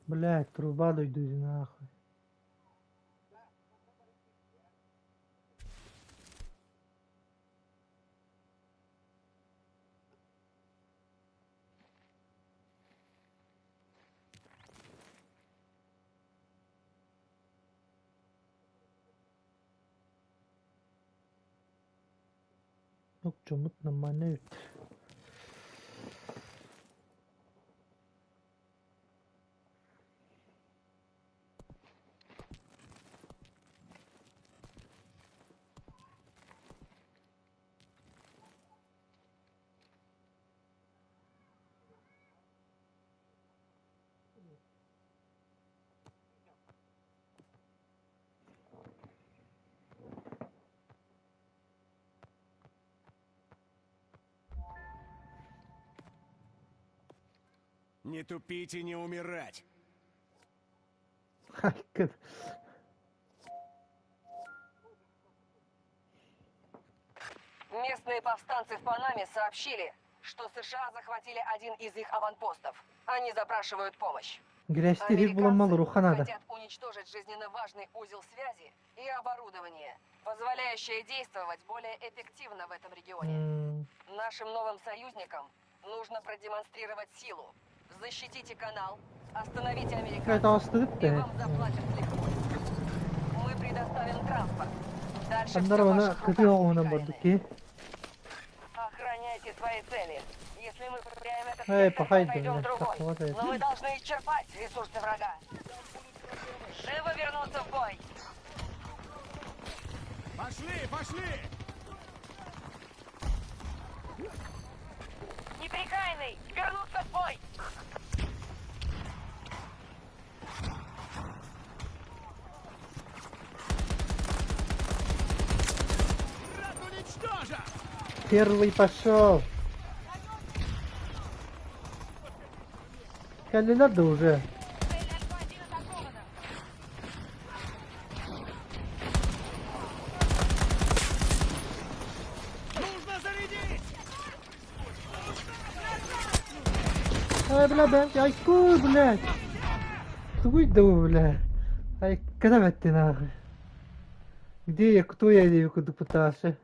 Блядь, труба дойду нахуй. Нукчумут нормальный эбит. Не тупить и не умирать. Местные повстанцы в Панаме сообщили, что США захватили один из их аванпостов. Они запрашивают помощь. Грязь буламмал руханада. хотят уничтожить жизненно важный узел связи и оборудование, позволяющее действовать более эффективно в этом регионе. Нашим новым союзникам нужно продемонстрировать силу. Защитите канал, остановите американцев, и вам заплатят с лихвой. Мы предоставим транспорт. Дальше все в ваших руках, Охраняйте свои цели. Если мы потеряем этот Эй, сектор, похайду, пойдем в блядь, другой. хватает. Но мы должны исчерпать ресурсы врага. Живо вернуться в бой! Пошли, пошли! Неприкаянный! Вернуться в бой! Враг уничтожен! Первый пошел. Не надо уже. Цель Альфа-1 атакована! Нужно зарядить! Ай, бля, блядь, айку, блядь. Тугуй да, бля. Ай, когда ты нахуй? Где я, кто я, я куда пытался?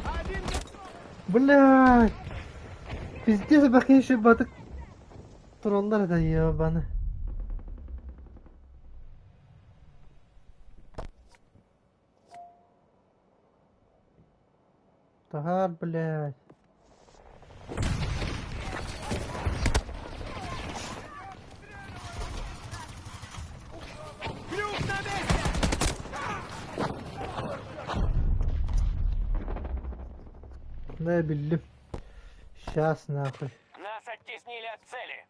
Один Блядь. Пиздец, бахиши батык. Троллар да ебаны. Тагар, блядь. Крюк на Да, биллим. Сейчас нахуй. Нас оттеснили от цели.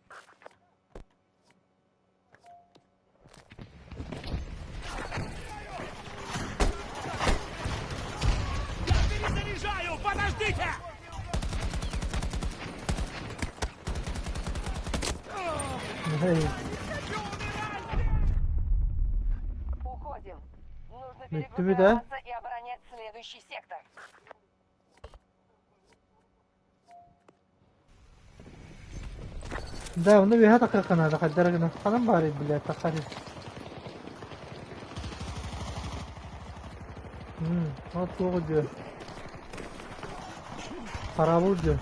Я перезаряжаю! Подождите! Эй, Уходим. Нужно Бүттүбүт, а? перегруппироваться и оборонять следующий сектор. Да, онно үөһэ таххыахха наада хайдара гына. Ханан баарый, блядь, таххарый. Ол туох дьүө. Хараабыл дьүө.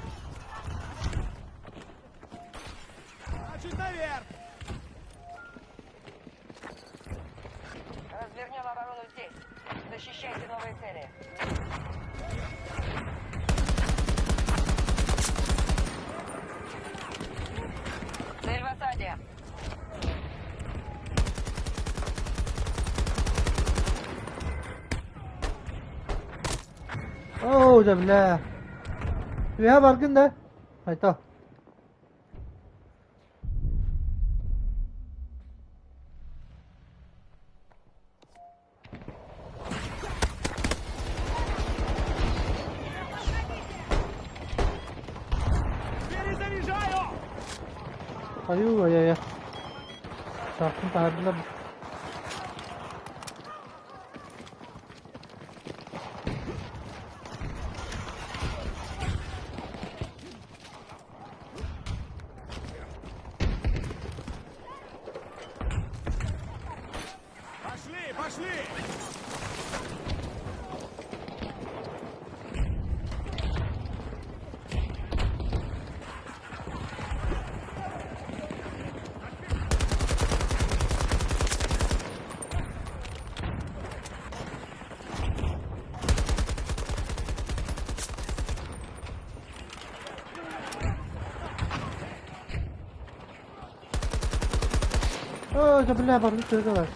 Значит, наверх! Развернем оборону здесь. Защищайте новые цели. Цель в осаде. Оо, дьэ, бля. Үөһэ баргын да? Айта. Перезаряжаю! Айуу, ай-ай-ай. Саахтын таһардылар. Пошли, пошли! Оо, дьэ, бля, барбыт тыгылар.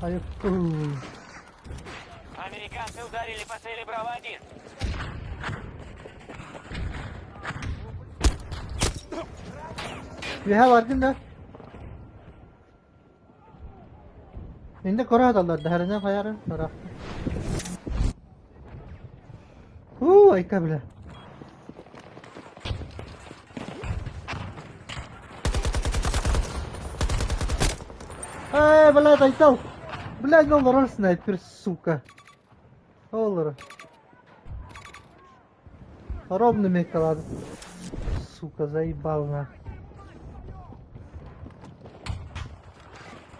Айыптуу. Американцы ударили по цели Браво-1. Үөһэ бардым да? Инде көрө сыталлар, дэһэринэн хайарын ыраахта. Уу, айка бля. Эй, блядь, Айтал! Блядь, олорор снайпер, сука. Олорор. Ровно мекалады. Сука, заебал на.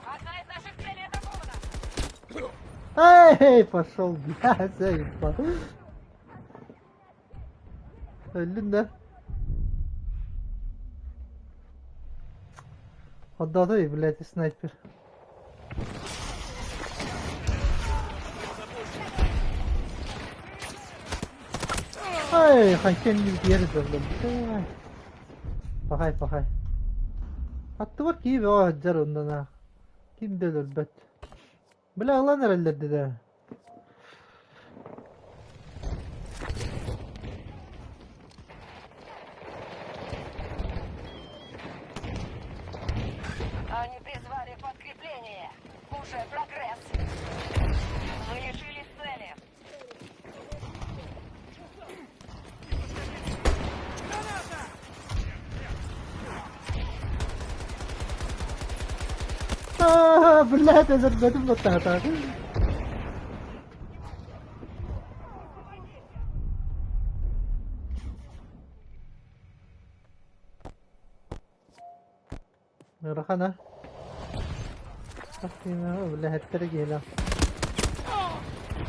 Одна из наших целей атакована. Эй, пошел, блядь, заебал. Өллүн да? Отдотой, блядь, снайпер. Эй, хантен биэр Пахай, пахай. Аттыбар киһи бөҕө сылдьар онно Ким да өлөрбөт. Бля, ылан эрэллэр да. Они призвали подкрепление. Уже прогресс. Мы лишились цели. Аа, блядь, өлөрбөтүм баттаата. Ыарахан а? Үлэһиттэр киһилээх.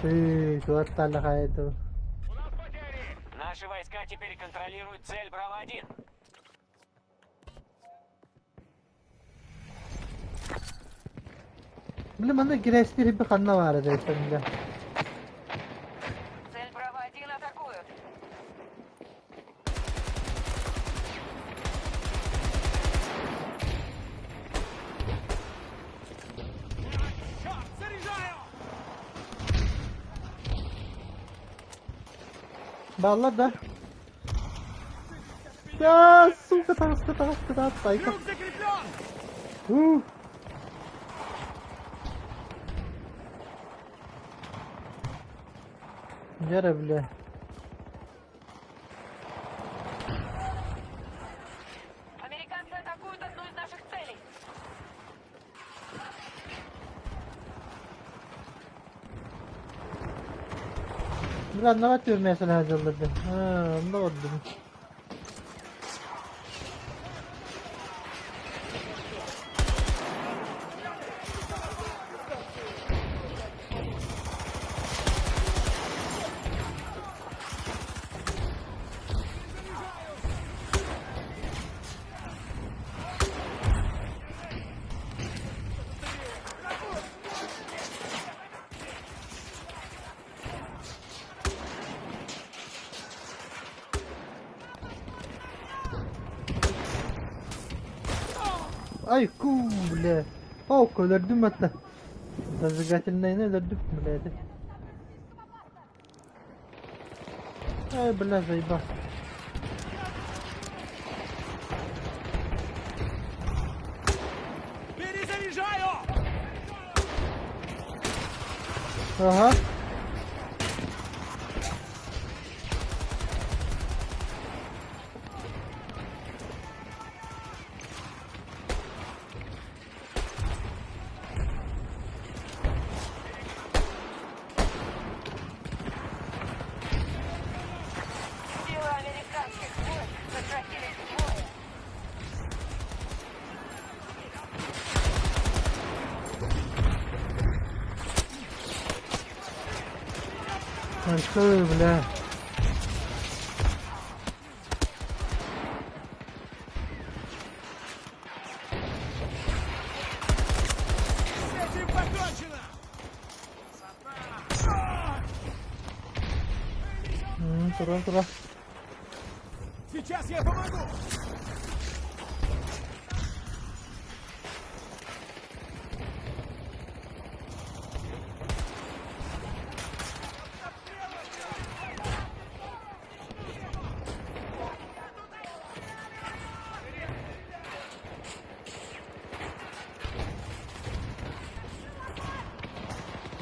Ыы, туаттааллахай эту. У нас потери! Наши войска теперь контролируют цель Браво-1. Били манна кирээстиир ханна баар этэй бля. Цель Браво-1 атакуют. Бааллар да? Да, сука, таҕыста, таҕыста, таҕыста, айка. Люк закреплен! Ух. Дьэ бля. Американцы атакуют одну из наших целей. Бля, онно түөрмэ сылдьаллар да. Аа, онно олордум. Ай, ку, бля. О, өлөрдүм атта. Зажигательныйны өлөрдүм, блядь. Ай, бля, заебал. Перезаряжаю! Ага. Силы американских войск сократились вдвое. Ай, бля. С этим покончено! Тура, тура. Сейчас я помогу!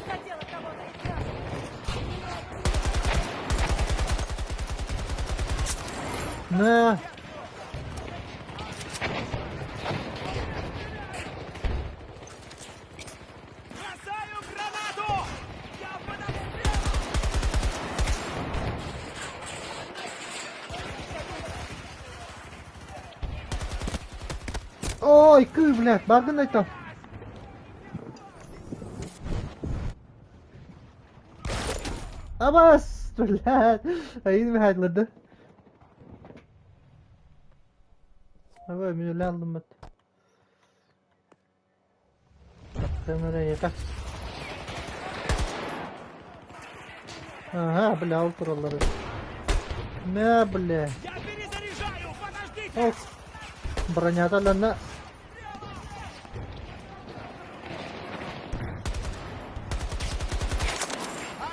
Хотела кого-то из нас. На. Бросаю гранату! Я под обстрелом! Ой, кы, блядь, бардын это. Абас, блядь. Айын хайдлады. Аба, мен өле алдым бат. Камера яка. Ага, бля, ол тураллар. Мә, бля. Я перезаряжаю! Подождите! Ох. Бронята ланна.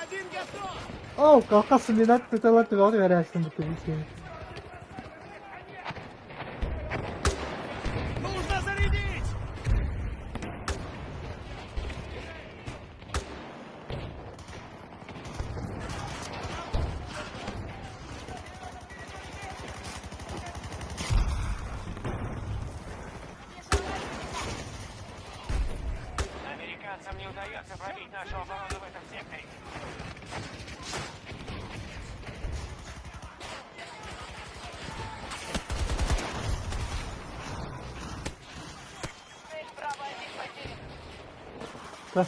Один готов! О, kalkasın minat tutalar tübağını verersin bu tabii Нужно зарядить! Американцам не удается пробить нашу оборону в этом секторе. Цель Браво-1 потеряна. Да.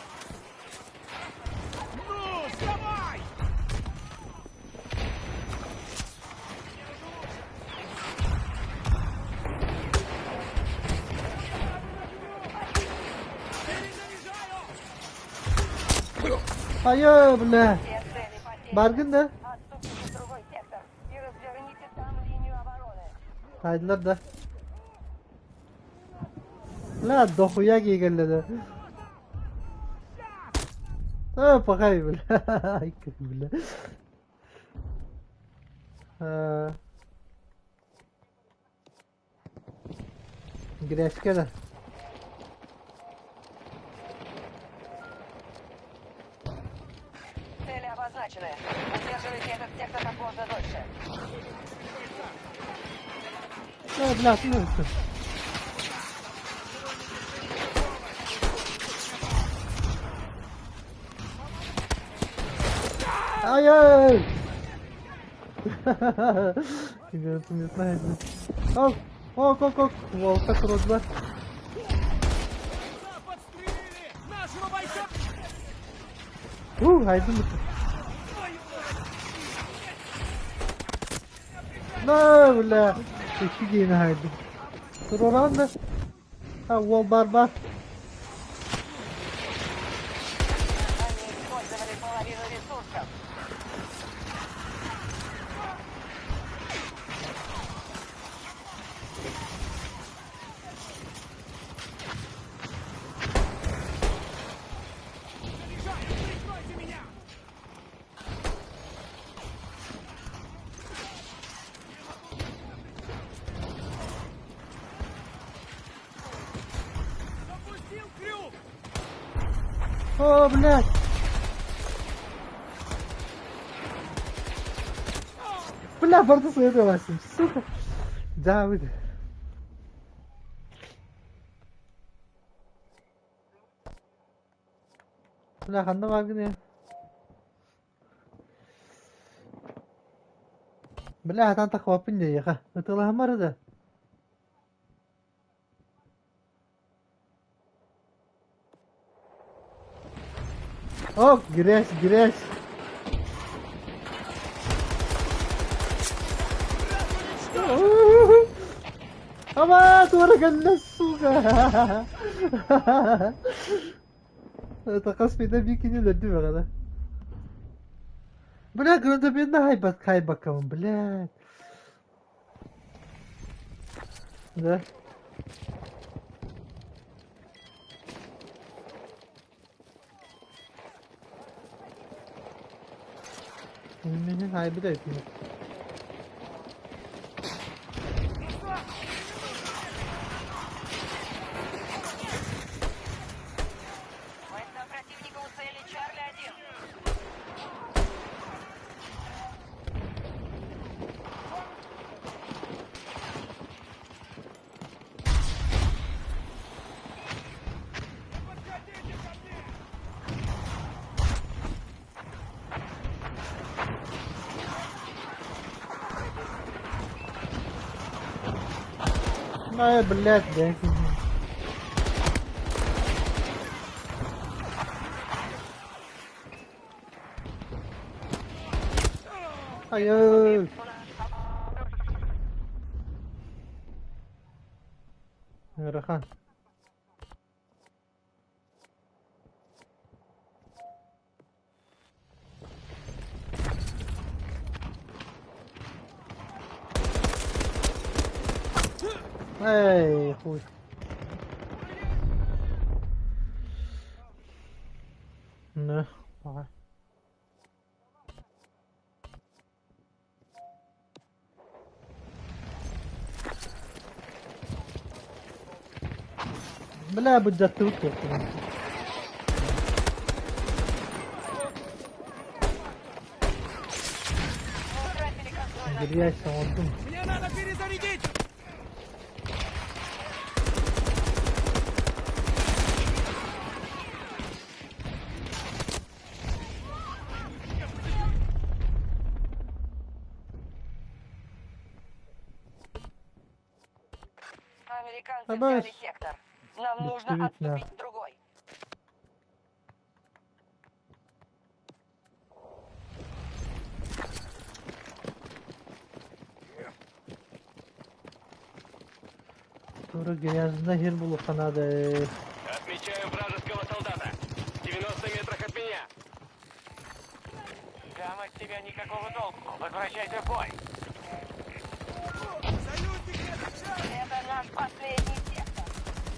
Ну, вставай! Перезаряжаю! Айы, бля. Все цели потеряны. Баргын да. Отступите в другой сектор и разверните там линию обороны. Haydılar да. Бля, дохуя келгенледі. А, пахай, бля. Ай, бля. Э, Гречка да. Цели обозначены. Удерживайте этот сектор как можно дольше. Э, блядь, ну это. Ай-яй! Не знаю. Ок, ок, ок, ок, волка трудно. Подстрелили! Нашего бойца! У, айдым. На, бля. Икки хайдым. Туроран да. А, уол бар-бар. Они использовали половину ресурсов. Заряжаю! Прикройте меня! Запустил крюк! О, блядь. Бля, барда суетилась, сука. Да, вы. Бля, ханна вагне. Бля, там так хвапын не яха. Это ламар да. О, грязь, грязь. Ама, тура сука. Это қаспида бикини лөдді бәғада. Бля, гранатометна хайбат хайбакам, блядь. Да. Мені хайбы да этим. Войска противника у цели Чарли-1. Подходите ко мне! Ай, блядь, да. Ай, ай. Рахан. Эй, хуй. Да, давай. Бля, будь затылки. Мы утратили контроль над Грязь, он дум. Мне надо перезарядить! Американцы Абаш. взяли сектор. Нам нужно Действительно. отступить в другой. Тура грязно хер булу надо. Отмечаю вражеского солдата. В 90 метрах от меня. Там от тебя никакого толку. Возвращайся в бой. Союзники отвечают! Это наш последний сектор.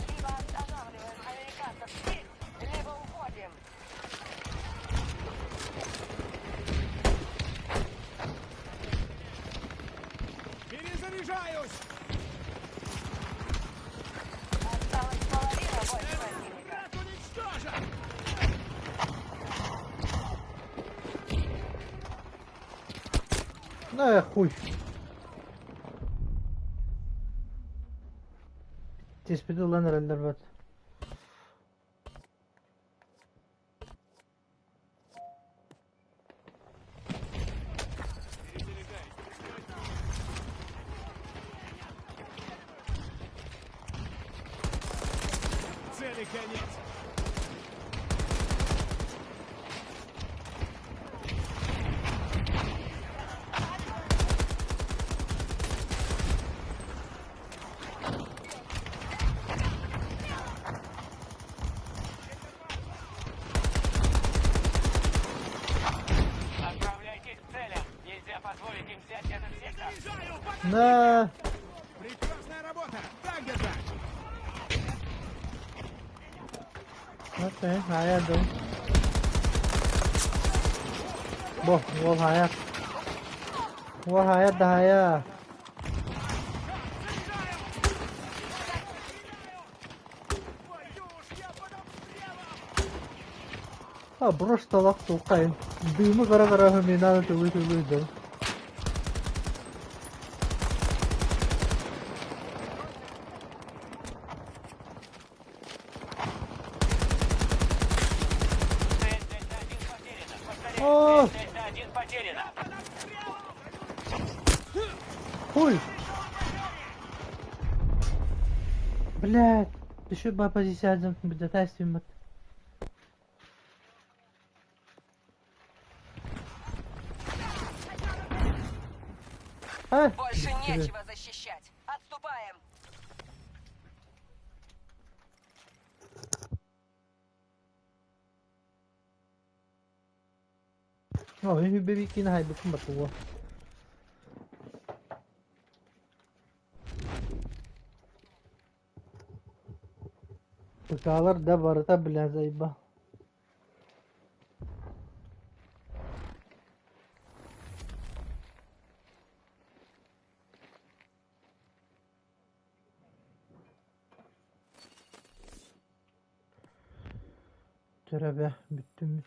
Либо останавливаем американцев здесь, либо уходим. На хуй. Tespit ылан эрэллэр бат. Цели конец. Отправляйтесь к целям. Нельзя позволить им взять этот сектор. На! Прекрасная работа! Так держать! Окей, хайа дуу. Бо, уол хайа. Уол хайа да хайа. А, просто лак тулкайын. Дымы кара-кара минаны тылы-тылы да. Цель Дельта-1 потеряна. Повторяю, О! цель Дельта-1 потеряна. Хуй! Блядь, еще бы позиция бдатайствим. А, Больше нечего защищать. Отступаем. О, үбэбиккин хайбыкын батуга. Пыталар да барыта бля заеба. Төрөбө бүттүм.